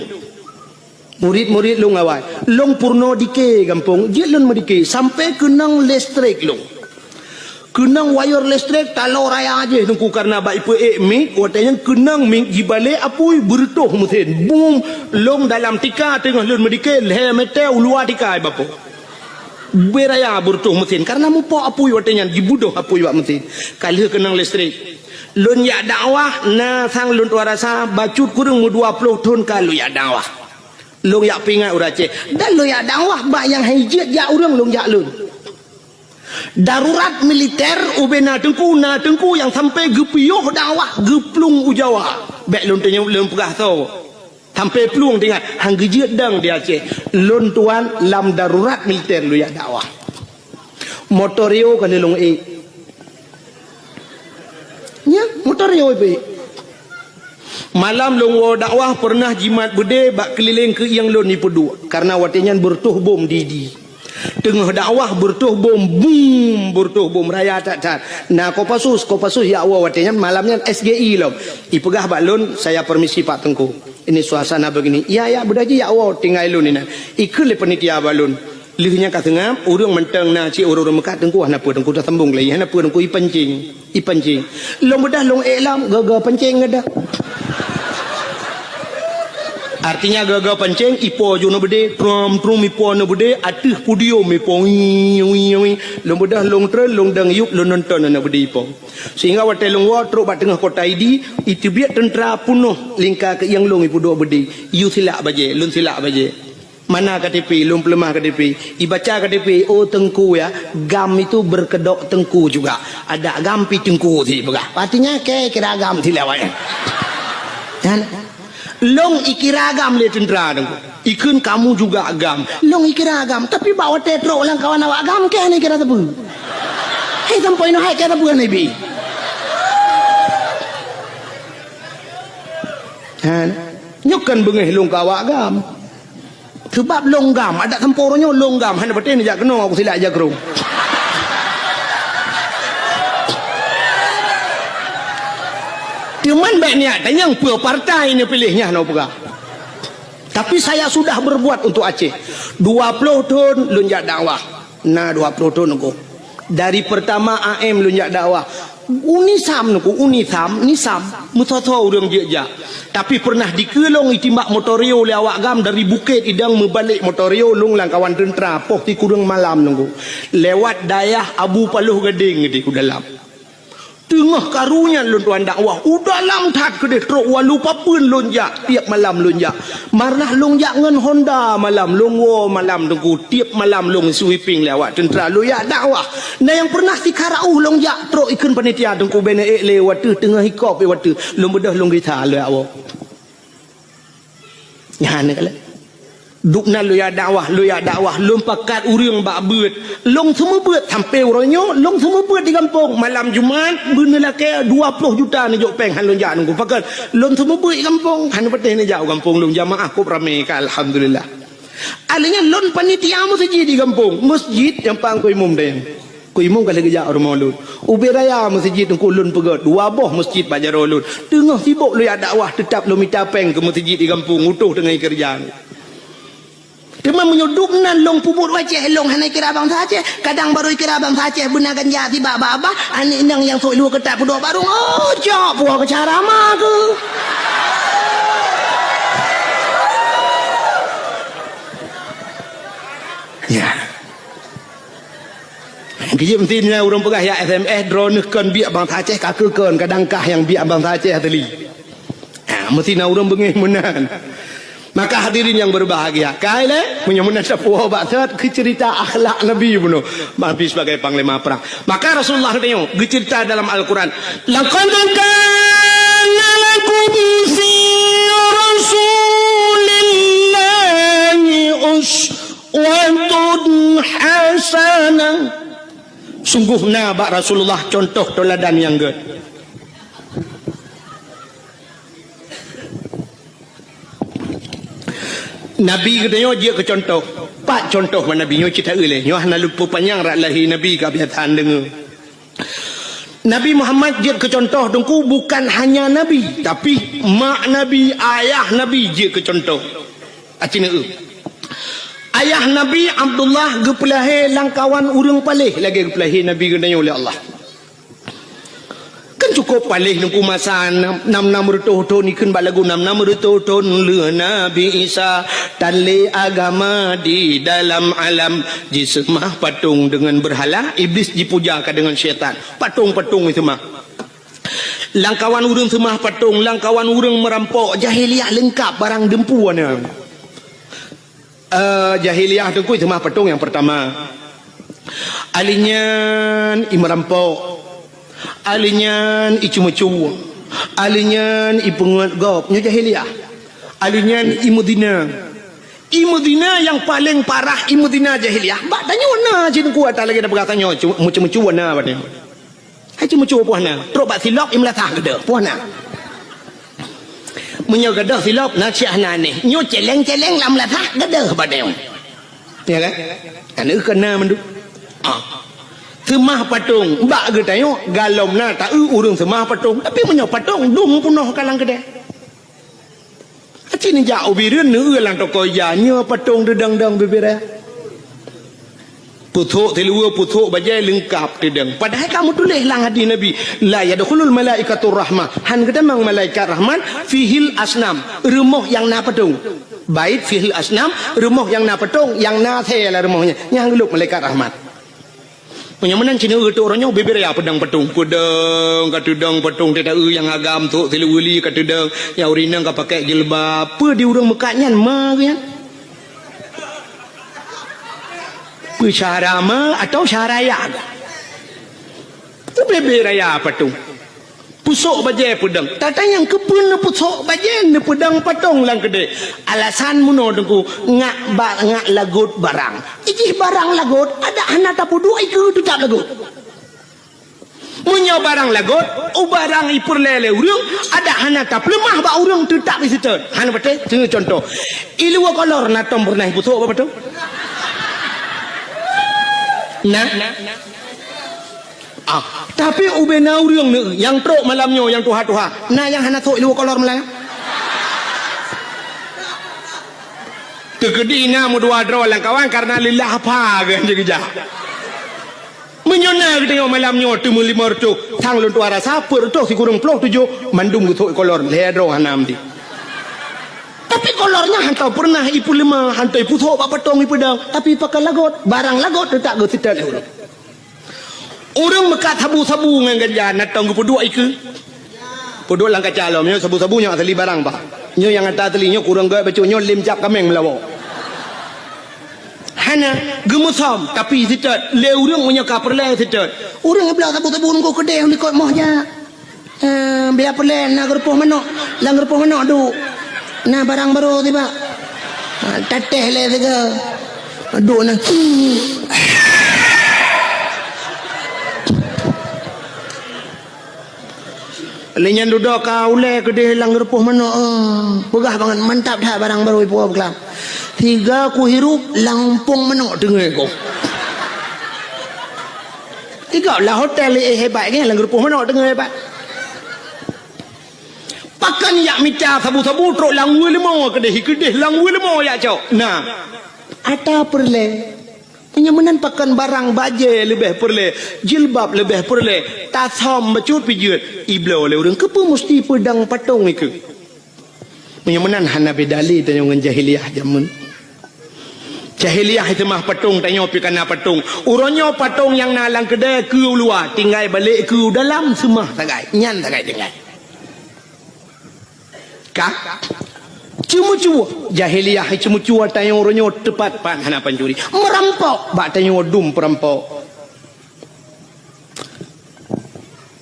Murit-murit lôn awai, lôn peurunoe dike gampông, jeuet lôn meudike sampoe keunong listrik lôn. Keunong wayeur listrik taloe raya jih Teungku, kareuna bak ipeuék mik, watèe nyan keunong mik jibalek apui, beureutoh meusén. Bum, lôn dalam tika teungoh lôn meudike, lhèe mètè u luwa tika ibapoe. Beu raya beureutoh meusén, kareuna mupok apui watèe nyan, jibeudôh apui bak meusén. Ka lheueh keunong listrik. Lôn jak dakwah, na sang lôn tuan rasa, bacut kureueng meudua ploh thon ka lôn jak dakwah. Lôn jak peuingat ureueng Aceh. Dan lôn jak dakwah bak nyang han jeuet jak ureueng lôn jak lôn. Darurat militer ubena teungku, na teungku nyang sampai geupiôh dakwah geuplueng u Jawa. Bèk lôn tanyong lôn peugah soe. Sampai plueng teuingat, han geujeuet dang di Aceh. Lôn tuan lam darurat militer lôn jak dakwah. Motor Rio ka lheueh lôn ék. Nya, motor Rio ipeuék. Malam lôn woe dakwah peureunah jimat beudé bak keulileng keu ieng lôn ipeuduek, kareuna watèe nyan beureutoh bom di-di. Teungoh dakwah beureutoh bom, bum, beureutoh bom raya that-that. Na Kopassus, Kopassus jak woe watèe nyan, malam nyan S G I lom. Ipeugah bak lôn, "Saya permisi Pak Teungku. Ini suasana begini." "Ya, ya, beudôh jih jak woe, tinggai lôn inan." Ikheun lé panitia bak lôn. Lheueh nyan ka seungab, ureueng mantong na cit ureueng-ureueng meukat, "Teungku, hana peue Teungku, tasambong lé, hana peue Teungku, ipancing, ipancing." Lôn beudôh lôn ék lom, geuga pancing geudah. Artinya geuga pancing, ipo ju na beudé, trum, trum, ipo na beudé, ateueh podium ipo, wii, wii, wii. Lôn beudôh lôn treun, lôn dong yup, lôn nonton na beudé ipo. Sehingga watèe lôn woe trok bak teungoh kota Idi, iteubiet teuntra peunoh lingka keu ieng lôn ipeuduek beudé, yue silak bajèe, lôn silak bajèe. Mana K T P, lôn peuleumah K T P. Ibaca K T P, "Oh Teungku ya, GAM itu berkedok teungku juga. Ada GAM pi teungku," sipeugah. Artinya, kèe kira GAM silak awaknyan. Kan? Lôn ikira GAM lé teuntra Teungku. Ikheun, "Kamu juga GAM." Lôn ikira GAM, tapi bak watèe trok lam kawan awak GAM, kèe hana ikira sapeue. Hai sampoe nyoe hai kèe sapeue hana ibi. Kan? Nyoe kan beungèh lôn keu awak GAM. Seubab lôn GAM, adak sampoe uroe nyoe lôn GAM, hana patéh neujak keunoe, aku silak jak keunoe. Teuma bèk neujak tanyong peue partai neupiléh, nyan hana peugah. Tapi saya sudah berbuat untuk Aceh. Dua ploh thon lôn jak dakwah. Na dua ploh thon Teungku. Dari pertama A M lôn jak dakwah. UNISAM Teungku, UNISAM, NISAM, meusoe-soe ureueng jeuet jak. Tapi peureunah dikeue lôn itimbak motor Rio lé awak GAM dari Bukét Idong meubalek motor Rio lôn lam kawan teuntra poh sikureueng malam Teungku. Lewat dayah Abu Paloh Gadeng di u dalam. Teungoh karu nyan lôn tuan dakwah, u dalam that keudeh trok walu papeuen lôn jak, tiep malam lôn jak. Malah lôn jak ngon Honda malam, lôn woe malam Teungku, tiep malam lôn sweeping lé awak teuntra lôn jak dakwah. Na nyang peureunah sikara uh lôn jak trok ikheun panitia Teungku bèk neuék lé watèe teungoh hikop watèe lôn beudôh lôn gisa lôn jak woe. Nyan keuh lé. Dubnan lôn jak dakwah, lôn jak dakwah, lôn pakat ureueng bak beuet. Lôn seumeubeuet sampoe uroe nyoe, lôn seumeubeuet di gampông. Malam Jumat, beuneulakèe dua ploh juta neujok pèng han lôn jak Teungku. Pakon, lôn seumeubeuet di gampông, han patéh neujak u gampông lôn, jamaah kôp ramé ka, alhamdulillah. Alèh nyan lôn panitia meuseujid di gampông. Meuseujid nyang pang keu imum dayang. Keu imum ka lheueh geujak u rumoh lôn. Ubé raya meuseujid Teungku lôn peugöt, dua boh meuseujid bak jaroe lôn. Teungoh sibok lôn jak dakwah, teutab lôn mita pèng keu meuseujid di gampông, utôh teungoh keureuja. Teuma meunyoe dubnan lôn peubuet u Aceh, lôn hana kira bansa Aceh. Kadang barô kira bansa Aceh beuna ganja sibak babah, aneuk inong nyang sôk luwa keutak peuduek barô, oh, cok puwoe keu cara ma keuh. Ya. Geujeuet meusti na ureueng peugah, "Ya S M S, droeneuh kon biek bansa Aceh, ka keuh kon, kadang kah nyang biek bansa Aceh asli." Ha, meusti na ureueng beungéh meunan. Maka hadirin yang berbahagia, kai lé, meunyoe meunan sapeue bak sot keu ceurita akhlak Nabi bunoe, Nabi sebagai panglima perang. Maka Rasulullah geutanyoe geuceurita dalam Al-Quran, "Laqad kana lakum fi Rasulillahi uswatun hasanah." Sungguh na bak Rasulullah contoh teuladan nyang gèt. Nabi geutanyoe jeuet keu contoh. Pat contoh bak Nabi nyoe cit taeu lé. Nyoe hana lôn peupanyang rot lahé Nabi ka biasa deungoe. Nabi Muhammad jeuet keu contoh Teungku bukan hanya Nabi, tapi mak Nabi, ayah Nabi jeuet keu contoh. Aci neueu. Ayah Nabi Abdullah geupeulahé lam kawan ureueng paléh lagèe geupeulahé Nabi geutanyoe lé Allah. Kan cukôp paléh Teungku masa nam, nam, nam reutôh thôn, ikheun bak lagu nam, nam reutôh thôn lheueh Nabi Isa, tan lé agama di dalam alam, jiseumah patong deungon beurhala, Iblis jipuja ka deungon syaitan. Patong-patong jiseumah. Lamkawan ureuëng seumah patong, lamkawan ureuëng meurampok, jahiliyah leungkab barang dumpeue na. Eh, jahiliyah teungku seumah patong nyang peurtama. Ahli nyan i meurampok. Ahli nyan i ceumeucue. Ahli nyan i peungeuet gob. Nyoe jahiliyah. Ahli nyan i meuzina. I meuzina nyang paleng parah, i meuzina jahiliyah. Bak tanyoe na cit teungku ata lagée na peugah tanyoe, cu-, meuceumeucue na bak tanyoe. Hai ceumeucue poh na, trok bak silop i meulasah geudoh poh na. Meunyoe geudoh silop na siah na neh, nyoe celeng-celeng lam meulasah geudoh bak tanyoe. Ya kan? Aneuk keu na mandum. Ah. Seumah patong bak geutanyoe galom na ta-eu ureuëng seumah patong, tapi meunyoe patong dum peunoh ka lam keudè. Aci neujak u Bireuen neueu lam toko ija, nyoe patong teudong-dong bibiré. Pusok siluweue, pusok bajée leungkab teudong. Padahai ka meutuléh lam hadis Nabi, "La yadkhulul malaikatur rahmah." Han geutamong malaikat rahmat, fihil asnam, rumoh nyang na patong. Bait fihil asnam, rumoh nyang na patong, nyang na asée lam rumoh nyan. Nyang geulop malaikat rahmat. Meunyoe meunan cit neueu teuh uroe nyoe bibiré peudong patong. Peudong, ka teudong patong teuta-eu nyang agam sôk siluweue li ka teudong, nyang ureuëng inong ka pakai jilbab. Peue di ureuëng meukat nyan ma geuh nyan? Peue syahara ma atau syahara ya? Bibiré patong. Pusok bajée peudong. Tatanyong keupeue neupusok bajée neupeudong patong lam keudè. Alasan meunoe teungku, ngak ba-, ngak lagot barang. Ijih barang lagot, adak hana tapeuduek ikeue teutap lagot. Meunyoe barang lagot, u barang ipeureulée lé ureuëng, adak hana tapeuleumah bak ureuëng teutap iseutôt. Hana patéh, teungoh contoh. Iluwa kolor na tom peureunah ipusok bak patong? Nah. Ah, tapi ubena ureuëng ni nyang trok malam nyoe nyang tuha-tuha, na nyang hana sôk iluwa kolor malam nyoe? Teukeudi na meudua droe lam kawan karena lillah apa geuh jeuet geujak. Meunyoe na geutanyoe malam nyoe teumeulimong reutôh, sang lôn tuha rasa peuet reutôh sikureueng ploh tujoh mandum geusôk kolor lhée droe hana meuti. Tapi kolor nyan hana peureunah ipeuleumah, hana ipusok bak patong ipeudong, tapi pakai lagot, barang lagot teutap geuseutôt lé ureuëng. Ureuëng meukat sabu-sabu ngon ganja na tom geupeuduek ikeue. Peuduek lam kaca lom, nyoe sabu-sabu nyoe asli barang bah. Nyoe nyang ata asli nyoe kureueng gét bacut nyoe lem cap kaméng meulawa. Hana geumeusom tapi seutôt lé ureuëng meunyoe ka peureulée seutôt. Ureuëng bloe sabu-sabu nunggu keudeh likot moh jak. Eh, biar peureulée na geurupoh manok, lam geurupoh manok duek. Na barang barô tibak. Ha, tatéh lé siga. Duek na. Lé nyan dudoe ka ulée keudeh lam geurupoh manok. Eh, peugah bangat mantap that barang barô ipuwoe beuklam. Siga kuhirup lam umpung manok teungoh ko. Tiga lah hotel eh hebat kan lam geurupoh manok teungoh hebat. Pakon jak mita sabu-sabu trok lam wue leumo keudeh, keudeh lam wue leumo jak cok. Nah, ata peureulée. Meunyoe meunan pakon barang bajée leubeh peureulée, jilbab leubeh peureulée, tasam bacut pijeuet, ibloe lé ureuëng keupeue musti peudong patong ikeue. Meunyoe meunan hana beda lé tanyoe ngon jahiliyah jameun. Jahiliyah itu mah patong tanyoe pih kana patong. Uroe nyoe patong nyang na lam keudée keu u luwa, tinggai balek keu u dalam seumah sagai. Nyan sagai tinggai. Ka? Ceumeucue. Jahiliyah ceumeucue tanyoe uroe nyoe teupat pat hana pancuri. Meurampok bak tanyoe dum peurampok.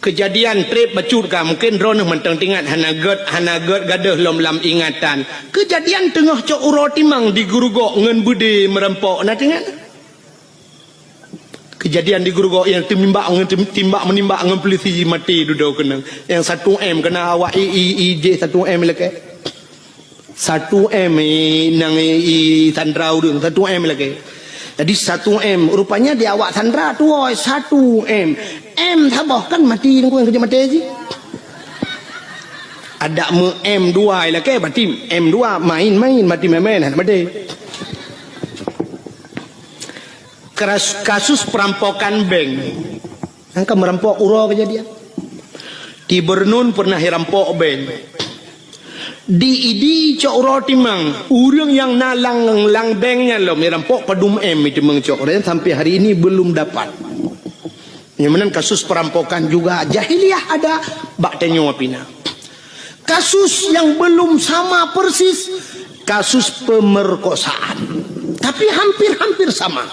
Keujadian treb bacut ka, mungken droeneuh mantong teuingat hana gét, hana gét gadôh lom lam ingatan. Keujadian teungoh cok uroe timang di Geurugok ngon beudé meurampok, na teuingat? Keujadian di Geurugok nyang teumimbak ngon tem-, timbak meunimbak ngon peulisi maté dudoe keunong. Nyang satu M keuna awak i, i, i jih satu M ilakée. Satu M, eh, nang, eh, i sandra ureuëng, satu M lagée. Jadi satu M, rupanya di awak sandra tuwoe satu M. M saboh kan mati nangku nyang keujeuet maté jih. Adak meu M dua lagée, berarti M dua main-main, mati main-main, hana maté. Keras-, kasus perampokan bank. Nyang ka meurampok uroe keujadian. Di Bernun pernah irampok bank. Di Idi cok uroe timang, ureuëng nyang na lam, lam bank nyan lom irampok padum M timang cok, dan sampai hari ini belum dapat. Nyang meunan kasus perampokan juga jahiliyah ada, bak tanyoe pih na. Kasus yang belum sama persis, kasus pemerkosaan. Tapi hampir-hampir sama.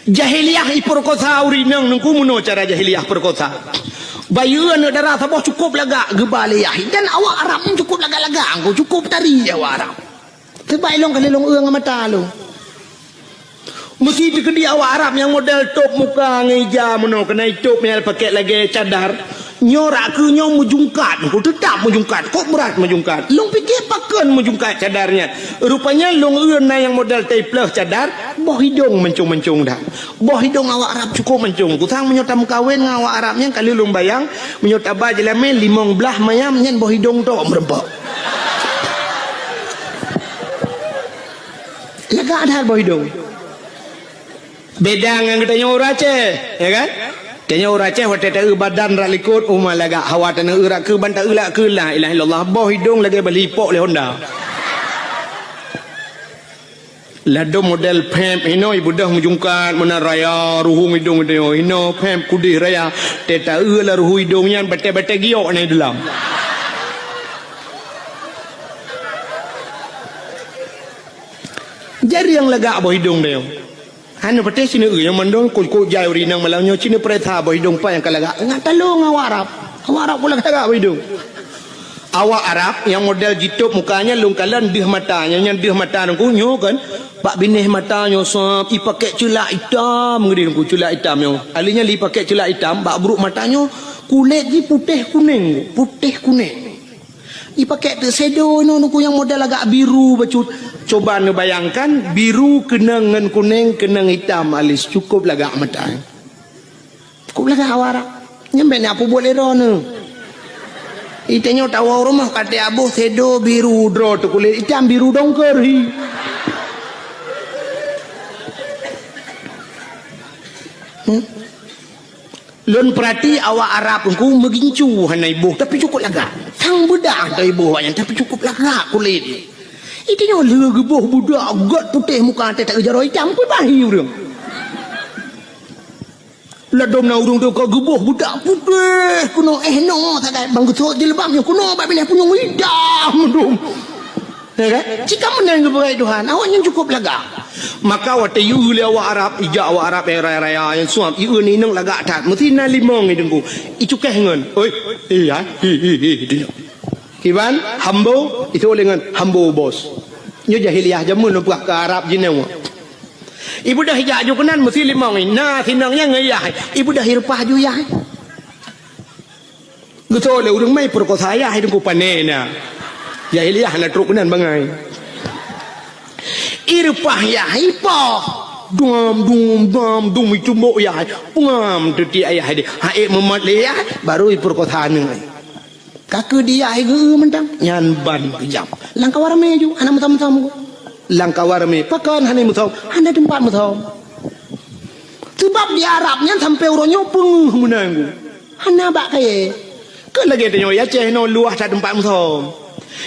Jahiliyah ipeurkosa ureueng inong, Teungku, meunoe cara jahiliyah peurkosa. Bayeue aneuk dara saboh cukup lagak geuba lé yah. Dan awak Arab nyan cukup lagak-lagak, Teungku, cukup tari awak Arab. Teuma ilong kali ilong eu ngon mata lôn. Meusti teukeudi awak Arab nyang model tôb muka ngon ija meunoe, keunan tôb nyang pakèk lagèe cadar. Nyoe rak keuh nyoe meujungkat, Teungku, teutap meujungkat, kok brat meujungkat. Lôn piké pakon meujungkat cadar nyan. Rupanya lôn eu na nyang model taipleuh cadar, boh idong mancong-mancong that. Boh idong awak Arab cukup mancong. Kusang meunyoe tameukawen ngon awak Arab nyan, ka lheueh lôn bayang, meunyoe taba jeulamé limong blaih mayam nyan boh idong tok meureumpok. Lagak that boh idong. Beda ngon geutanyoe ureueng Aceh, ya kan? Tanyoe ureueng Aceh watèe taeu badan rak likot, uma lagak, hawa taneuk eu rak keuh ban taeu rak keuh, la ilaha illallah, boh idong lagèe bali ipok lé honda. Ladôm model pèp hinoe, ibeudôh meujungkat meunan raya, ruhueng idong tanyoe hinoe, pèp kudeh raya, teuta eu lam ruhueng idong nyan batèe-batèe giok na di dalam. Jareueng lagak boh idong tanyoe. Hana patéh sineuk eu nyang mandum kok-kok jai ureueng inong malam nyoe, sineuk peuriksa boh idong pat nyang ka lagak. Ngat talong awak Arab. Awak Arab pun lagak-lagak boh idong. Awak Arab nyang model jitôb muka nyan lôn kalon deuh mata, nyang, nyang deuh mata Teungku nyoe kan. Bak binéh mata nyoe sab, ipakèk ceulak itam geudeh Teungku, ceulak itam nyoe. Ahli nyan lé ipakèk ceulak itam, bak brôk mata nyoe kulét jih putéh kunéng, putéh kunéng. Ipakèk teuk shadow nyoe Teungku nyang model agak biru bacut. Coba neubayangkan, biru keunong ngon kunéng, keunong itam alis, cukup lagak mata. Cukup lagak awak Arab. Nyan bèk na peubuet lé droeneuh. Itanyoe tawoe rumoh ka teuaboh shadow biru droe teuh kulét itam biru dongker hi. Hmm? Lôn peurati awak Arab Teungku meugincu hana iboh, tapi cukup lagak. Sang beudah teuh iboh awak nyan, tapi cukup lagak kulét. Itanyoe lheueh geuboh budak gèt putéh muka teuh, taeu jaroe itam, peue bahi ureueng. Ladôm na ureueng teuh ka geuboh budak putéh keunoe, eh, noe sagai, ban geusôk jilbab nyoe keunoe bak binéh punyueng itam dum. Ya kan? Cit ka meunan geupeugah Tuhan, awak nyan cukup lagak. Maka watèe ieu lé awak Arab, ijak awak Arab nyang raya-raya nyang suab, ieu inong lagak that, meusti na limong i Teungku. Icukéh ngon, "Oi, iya, hi, hi, hi," Kiban, hambo, itu lé ngon hambo bos. Nyoe jahiliyah jameun lôn peugah keu Arab jinoe. Ibeudôh ijak aju keunan meusti limong i. Na sinong nyan ngon yah. Ibeudôh ireupah aju yah. Geutôi lé ureueng mai peurkosa yah, i Teungku pané na. Jahiliyah na trok keunan bangai. Ireupah yah, ipoh. Dum, dum, dum, dum, icumbok yah. Pengam teutiek yah deh. Hai meumat lé yah, baru ipeurkosa aneuk. Ka keuh di yah geu mantong, nyan ban keujam. Lam kawan ramé ju, hana meusom-som. Lam kawan ramé, pakon hana meusom, hana teumpat meusom. Seubab di Arab nyan sampoe uroe nyoe peungeuh meunan. Hana bak kayèe. Keu lagèe tanyoe i Aceh nyoe luwah that teumpat meusom.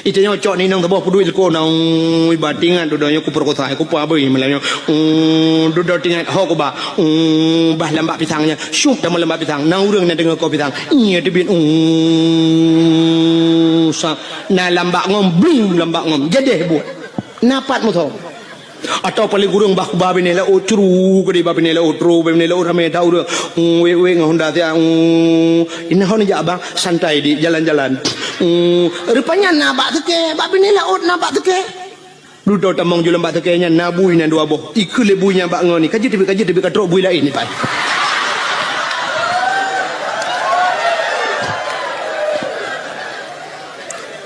Itanyoe cok ninong saboh peuduek leuko na, ui, ba tingat dudoe nyoe kupeurkosa, kupeubeuih malam nyoe. Uh, dudoe tingat ho kuba. Uh, bah lambak pisang nyan. Syup teuma lambak pisang. Na ureueng na deungoe ko pisang. Iya teubiet. Uh, sa-, na lambak ngom, blum lambak ngom. Jadeh buet. Na pat meusom. Atawa paléng kureueng bah kuba binéh laôt, curu keudeh bah binéh laôt, tro bah binéh laôt ramé that ureueng. Uh, wék-wék ngon honda siat. Uh, inoe ho neujak bang, santai di jalan-jalan. Uh, rupanya na bak seukée, bak binéh laôt na bak seukée. Dudoe tamong ju lam bak seukée nyan na bui nyan dua boh. Ikheun lé bui nyan bak ngon ni, ka jeuet teubiet, ka jeuet teubiet, ka trok bui laén ni pai.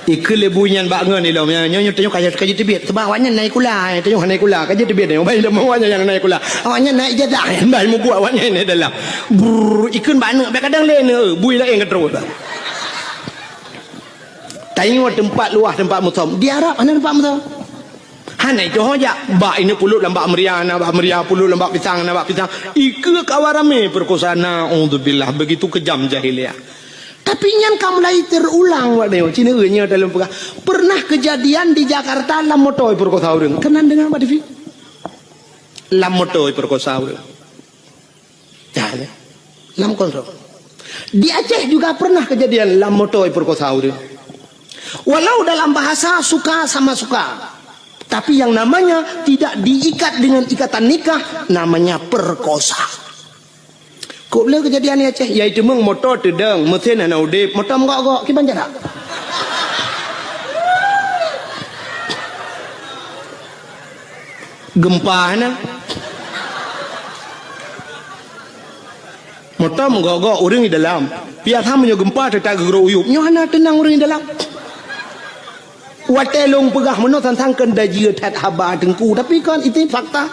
Ikheun lé bui nyan bak ngon ni lom, nyoe, nyoe, nyoe tanyoe ka jeuet, ka jeuet teubiet. Seubab awak nyan na sikula, eh, tanyoe hana sikula, ka jeuet teubiet tanyoe. Bai lom awak nyan nyang na sikula. Awak nyan na ijazah, bai mubuet awak nyan di dalam. Brrr, ikheun bak aneuk, bèk kadang lé aneuk, bui laén ka trok. Tanyoe teumpat luwah teumpat meusom. Di Arab hana teumpat meusom. Hana itu ho jak. Bak ineuk pulop lam bak meuria, na bak meuria, pulop lam bak pisang, na bak pisang. Ikeu kawan ramé peurkosa, naudzubillah. Begitu kejam jahiliyah. Tapi nyan ka mulai teurulang, Pak Neo. Cina nyoe dalam peugah. Pernah kejadian di Jakarta lam moto peurkosa ureueng. Keunan deungoe bak T V. Lam moto peurkosa ureueng. Dah, ya. Lam kontrol. Di Aceh juga pernah kejadian lam moto perkosa ureuëng. Walau dalam bahasa suka sama suka, tapi yang namanya tidak diikat dengan ikatan nikah, namanya perkosa. Kok le kejadian di Aceh, yaitu meng moto teudong, mesin hana udeb, moto menggok-gok, kiban jarak. Gempa hana. Moto menggok-gok ureuëng di dalam. Biasa meunyoe gempa teutap geugurok uyup. Nyoe hana teunang ureuëng di dalam. Watée lôn peugah meunoe sang-sang keu dajie that haba teungku, tapi kan itu fakta.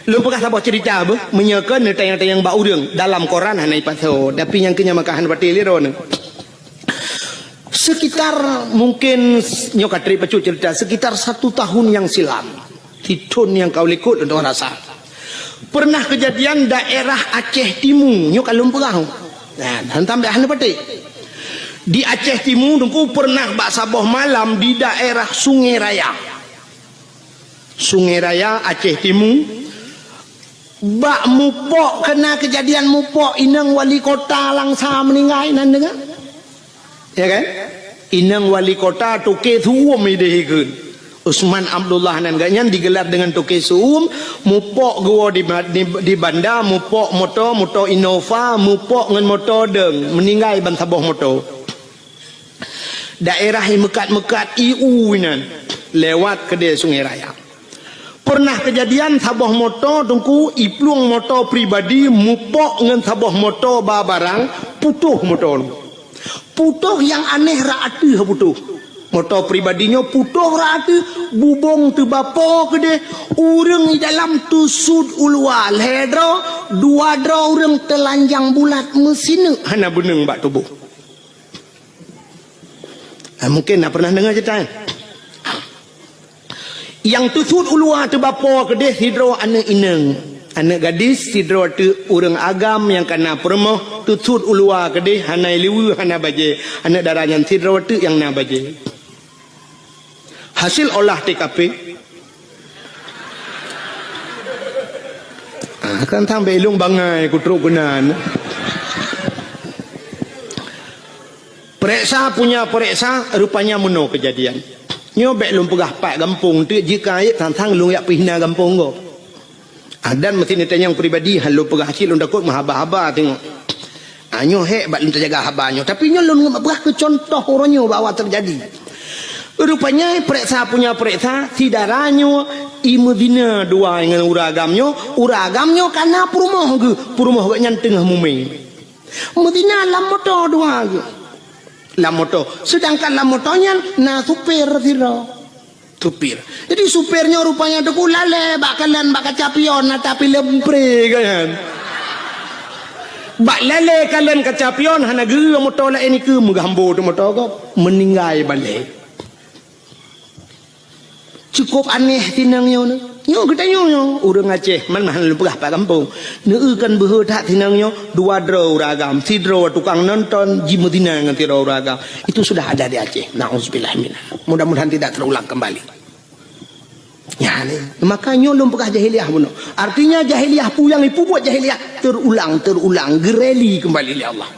Lôn peugah saboh cerita beuh, meunyoe keu neutanyong-tanyong bak ureuëng dalam koran hana ipasoe, tapi nyang keu nyan maka hana patéh lé droeneuh. Sekitar mungkin nyoe ka trép bacut cerita, sekitar satu tahun yang silam, di thon nyang ka likot untuk rasa. Pernah kejadian daerah Aceh Timu, nyoe ka lôn peugah. Nah, hantam dah hana patéh. Di Aceh Timu teungku pernah bak saboh malam di daerah Sungai Raya. Sungai Raya, Aceh Timu. Bak mupok keuna kejadian mupok inong wali kota Langsa meninggai nan deungoe. Ya kan? Inong wali kota Toke Suum ideh ikheun. Usman Abdullah nan gak nyan digelar dengan Toke Suum, mupok geuwoe di, di, di banda, mupok moto, moto Innova, mupok ngon moto dong, meninggai ban saboh moto. Daerah i meukat-meukat i u inan, lewat keudeh Sungai Raya. Pernah kejadian saboh moto teungku iplueng moto pribadi mupok ngon saboh moto ba barang, putoh moto nyoe. Putoh nyang aneh rot ateueh putoh. Moto pribadi nyoe putoh rot ateueh, bubong teubapo keudeh, ureuëng di dalam teusut u luwa lhée droe, dua droe ureuëng teulanjang bulat meusineuk hana beuneueng bak tuboh. Nah, mungkin na pernah deungoe cerita nyan. Nyang teusut u luwa teubapo keudeh sidroe aneuëk inong, aneuëk gadis sidroe teuk ureuëng agam nyang kana peurumoh teusut u luwa keudeh hana liweue hana bajée, aneuëk dara nyan sidroe teuk nyang na bajée. Hasil olah T K P. Ah, kan sang bék ilong bangai kutrok keunan. Pereksa punya pereksa, rupanya meunoe kejadian. Nyoe bék lôn peugah pat gampông teuk jika ayat sang-sang lôn yak pihna gampông gob. Ah, dan meusti neutanyong pribadi, han lôn peugah cit lôn takot meuhaba-haba teungoh. Ah, nyoe hék bak lôn teujaga haba nyoe. Tapi nyoe lôn peugah keu contoh uroe nyoe bahwa teujadi. Rupanya pereksa punya pereksa, si dara nyoe i meuzina dua ngon ureuëng agam nyoe, ureuëng agam nyoe kana peurumoh geuh, peurumoh gobnyan teungoh mumé. Meuzina lam moto dua geuh. Lam moto. Sedangkan lam moto nyan na supir sidroe. Supir. Jadi supir nyoe rupanya teungku lalée bak kalon bak kaca pion na tapi lempré kan. Bak lalée kalon kaca pion hana geue moto laén ikeue meugah ambo teuh moto gob. Meuninggai balek. Cukup aneh tinang nyoe. Nyoe geutanyoe nyoe. Ureuëng Aceh, man mahan lôn peugah pat gampông. Neueu kan beuhe that tinang nyoe, dua droe ureuëng agam, sidroe tukang nonton, jimeuzina ngon sidroe ureuëng agam. Itu sudah ada di Aceh. Nauzubillah minha. Mudah-mudahan tidak terulang kembali. Ya, ni. Maka nyoe lôn peugah jahiliyah bunoe. Artinya jahiliyah peue nyang ipubuet jahiliyah terulang, terulang, geureli kembali lé Allah.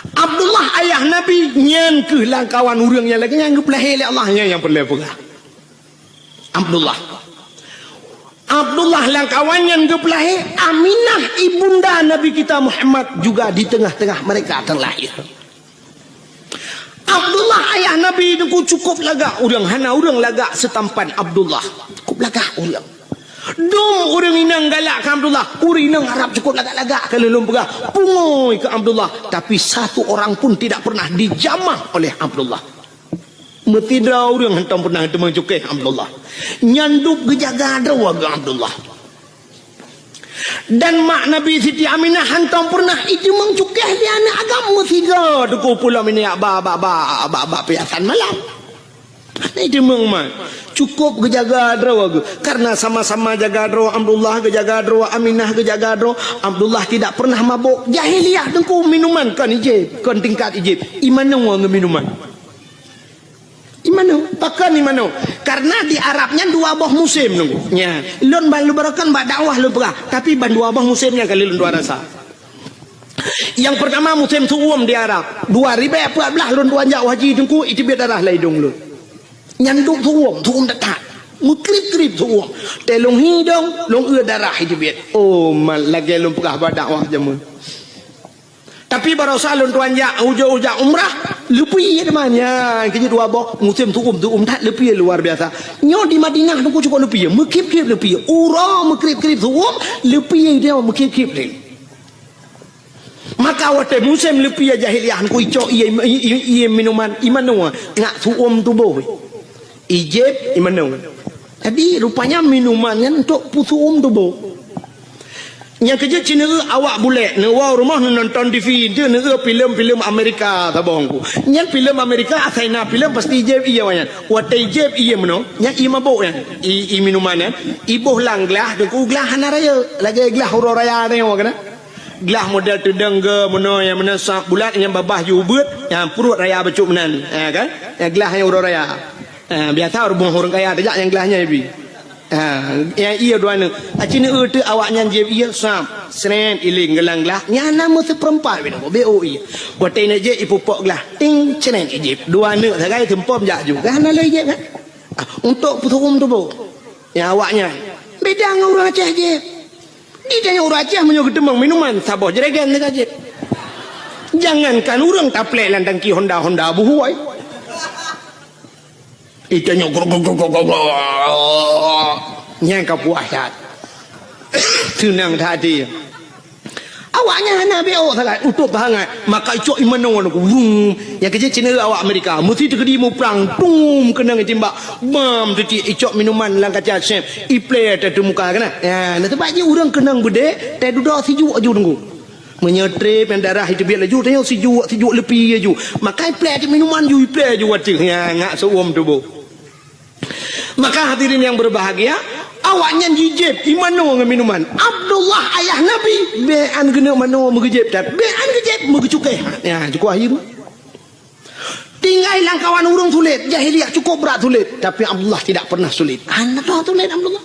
Abdullah ayah Nabi nyan keuh lam kawan ureuëng nyang lagée nyan geupeulahé lé Allah, nyan nyang peureulée peugah. Abdullah. Abdullah lam kawan nyan geupeulahé, Aminah ibunda Nabi kita Muhammad juga di tengah-tengah mereka terlahir. Abdullah ayah Nabi teungku cukup lagak ureuëng, hana ureuëng lagak seutampan Abdullah. Cukup lagak ureuëng. Dum ureuëng inong galak keu Abdullah, ureuëng inong Arab cukup lagak-lagak ka lheueh lôn peugah, pungui keu Abdullah, tapi satu orang pun tidak pernah dijamah oleh Abdullah. Meusidroe ureuëng hantom pernah teumeucukéh Abdullah. Nyan dub geujaga droe geuh Abdullah. Dan mak Nabi Siti Aminah hantom pernah iteumeucukéh di aneuëk agam meusigoe teungku pulo minyak ba, ba, ba, ba, ba piasan malam. Hana iteumeumat. Cukup geujaga droe geuh. Karena sama-sama jaga droe, Abdullah geujaga droe, Aminah geujaga droe. Abdullah tidak pernah mabok. Jahiliyah teungku minuman kon ijib, kon tingkat ijib. Iman ngon minuman. Imano, pakon imano. Karena di Arab nyan dua boh musém nunggu. Nya, lôn ban lôn beureukan bak dakwah lôn peugah, tapi ban dua boh musém nyan kali lôn dua rasa. Yang pertama musém su'um di Arab. Dua ribèe peuet blah lôn tuan jak haji teungku, iteubiet darah lam idông lôn. Nyan duek su'um, su'um that-that. Meukrib-krib su'um. Teuh lôn hidông, lôn eu darah iteubiet. Oh, man lagèe lôn peugah bak dakwah jameun. Tapi barosa lôn tuan jak, ujoe jak umrah, leupie teuma nyan. Keujeuet dua boh, musém su'um, su'um that leupie luar biasa. Nyoe di Madinah teungku cukôp leupie, meukrib-krib leupie. Uroe meukrib-krib su'um, leupie dia meukrib-krib lé. Maka watèe musém leupie jahiliyah teungku icok ié, ié, ié, ié minuman, imano ngat su'um tuboh. Ijieb imano. Jadi rupanya minuman nyan untuk peusu'um tuboh. Nyang keujeuet cit neueu awak bulèk, neuwoe rumoh neunonton T V, deuh neueu filem-filem Amerika saboh teungku. Nyan filem Amerika asai na filem pasti ijieb ié awak nyan. Watèe ijieb ié meunoe, nyan ié mabök nyan. Ié, ié minuman nyan, iboh lam glah, teungku glah hana rayeuk, lagèe glah uroe raya nyoe keunan. Glah model teudong geu meunoe nyang meunan sab bulat nyang babah ju ubeuet, nyang pruet raya bacut meunan. Ha kan? Nyang glah nyang uroe raya. Ha, biasa ureueng, ureueng kaya tajak nyang glah nyan ibi. Ha, nyang ié dua neuk. Aci neueu teuk awak nyan jieb ié sab, srét iléng geulang glah. Nyan na meuseupeurempat binoe, beu ié. Watèe neuk jieb ipupok glah, ting, srét ijieb. Dua neuk sagai seumpom jak ju. Kan hana lé jieb kan? Ah, untuk peusu'um tuboh. Nyang awak nyan. Beda ngon ureueng Aceh jieb. Di tanyoe ureueng Aceh meunyoe geuteumeung minuman, saboh jerigen teuka jieb. Jangankan ureueng taplek lam tangki Honda, Honda buhôi. Di tanyoe grok, grok, grok, grok, grok. Nyan ka puas that. Seunang that até. Awaknyan hana beu sagai, utôb hangat. Maka icok imano nyan, wum. Nyang keujeuet cit neueu awak Amerika, meusi teukeudi muprang, tum, keunong itimbak. Bam, teuti icok minuman lam kaca sép. Iplé teuh teumuka keunan. Ya, na teubak jih ureueng keunong beudé, teududoe sijuek aju teungku. Meunyoe trép nyang darah iteubiet laju, tanyoe sijuek, sijuek leupie aju. Maka iplé teuh minuman ju, iplé aju watèe. Ya, ngat seuuem tuboh. Maka hadirin yang berbahagia, awaknyan jijieb imano ngon minuman. Abdullah ayah Nabi, bèk an geuneuk mano meugeujieb that, bèk an geujieb meugeucukéh. Ya, cukup akhé tu. Tinggai lam kawan ureueng sulet, jahiliyah cukup brat sulet, tapi Abdullah tidak pernah sulit. Hana teuh sulet Abdullah.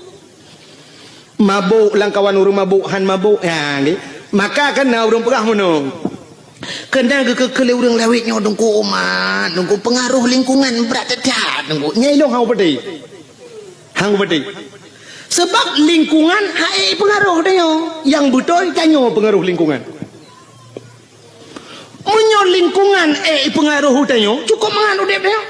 Mabök lam kawan ureueng mabök, han mabök. Ya, nggih. Maka kan na ureueng peugah meunoe. Keunan geukeu-keu lé ureueng lawét nyoe teungku umat, teungku peungaroh lingkungan brat that-that teungku. Nyan ilôn han kupeudeh. Han kupeudeh. Sabab lingkungan han ék peungaroh tanyoe. Nyang beutôi tanyoe peungaroh lingkungan. Meunyoe lingkungan ék peungaroh tanyoe, cukup mangat udép tanyoe.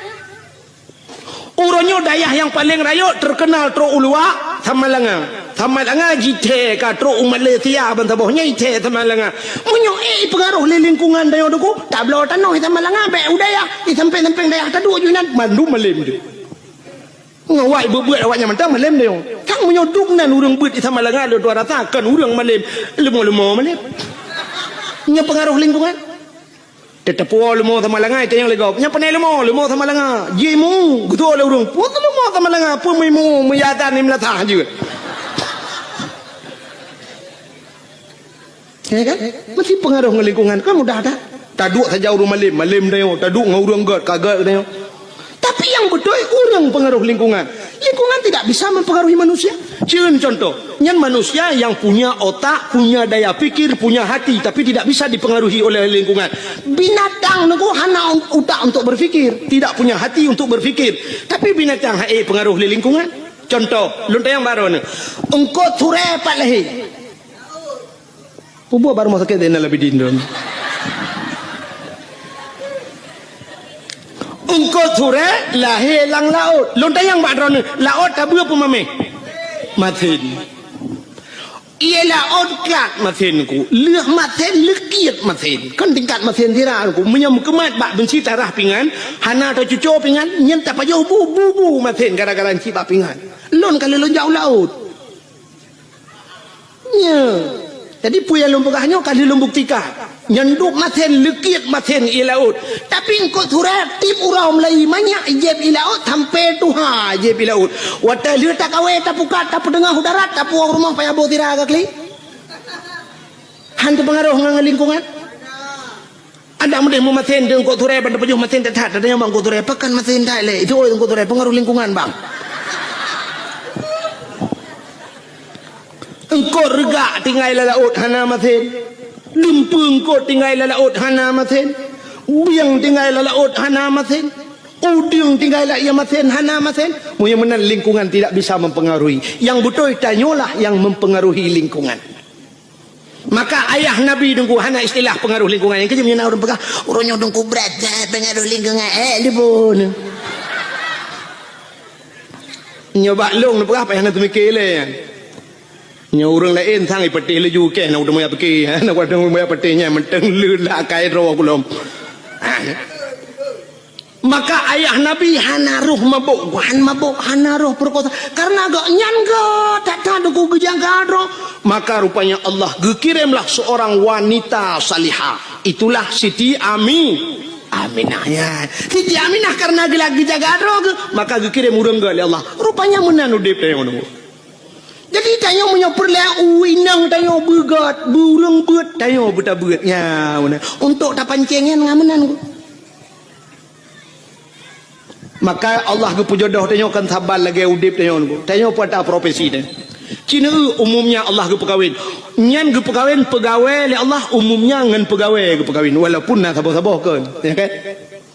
Uroe nyoe dayah nyang paleng rayeuk teukeunal trok u luwa, Samalanga. Samalanga jithèe ka trok u Malaysia ban saboh nyan jithèe Samalanga. Meunyoe ék peungaroh lé lingkungan tanyoe teungku, tabloe tanoh di Samalanga bèk u dayah, di sampéng-sampéng dayah taduek ju inan, mandum malém teuh. Ngon awak beuet-beuet awaknyan mantong malém tanyoe. Kan meunyoe duek nan ureueng beuet di Samalanga lôn tuan rasa kon ureueng malém, leumo-leumo malém. Nyoe peungaroh lingkungan. Teuteupue leumo Samalanga, itanyong lé gob. Nyan panè leumo, leumo Samalanga. Jih mu, geutu'oh lé ureueng. Peue leumo Samalanga, peue meuimu, meuyadan, meulasah jeuet. Ya kan? Meusti peungaroh ngon lingkungan. Kan mudah that. Taduek saja ureueng malém, malém tanyoe. Taduek ngon ureueng gèt, ka gèt tanyoe. Tapi nyang beutôi ureueng peungaroh lingkungan. Lingkungan tidak bisa mempengaruhi manusia. Cieun contoh, nyan manusia yang punya otak, punya daya pikir, punya hati, tapi tidak bisa dipengaruhi oleh lingkungan. Binatang teungku hana utak untuk berpikir, tidak punya hati untuk berpikir. Tapi binatang han ék peungaroh lé lingkungan. Contoh, lôn tanyong baroe nyoe. Eungkôt surèe pat lahé. Peue buet bak rumoh sakét Zainal Abidin tu? Eungkôt surèe lahé lam laôt. Lôn tanyong bak droeneuh, laôt tabeue peue mamèh? Masen. Ié laôt klat masen ku. Lheueh masen, leukiet masen. Kon tingkat masen sira ku. Meunyoe meukeumat bak beunsi tarah pingan, hana teucuco pingan, nyan tapajoh bu, bu, bu masen gara-gara cit bak pingan. Lôn ka lheueh lôn jak u laôt. Nyo. Jadi peue nyang lôn peugah nyoe ka lheueh lôn buktikan. Nyan duek masen, leukiet masen ié laôt. Tapi eungkôt surèe tiep uroe mulai manyak jieb ié laôt sampoe tuha jieb ié laôt. Watèe lheueh takawé, tapukat, tapeuteungoh u darat, tapuwoe u rumoh payah boh sira ka klik. Han teupeungaroh ngon lingkungan. Adak meudeh meumasen di Teungku Turée, ban teupeujeuet masen that-that, tanyong bak Teungku Turée, pakon masen that lé? Itu oi Teungku Turée, pengaruh lingkungan, Bang. Eungkôt reugak tinggai lam laôt hana masen. Lumpue eungkôt tinggai lam laôt hana masen. Bieng tinggai lam laôt hana masen. Udeueng tinggai lam ié masen hana masen. Meunyoe meunan lingkungan tidak bisa mempengaruhi. Yang beutôi tanyoe lah yang mempengaruhi lingkungan. Maka ayah Nabi Teungku hana istilah pengaruh lingkungan. Nyang keujeuet meunyoe na ureuëng peugah, "Uroe nyoe Teungku brat that pengaruh lingkungan." Eh, lipun. Nyoe bak lôn neupeugah payah na teumike lé nyan. Nyoe ureuëng laén sang ipeuteh laju keh na udeueng maya pike. Na udeueng maya peuteh nyan mantong le lah akai droe kulom. Ah. Maka ayah Nabi hana roh mabök, han mabök, hana roh peurekosa. Karena gobnyan geuh that-that Teungku geujaga droe. Maka rupanya Allah geukirimlah seorang wanita salihah. Itulah Siti Ami, Aminah nyan. Siti Aminah karena geula geujaga droe geuh, maka geukirém ureuëng geuh lé Allah. Rupanya meunan udeb tanyoe nyoe. Jadi tanyoe meunyoe peureulée u inong tanyoe beugot, beu ureuëng beuet, tanyoe beutabeuet. Nya, meunan. Untuk tapancéng nyan ngon meunan. Maka Allah geupeujodoh tanyoe kan saban lagée udeb tanyoe nyoe. Tanyoe peue ata profesi nyan. Ci neueu umumnya Allah geupeukawen. Nyan geupeukawen peugawée lé Allah umumnya ngon peugawée geupeukawen. Walaupun na saboh-saboh kon. Ya kan?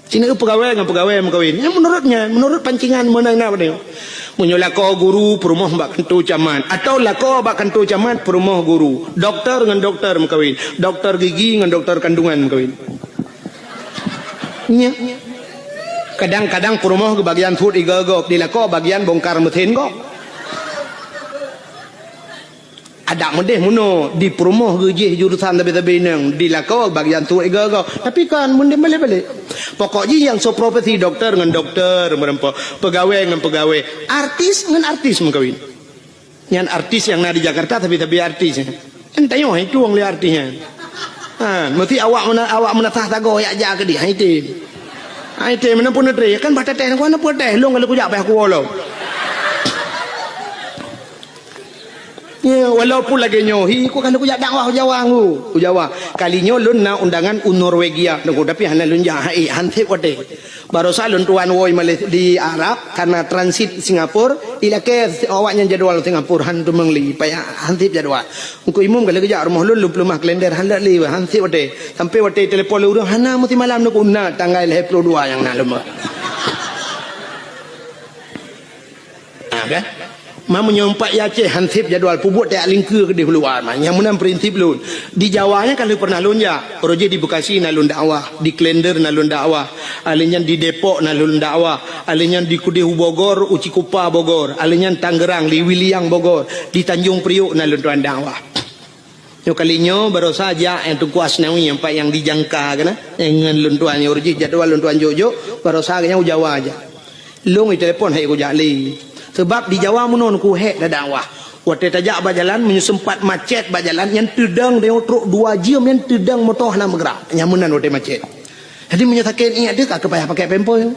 Ci neueu peugawée ngon peugawée meukawen. Nyan menurut nyan, menurut pancingan meunan na tanyoe. Meunyoe lakoe guru peurumoh bak kantô camat. Atau lakoe bak kantô camat peurumoh guru. Doktor ngon doktor meukawen. Doktor gigi ngon doktor kandungan meukawen. Nya. Kadang-kadang peurumoh geuh bagian suet igoe gob, di lakoe bagian bongkar mesin gob. Adak meudeh meunoe di peurumoh geuh jih jurusan sabe-sabe inong, di lakoe bagian suet igoe gob. Tapi kan meunan balek-balek. Pokok jih nyang soe profesi doktor ngon doktor meureumpok, peugawée ngon peugawée, artis ngon artis meukawen. Nyan artis nyang na di Jakarta, tapi-tapi artis nyan. Kan tanyoe hai tueng lé artis nyan. Ha, meusti awak meuna-, awak meunasah sagoe yak jak keudeh, hai tem. Hai tem, meunan pun neutre, kan bah tatéh, kan pun tatéh, lôn ka lheueh kujak payah kuwoe lom. Ya, walaupun lagée nyoe, hi, ku ka lheueh kujak dakwah u Jawa ngu, u Jawa. Kali nyoe lôn na undangan u Norwegia, tapi hana lôn jak, hai, han sép watée. Barosa lôn tuan woe Malay-, di Arab, karena transit Singapura, ilakée awaknyan jadwal Singapura, han teumeung lé, payah han sép jadwal. Teungku Imum ka lheueh geujak rumoh lôn, lôn peuleumah kalender, han lé, han sép watée. Sampai watée telepon lé ureuëng, hana meusimalam neuku na tanggai lhée ploh dua nyang na lôn. Ha, kan? Ma meunyoe umpat i Aceh han sép jadwal, peubuet tajak lingkeue keudeh u luwa, ma nyang meunan prinsip lôn. Di Jawa nyan ka lheueh pernah lôn jak. Uroe jih di Bekasi na lôn dakwah, di Klender na lôn dakwah, alheuh nyan di Depok na lôn dakwah, alheuh nyan di keudeh u Bogor, u Cikupa Bogor, alheuh nyan Tangerang, di Wiliang Bogor, di Tanjung Priok na lôn tuan dakwah. Nyoe kali nyoe barosa jak nyang Teungku Asnawi nyang pat nyang di Jangka keunan, nyang ngon lôn tuan nyoe uroe jih jadwal lôn tuan jok-jok, barosa nyang u Jawa jak. Lôn itelepon hai kujak lé. Sebab di Jawa meunoe ku hék dakwah. Watée tajak bak jalan, meunyoe sempat macet bak jalan, nyan teudong tanyoe trok dua jeuem nyan teudong moto hana meugerak. Nyan meunan watée macet. Jadi meunyoe sakét iék deuh ka payah pakai pampers.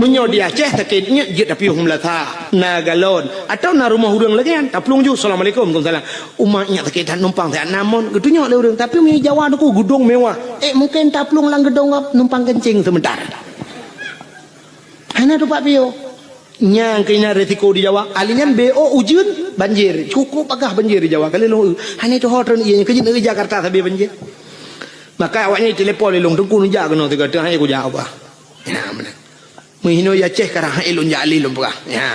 Meunyoe di Aceh sakét iék jeuet tapiôh meulasa, na galon, atau na rumoh ureuëng lagée nyan, taplueng ju, "Assalamualaikum." "Waalaikumsalam." "Uma iék sakét that numpang siat na mon," geutunyok lé ureuëng. Tapi meunyoe Jawa nyoe ku geudong mewah, ék mungken taplueng lam geudong gob numpang kencing sebentar. Hana tupat piôh. Nyang keunan risiko di Jawa, alheuh nyan B O ujeuen, banjir. Cukup pagah banjir di Jawa. Kali lôn, hana tuho treun ié, keujeuet negeri Jakarta sabe banjir. Maka awaknyan telepon lé lôn, "Teungku neujak keunoe sigoe, teuh hai kujak ubah." Ya, meunan. Meuhinoe i Aceh karang hai lôn jak lé lôn peugah. Ya.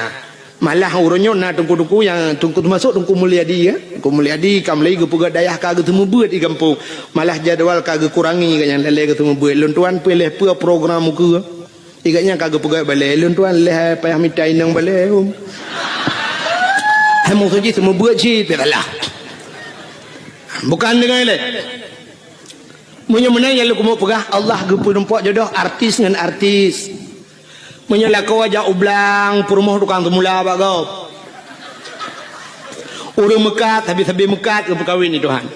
Malah uroe nyoe na teungku-teungku nyang teungku teumasok Teungku Mulyadi, ya. Teungku Mulyadi ka mulai geupeugah dayah ka geuseumeubeuet di gampông. Malah jadwal ka geukurangi ka nyang lalée geuseumeubeuet. Lôn tuan peuleh peue program ukeue. Igat nyan ka geupeugah balée, lôn tuan leh payah mita inong balée, um. Hai meusoe jih seumeubeuet cit, pih salah. Bukan deungon ilée. Meunyoe meunan nyang lôn keumeung peugah, Allah geupeurumpok jodoh artis ngon artis. Meunyoe lakoe jak u blang, peurumoh tukang seumula bak gob. Ureuëng meukat, sabe-sabe meukat geupeukawen di Tuhan.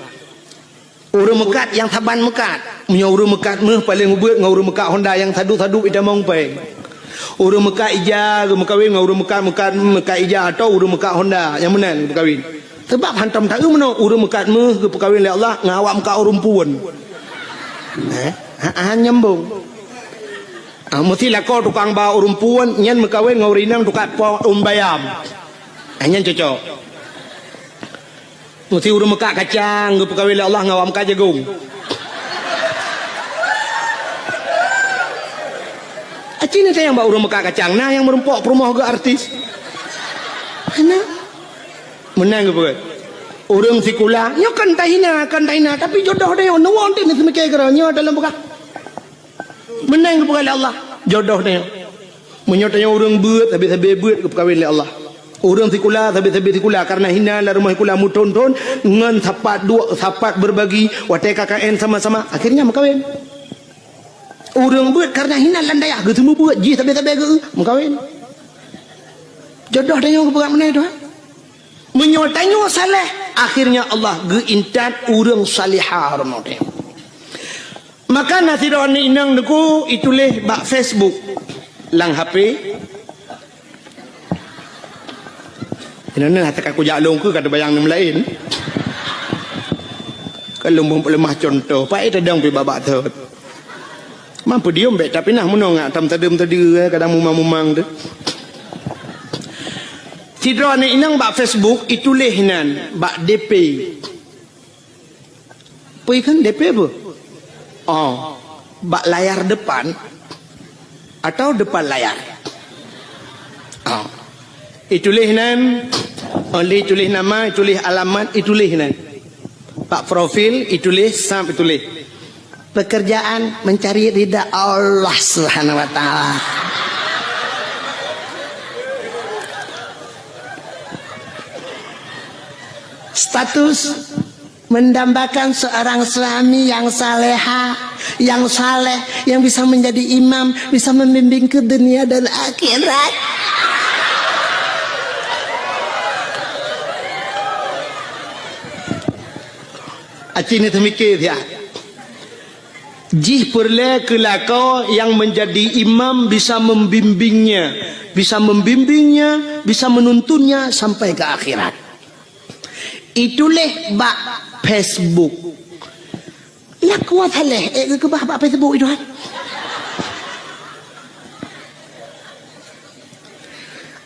Ureuëng meukat nyang saban meukat. Meunyoe ureuëng meukat méuh paleng ubeuet ngon ureuëng meukat Honda nyang sadu-sadu itamong péng. Ureuëng meukat ija geumeukawen ngon ureuëng meukat, meukat, meukat ija atau ureuëng meukat Honda nyang meunan geumeukawen. Sabab hantom taeu meunoe ureuëng meukat méuh geupeukawen lé Allah ngon awak meukat ureuëng puon. Eh, ha, ha, nyambung. Ah, meusti lakoe tukang ba ureuëng puon nyan meukawen ngon ureuëng inong tukang po ureuëng bayam. Ah, nyan cocok. Meusti ureuëng meukat kacang geupeukawen lé Allah ngon awak meukat jagong. Aci na nyang ba ureuëng meukat kacang, na nyang meurumpok peurumoh geuh artis. Hana. Meunan geupeugah. Ureuëng sikula, nyoe kan tahina, kan tahina, tapi jodoh tanyoe, neuwoe deh neuseumiké keudroe nyoe dalam peugah. Meunan geupeugah lé Allah, jodoh tanyoe. Meunyoe tanyoe ureuëng beuet, sabe-sabe beuet geupeukawen lé Allah. Ureuëng sikula, sabe-sabe sikula, karena hina lam rumoh sikula meuthon-thon, ngon sapat duek, sapat berbagi, watée K K N sama-sama, akhirnya meukawen. Ureuëng beuet karena hina lam dayah, geuseumeubeuet jih sabe-sabe geu-, meukawen. Jodoh tanyoe geupeugah meunan, Tuhan. Meunyoe tanyoe saleh, akhirnya Allah geuintat ureuëng salihah rumoh teuh. Maka na sidroe aneuk inong neuku ituléh bak Facebook lam H P. Inoe hata ka kujak lôn keu ka teubayang nem laén. Ka lôn beuleumah contoh, paét tadong pih babak thot. Mampu diom bék, tapi nah meunoe ngak tam tadeuem tadi, eh, kadang mumang-mumang tu. Sidroe aneuk inong bak Facebook ituléh nan bak D P. Peue kheun D P peue? Oh, bak layar depan atau depan layar? Oh. Ituléh nan, oh, lé ituléh nama, ituléh alamat, ituléh nan. Bak profil, ituléh, sam ituléh. Pekerjaan mencari ridha Allah Subhanahu wa Ta'ala. Status mendambakan seorang suami yang saleha, yang saleh, yang bisa menjadi imam, bisa membimbing ke dunia dan akhirat. Aci ni teumiké siat. Jih peureulée keu lakoe nyang meunjadi imam bisa membimbingnya, bisa membimbingnya, bisa menuntunnya sampai ke akhirat. Ituléh bak Facebook. Lakoe saleh, eh, geukeubah bak Facebook itu kan.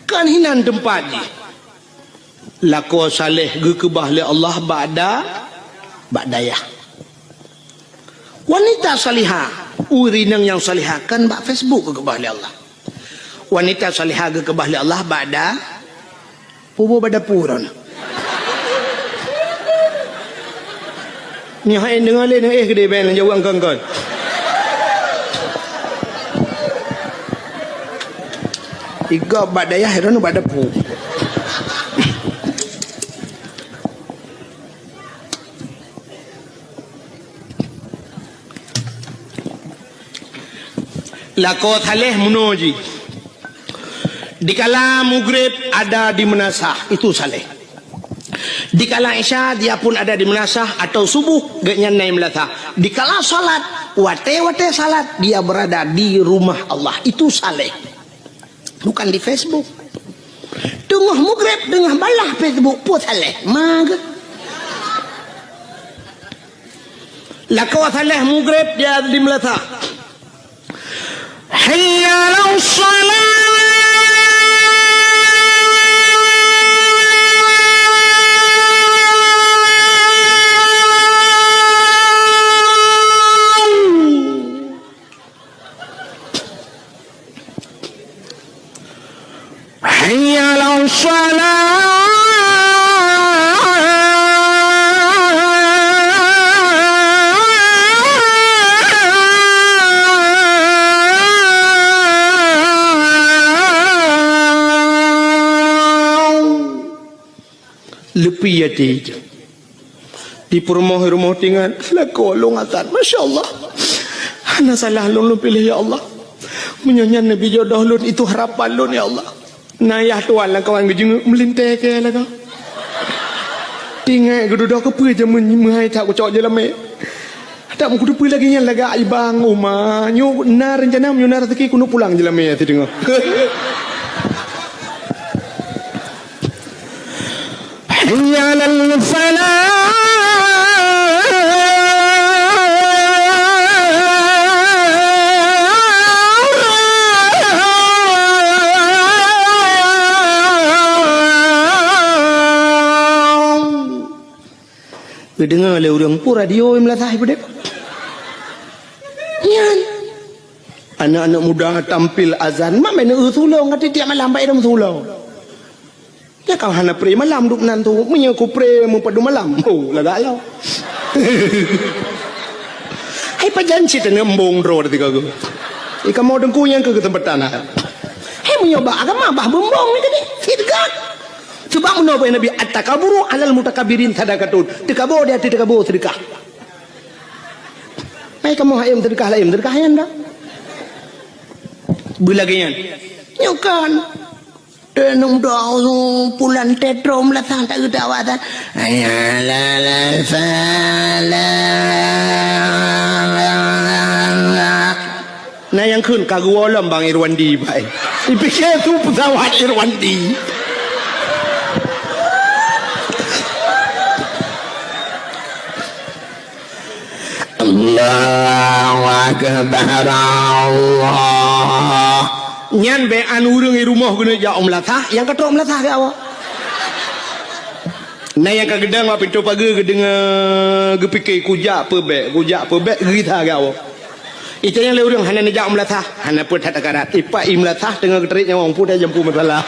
Kan hinan teumpat jih. Lakoe saleh geukeubah lé Allah bak da-, bak dayah. Wanita salihah, ureuëng inong nyang salihah kan bak Facebook geukeubah lé Allah. Wanita salihah geukeubah lé Allah bak da-, pubu bak dapu droeneuh. Nyoe hai deungoe lé, eh, keudeh ben jaweueb kon-kon. Igob bak dayah, droeneuh bak dapu. Lakoe saleh meunoe jih. Dikala mugreb ada di meunasah, itu saleh. Dikala isya, dia pun ada di meunasah, atau subuh, gobnyan na i meunasah. Dikala salat, watée-watée salat, dia berada di rumah Allah. Itu saleh. Bukan di Facebook. Teungoh mugreb, teungoh balah Facebook, peue saleh. Maga. Lakoe saleh mugreb dia di meunasah. Hayya 'alas shalah. Hayya 'alas shalah. Leupie até. Di peurumoh-rumoh tingat, lakoe lôn atat. Masya Allah. Hana salah lôn, lôn piléh, ya Allah. Meunyoe nyan neubi jodoh lôn, itu harapan lôn, ya Allah. Na yah tuan lam kawan geujeungeuk meulintèe keu lakoe. Tingat geududoe keupeue jameun meuhai that kucok jeulamé. That meukuteupeu lagèe nyan lagak ibang uma. Nyoe na reuncana, nyoe na raseuki keuneuk pulang jeulamé sideungoe. Hayya 'alal falah. Geudeungoe lé ureuëng, peue radio nyang meulasah ipeudeh. Nyan. Aneuk-aneuk muda tampil azan, mak meuneuk eu sulong, ka tiep malam bak idong sulong. Nyan ka hana pré malam duek nan tu, meunyoe ku pré meupadum malam. Oh, lagak lo. Hai pajan cit teungoh embong droe teuka geuh. Ikamoe teungku nyang keu keuseumpatan. Hai meunyoe bak agama bah beumbong ni tadi. Sidqah. Sebab meunoe Nabi, "At-takaburu 'alal mutakabbirin sadaqatun." Teukabo di ateueh teukabo seudeukah. Hai kamoe hayom seudeukah laén, seudeukah nyan dah. Beulagée nyan. Nyoe kan. Teunong doa pulan tetrom lasang tak geudawa tan. Hayya 'alal falah. Na nyang kheun ka geuwoe lom Bang Irwandi, bai. Ipike su peusawat Irwandi. Allahu Akbar, Allah. Nyan bék an ureuëng i rumoh geuneuk jak u meulasah, nyang ka trok meulasah geuwoe. Na nyang ka geudong bak pintoe pageue geudeungoe, geupike kujak peubék, kujak peubék, geugisa geuwoe. Itanyong lé ureuëng hana neujak u meulasah, hana peue that takarat. Ipak i meulasah teungoh geutrek nyawong, peue that jampu masalah.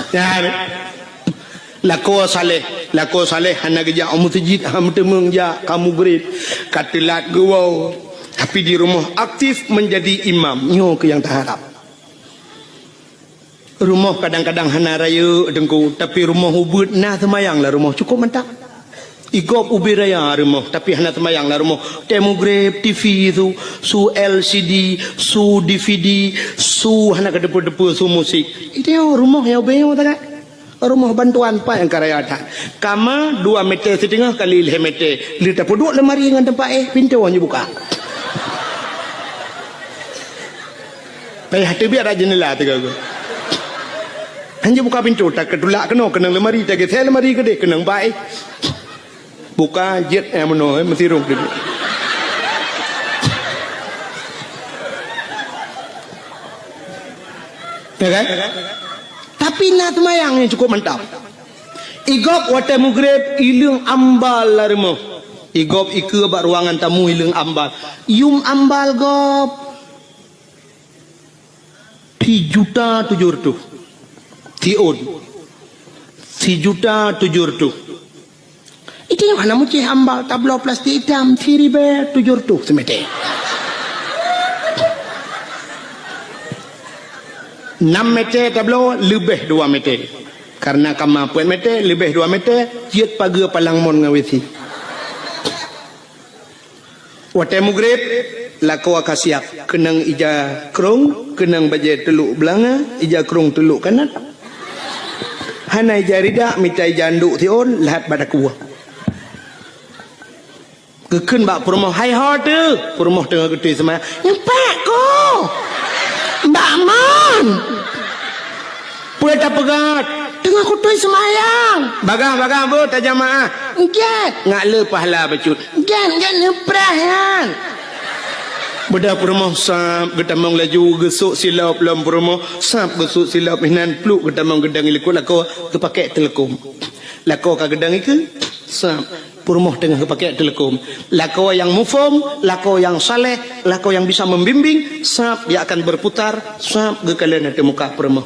Nyan. Lakoe saleh, lakoe saleh hana geujak u meuseujid, hana meuteumeung jak ka mugrib, ka teulat geuwoe. Tapi di rumoh aktif menjadi imam, nyoe keuh nyang taharab. Rumoh kadang-kadang hana rayeuk teungku, tapi rumoh ubeuet na seumayang lam rumoh cukup mantap. Igob ubé raya rumoh, tapi hana seumayang lam rumoh. Tée mugreb, T V su, su L C D, su D V D, su hana keudeupeue-deupeue su musik. Itu rumoh nyang ubé nyoe tagai. Rumoh bantuan pat nyang ka raya that. Kama dua meter siteungoh kali lhée meter. Lé tapeuduek lemari ngon teumpat éh, pintoe hana buka. Payah teubiet rak jeundela teuga geuh. Hanjeuet buka pintoe, takeutulak keunoe keunong lemari, tageusée lemari keudeh keunong bai. Buka jeuet nyang meunoe, eh, meusirong teubiet. Ya kan? Tapi na seumayang nyang cukup mantap. Igob watée mugreb, ileueng ambal lam rumoh. Igob ikeue bak ruangan tamu ileueng ambal. Yum ambal gob. Sijuta tujoh reutôh. Siôn. Sijuta tujoh reutôh. Itu nyang hana meucéh ambal tabloe plastik itam, siribée tujoh reutôh simeter. Nam meter tabloe, leubeh dua meter. Karena kama peuet meter, leubeh dua meter, jeuet pageue palang mon ngon W C. Watée mugreb, lakoe ka siab, keunong ija krong, keunong bajée teulok beulanga, ija krong teulok kanat. Hana ija ridak, mita ija andok siôn, lahat bak dakue. Geukheun bak peurumoh, "Hai ho teuh?" Peurumoh teungoh geutôi seumayang. "Nyoe pat, Ko." "Bak mon?" "Peue tapeugah?" "Teungoh kutôi seumayang." "Bagah-bagah beuh tajamaah?" "Gét." "Ngat le pahala bacut." "Gét, gét neupreh nyan." Beudôh peurumoh sab geutamong laju geusok silop lom peurumoh, sab geusok silop inan pluek geutamong geudong i likot lakoe geupakée teuleukom. Lakoe ka geudong ikeue, sab peurumoh teungoh geupakée teuleukom. Lakoe nyang muphom, lakoe nyang saleh, lakoe nyang bisa membimbing, sab dia akan berputar, sab geukalon ateueh muka peurumoh.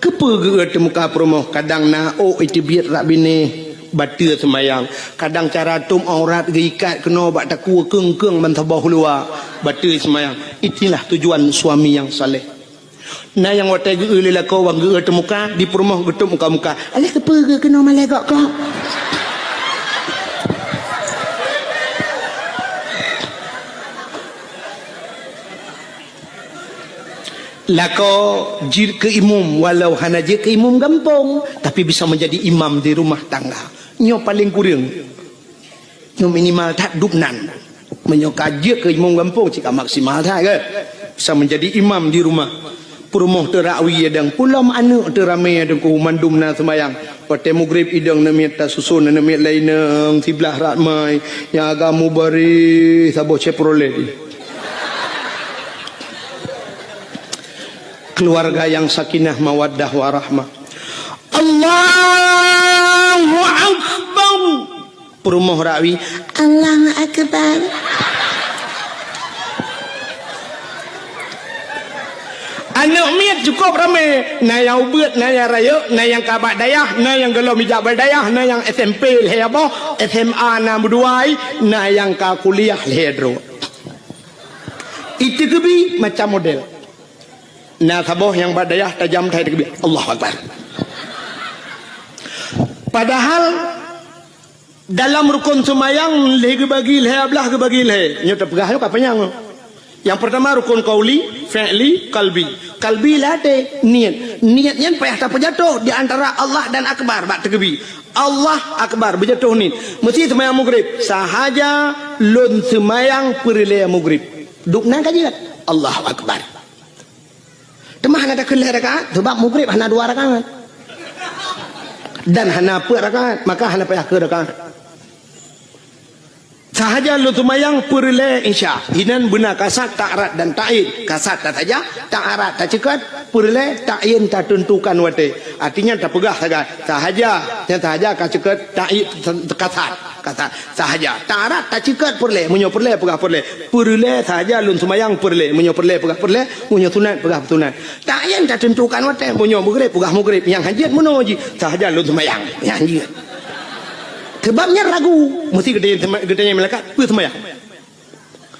Keupeue geu-eu teumuka peurumoh, kadang na ôk iteubiet rak binéh, bateue seumayang, kadang cara tôm aurat geuikat keunoe bak takue keung-keung ban saboh luwa, bateue seumayang. Itulah tujuan suami nyang saleh. Na nyang watée geu-eu lé lakoe wan geu-eu teumuka, di peurumoh geutôb muka-muka. "Alah keupeue geu keunoe malée gok-gok?" Lakoe jeuet keu imum, walau hana jeuet keu imum gampông, tapi bisa menjadi imam di rumah tangga. Nyoe paleng kureueng. Nyoe minimal that dub nan. Meunyoe ka jeuet keu imum gampông, cit ka maksimal that, kan? Bisa menjadi imam di rumah. Peurumoh teurakwi idong, pulom aneuk teuramé idong, mandum na seumayang. Watée mugrib idong, aneuk miet tasuson, aneuk miet laén inong siblah rot mai, nyang agam mubaréh saboh Chevrolet. Keluarga yang sakinah, mawaddah, warahmah. Allahu Akbar. Peurumoh rakwi, Allahu Akbar. Aneuk miet cukup ramé, na nyang ubit, na nyang rayeuk, na nyang ka bak dayah, na nyang gohlom ijak bak dayah, na nyang S M P lhée boh, S M A na meudua, na nyang ka kuliah lhée droe. Iteukeubie macam model. Na saboh nyang bak dayah tajam that teukeubie, Allahu Akbar. Padahal dalam rukon seumayang lhée geubagi lhée, ablah geubagi lhée. Nyoe teupeugah nyoe ka panyang. Nyang peurtama rukon qauli, fi'li, qalbi. Qalbi ladée niet. Niet nyan payah tapeujatoh di antara Allah dan Akbar bak teukeubie. Allah Akbar, beujatoh niet. Meusti seumayang mugrib. Sahaja lôn seumayang peureulée mugrib. Dubna ka jeuet. Allahu Akbar. Teuma hana takheun lhée rakaat, sabab mugrib hana dua rakaat. Dan hana peuet rakaat, maka hana payah keu rakaat. Sahaja lôn seumayang peureulée Isya. Inan beuna kasat, ta'arat dan ta'yin. Kasat tasaja, ta'arat taceukat, peureulée ta'yin tateuntukan watée. Artinya tapeugah sagai. Sahaja, nyang sahaja ka ceukat ta'yin kasat. Kasat sahaja. Ta'arat taceukat peureulée, meunyoe peureulée peugah peureulée. Peureulée sahaja lôn seumayang peureulée, meunyoe peureulée peugah peureulée, meunyoe sunat peugah sunat. Ta'yin tateuntukan watée, meunyoe mugrib peugah mugrib, nyang hanjeuet meunoe jih sahaja lôn seumayang, nyang hanjeuet. Sebab nyan ragu, meusti geutanyong, geutanyong malaikat, peue seumayang?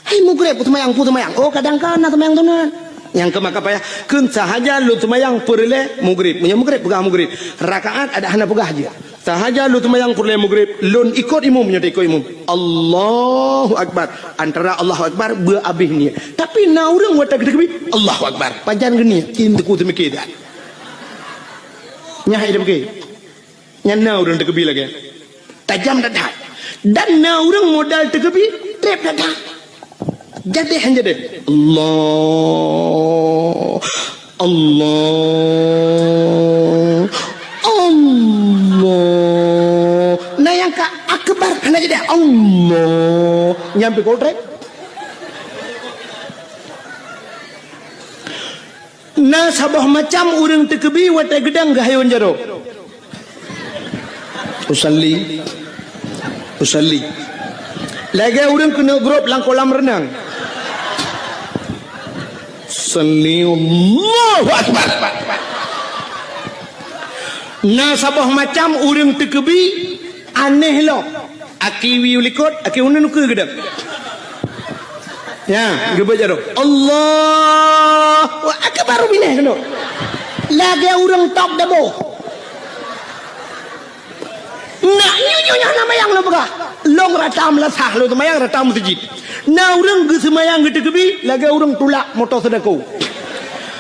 Hai mugrib, peue seumayang, peue seumayang? Oh, kadang kana seumayang sunat. Nyang keu maka payah, kheun sahaja lôn seumayang peureulée mugrib. Meunyoe mugrib peugah mugrib, rakaat adak hana peugah jih. Sahaja lôn seumayang peureulée mugrib, lôn ikot imum, nyoe ikot imum. Allahu Akbar. Antara Allahu Akbar beu abéh niet. Tapi na ureuëng watée geuteukeubie, Allahu Akbar. Pajan geuniet, cit teungku teumike that. Nyan hai teumike. Nyan na ureuëng teukeubie lagée. Tajam that-that. Dan na ureuëng modal teukeubie, treb that-that. Jadeh han jadeh. Allah. Allah. Allah. Na nyang ka akbar hana jadeh. Allah. Nyang pih kotrek. Na saboh macam ureuëng teukeubie watée geudong geuhayôn jaroe. Usalli. Usalli. Lagée ureuëng keuneuk grob lam kolam reunang. Usalli, Allahu Akbar. Na saboh macam ureuëng teukeubie aneh lom. Aki wiyeu likot, aki uneun ukeue geudong. Ya, geubeuet jaroe. Allahu Akbar, ubineh keunoe. Lagée ureuëng top dabo. Nak nyoe-nyoe nyang na mayang lôn peugah. Lôn rata meulasah, lôn seumayang rata meuseujid. Na ureuëng geuseumayang geuteukeubie lagée ureuëng tulak moto seudako.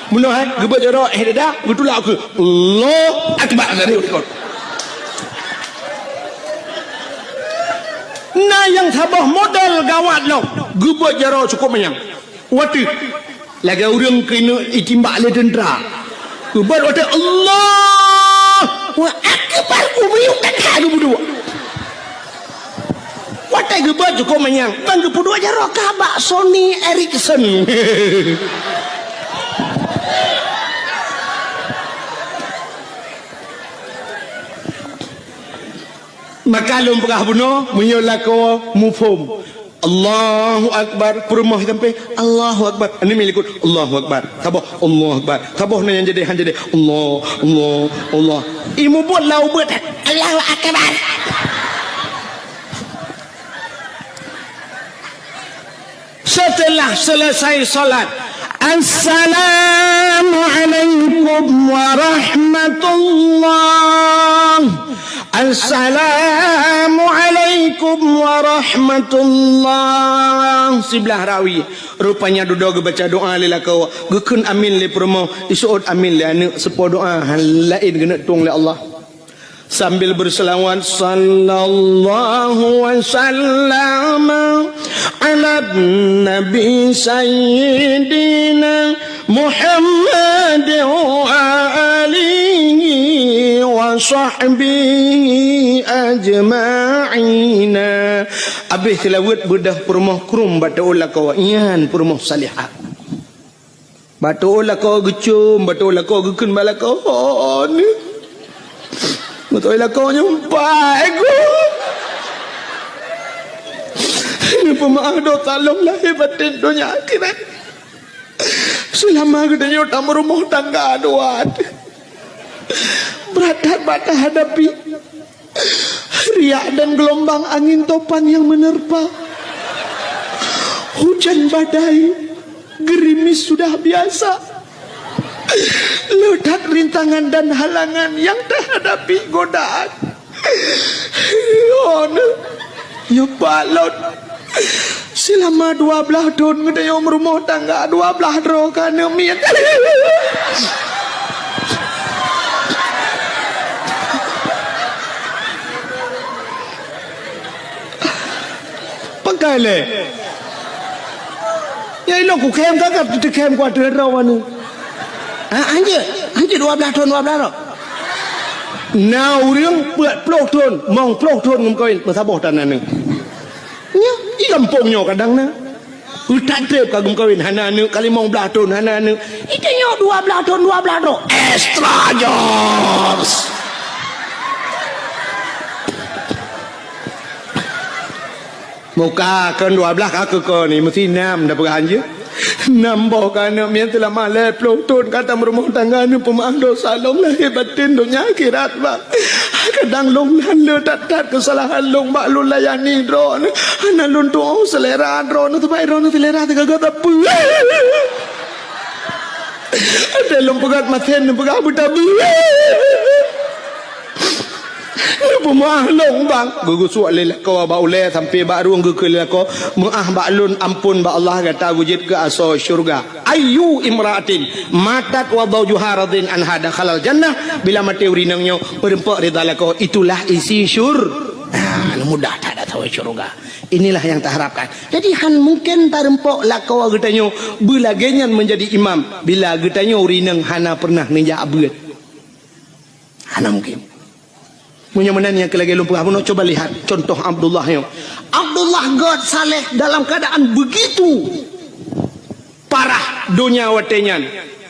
Meunoe hai, geubeuet jaroe, eh, dada, geutulak ukeue. Allahu Akbar, dari likot. Na nyang saboh model gawat lom, geubeuet jaroe cukôp manyang. Watée lagée ureuëng keuneuk itimbak lé teuntra. Geubeuet watée, Allahu Akbar, ubiyuk dan ka geubeuduek. Watée geubeuet cukôp manyang, ban geupeuduek jaroe ka bak Sony Ericsson. Maka lôn peugah bunoe, meunyoe lakoe muphom. Allahu Akbar, peurumoh sampé, Allahu Akbar. Aneuk miet likot, Allahu Akbar. Saboh, Allahu Akbar. Saboh na nyang jadeh, han jadeh. Allah, Allah, Allah. Imeubeuet lam ubeuet, Allahu Akbar. Setelah selesai salat, "Assalamualaikum warahmatullah. Assalamualaikum warahmatullah." Siblah rawi. Rupanya dudoe geubaca doa lé lakoe, geukheun amin lé peurumoh, iseuôt amin lé aneuk, seupôt doa laén geuneuk tueng lé Allah. Sambil berselawat, sallallahu wasallam ala nabi sayyidina Muhammad wa alihi wa sahbihi ajma'ina. Abéh seulaweuet beudôh peurumoh krueng bak taeu lakoe, nyan peurumoh salihah. Bak taeu lakoe geucom, bak taeu lakoe geukheun bak lakoe. Oh, ni. Beutôi lakoe nyoe empat ekor. Neupeumeu'ah dosa lôn lahé batén donya akhirat. Seulama geutanyoe tameurumoh tangga dua. Brat that bak tahadapi. Riak dan gelombang angin topan yang menerpa. Hujan badai, gerimis sudah biasa. Le that rintangan dan halangan yang tahadapi, godaan. Oh, nyoe balot. Seulama dua blaih thon geutanyoe meurumoh tangga, dua blaih droe ka aneuk miet. Pakai lé. Nyang ilong kukhem ka, ka teukhem kuat droe aneuk. Ha, hanjeuet, hanjeuet dua blaih thon, dua blaih droe. Na ureueng peuet ploh thon, mong ploh thon geumeukawen, meusaboh tan aneuk. Nyoe, di gampông nyoe kadang na. Utak treb ka geumeukawen, hana aneuk, ka limong blaih thon, hana aneuk. Di tanyoe dua blaih thon, dua blaih droe. Extra jobs. Muka kon dua blaih ka keu kon ni, meusti nam dah peugah hanjeuet. Nam boh ka aneuk miet seulama lhèe ploh thon ka tameurumoh tangga, neupeumeu'ah dosa lôn lahé batén donya akhirat, bah. Kadang lôn hana le that-that keusalahan lôn bak lôn layani droeneuh. Hana lôn tuoh seulera droeneuh, teuma droeneuh seulera teugaga sapeue. Ada lôn peugah masen, neupeugah beutabeue. Neupeumeu'ah lôn, bang. Geugeusuek lé lakoe bak ulèe sampoe bak rueng geukheun lé lakoe, "Meu'ah bak lôn, ampôn bak Allah, gata geujeuet keu asoe syeuruga." Ayyu imra'atin matat wa zawjuha radin anha dakhalal jannah. Bila maté ureueng inong nyoe meurumpok ridha lakoe, itulah isi syur-, ah, mudah that asoe syeuruga. Inilah yang taharapkan. Jadi, han mungken tarumpok lakoe geutanyoe beulagèe nyan meunjadi imam bila geutanyoe ureueng inong hana pernah neujak beuet. Hana mungkin. Meunyoe meunan nyang keu lagèe lôn peugah bunoe, coba lihat contoh Abdullah nyoe. Abdullah gèt saleh dalam keuadaan begitu parah donya watèe nyan,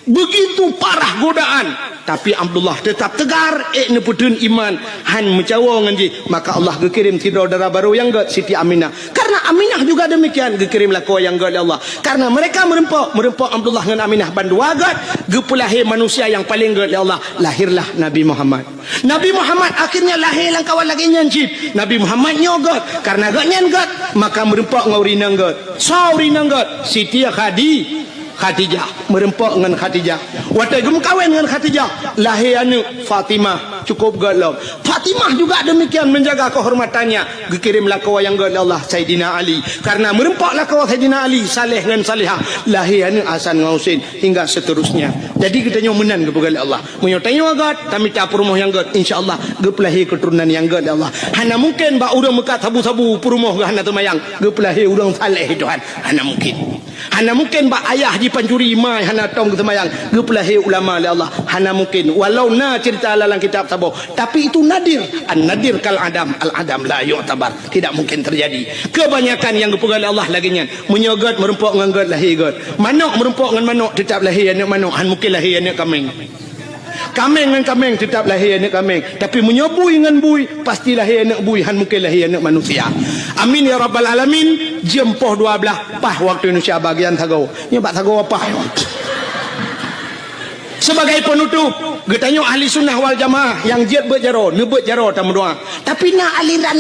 begitu parah godaan, tapi Abdullah teutap teugar, ék neupeutheun iman, han meucawo ngon jih. Maka Allah geukirém sidroe dara barô nyang gèt, Siti Aminah. Karena Aminah juga demikian, geukirém lakoe nyang gèt lé Allah. Karena mereka meurumpok, meurumpok Abdullah ngon Aminah ban dua gèt, geupeulahé manusia nyang paleng gèt lé Allah. Lahirlah Nabi Muhammad. Nabi Muhammad akhirnya lahé lam kawan lagèe nyan cit. Nabi Muhammad nyoe gèt, karena gèt nyan gèt, maka meurumpok ngon ureueng inong gèt. Soe ureueng inong gèt? Siti Khadi-, Khadijah. Meurumpok ngon Khadijah. Watèe geumeukawen ngon Khadijah, lahé aneuk Fatimah, cukup gèt lom. Fatimah juga demikian menjaga kehormatannya. Geukirém lakoe nyang gèt lé Allah, Saidina Ali. Karena meurumpok lakoe Saidina Ali, saleh ngon salehah, lahé aneuk Hasan ngon Husein, hingga seterusnya. Jadi geutanyoe meunan geupeugèt lé Allah. Meunyoe tanyoe gèt, tamita peurumoh nyang gèt, insya Allah geupeulahé keuturonan nyang gèt lé Allah. Hana mungken bak ureueng meukat sabu-sabu peurumoh geuh hana teumayang, geupeulahé ureueng saleh Tuhan. Hana mungken. Hana mungken bak ayah jipancuri, ma hana tom geuseumayang, geupeulahé ulama lé Allah. Hana mungken. Walau na ceurita lam kitab saboh, tapi itu nadir. An-nadir kal adam, al-adam la yu'tabar. Tidak mungkin terjadi. Kebanyakan nyang geupeugah lé Allah lagèe nyan. Meunyoe gèt meurumpok ngon gèt, lahé gèt. Manok meurumpok ngon manok, teutap lahé aneuk manok, han mungken lahé aneuk kaméng. Kaméng ngon kaméng teutap lahé aneuk kaméng. Tapi meunyoe bui ngon bui, pasti lahé aneuk bui, han mungken lahé aneuk manusia. Amin ya rabbal alamin. Jeuem poh dua blaih, paih waktu Indonesia bagian sagoe. Nyoe bak sagoe paih. Sebagai penutup, geutanyoe ahli sunnah wal jamaah nyang jeuet beuet jaroe, neubeuet jaroe tameudoa. Tapi na aliran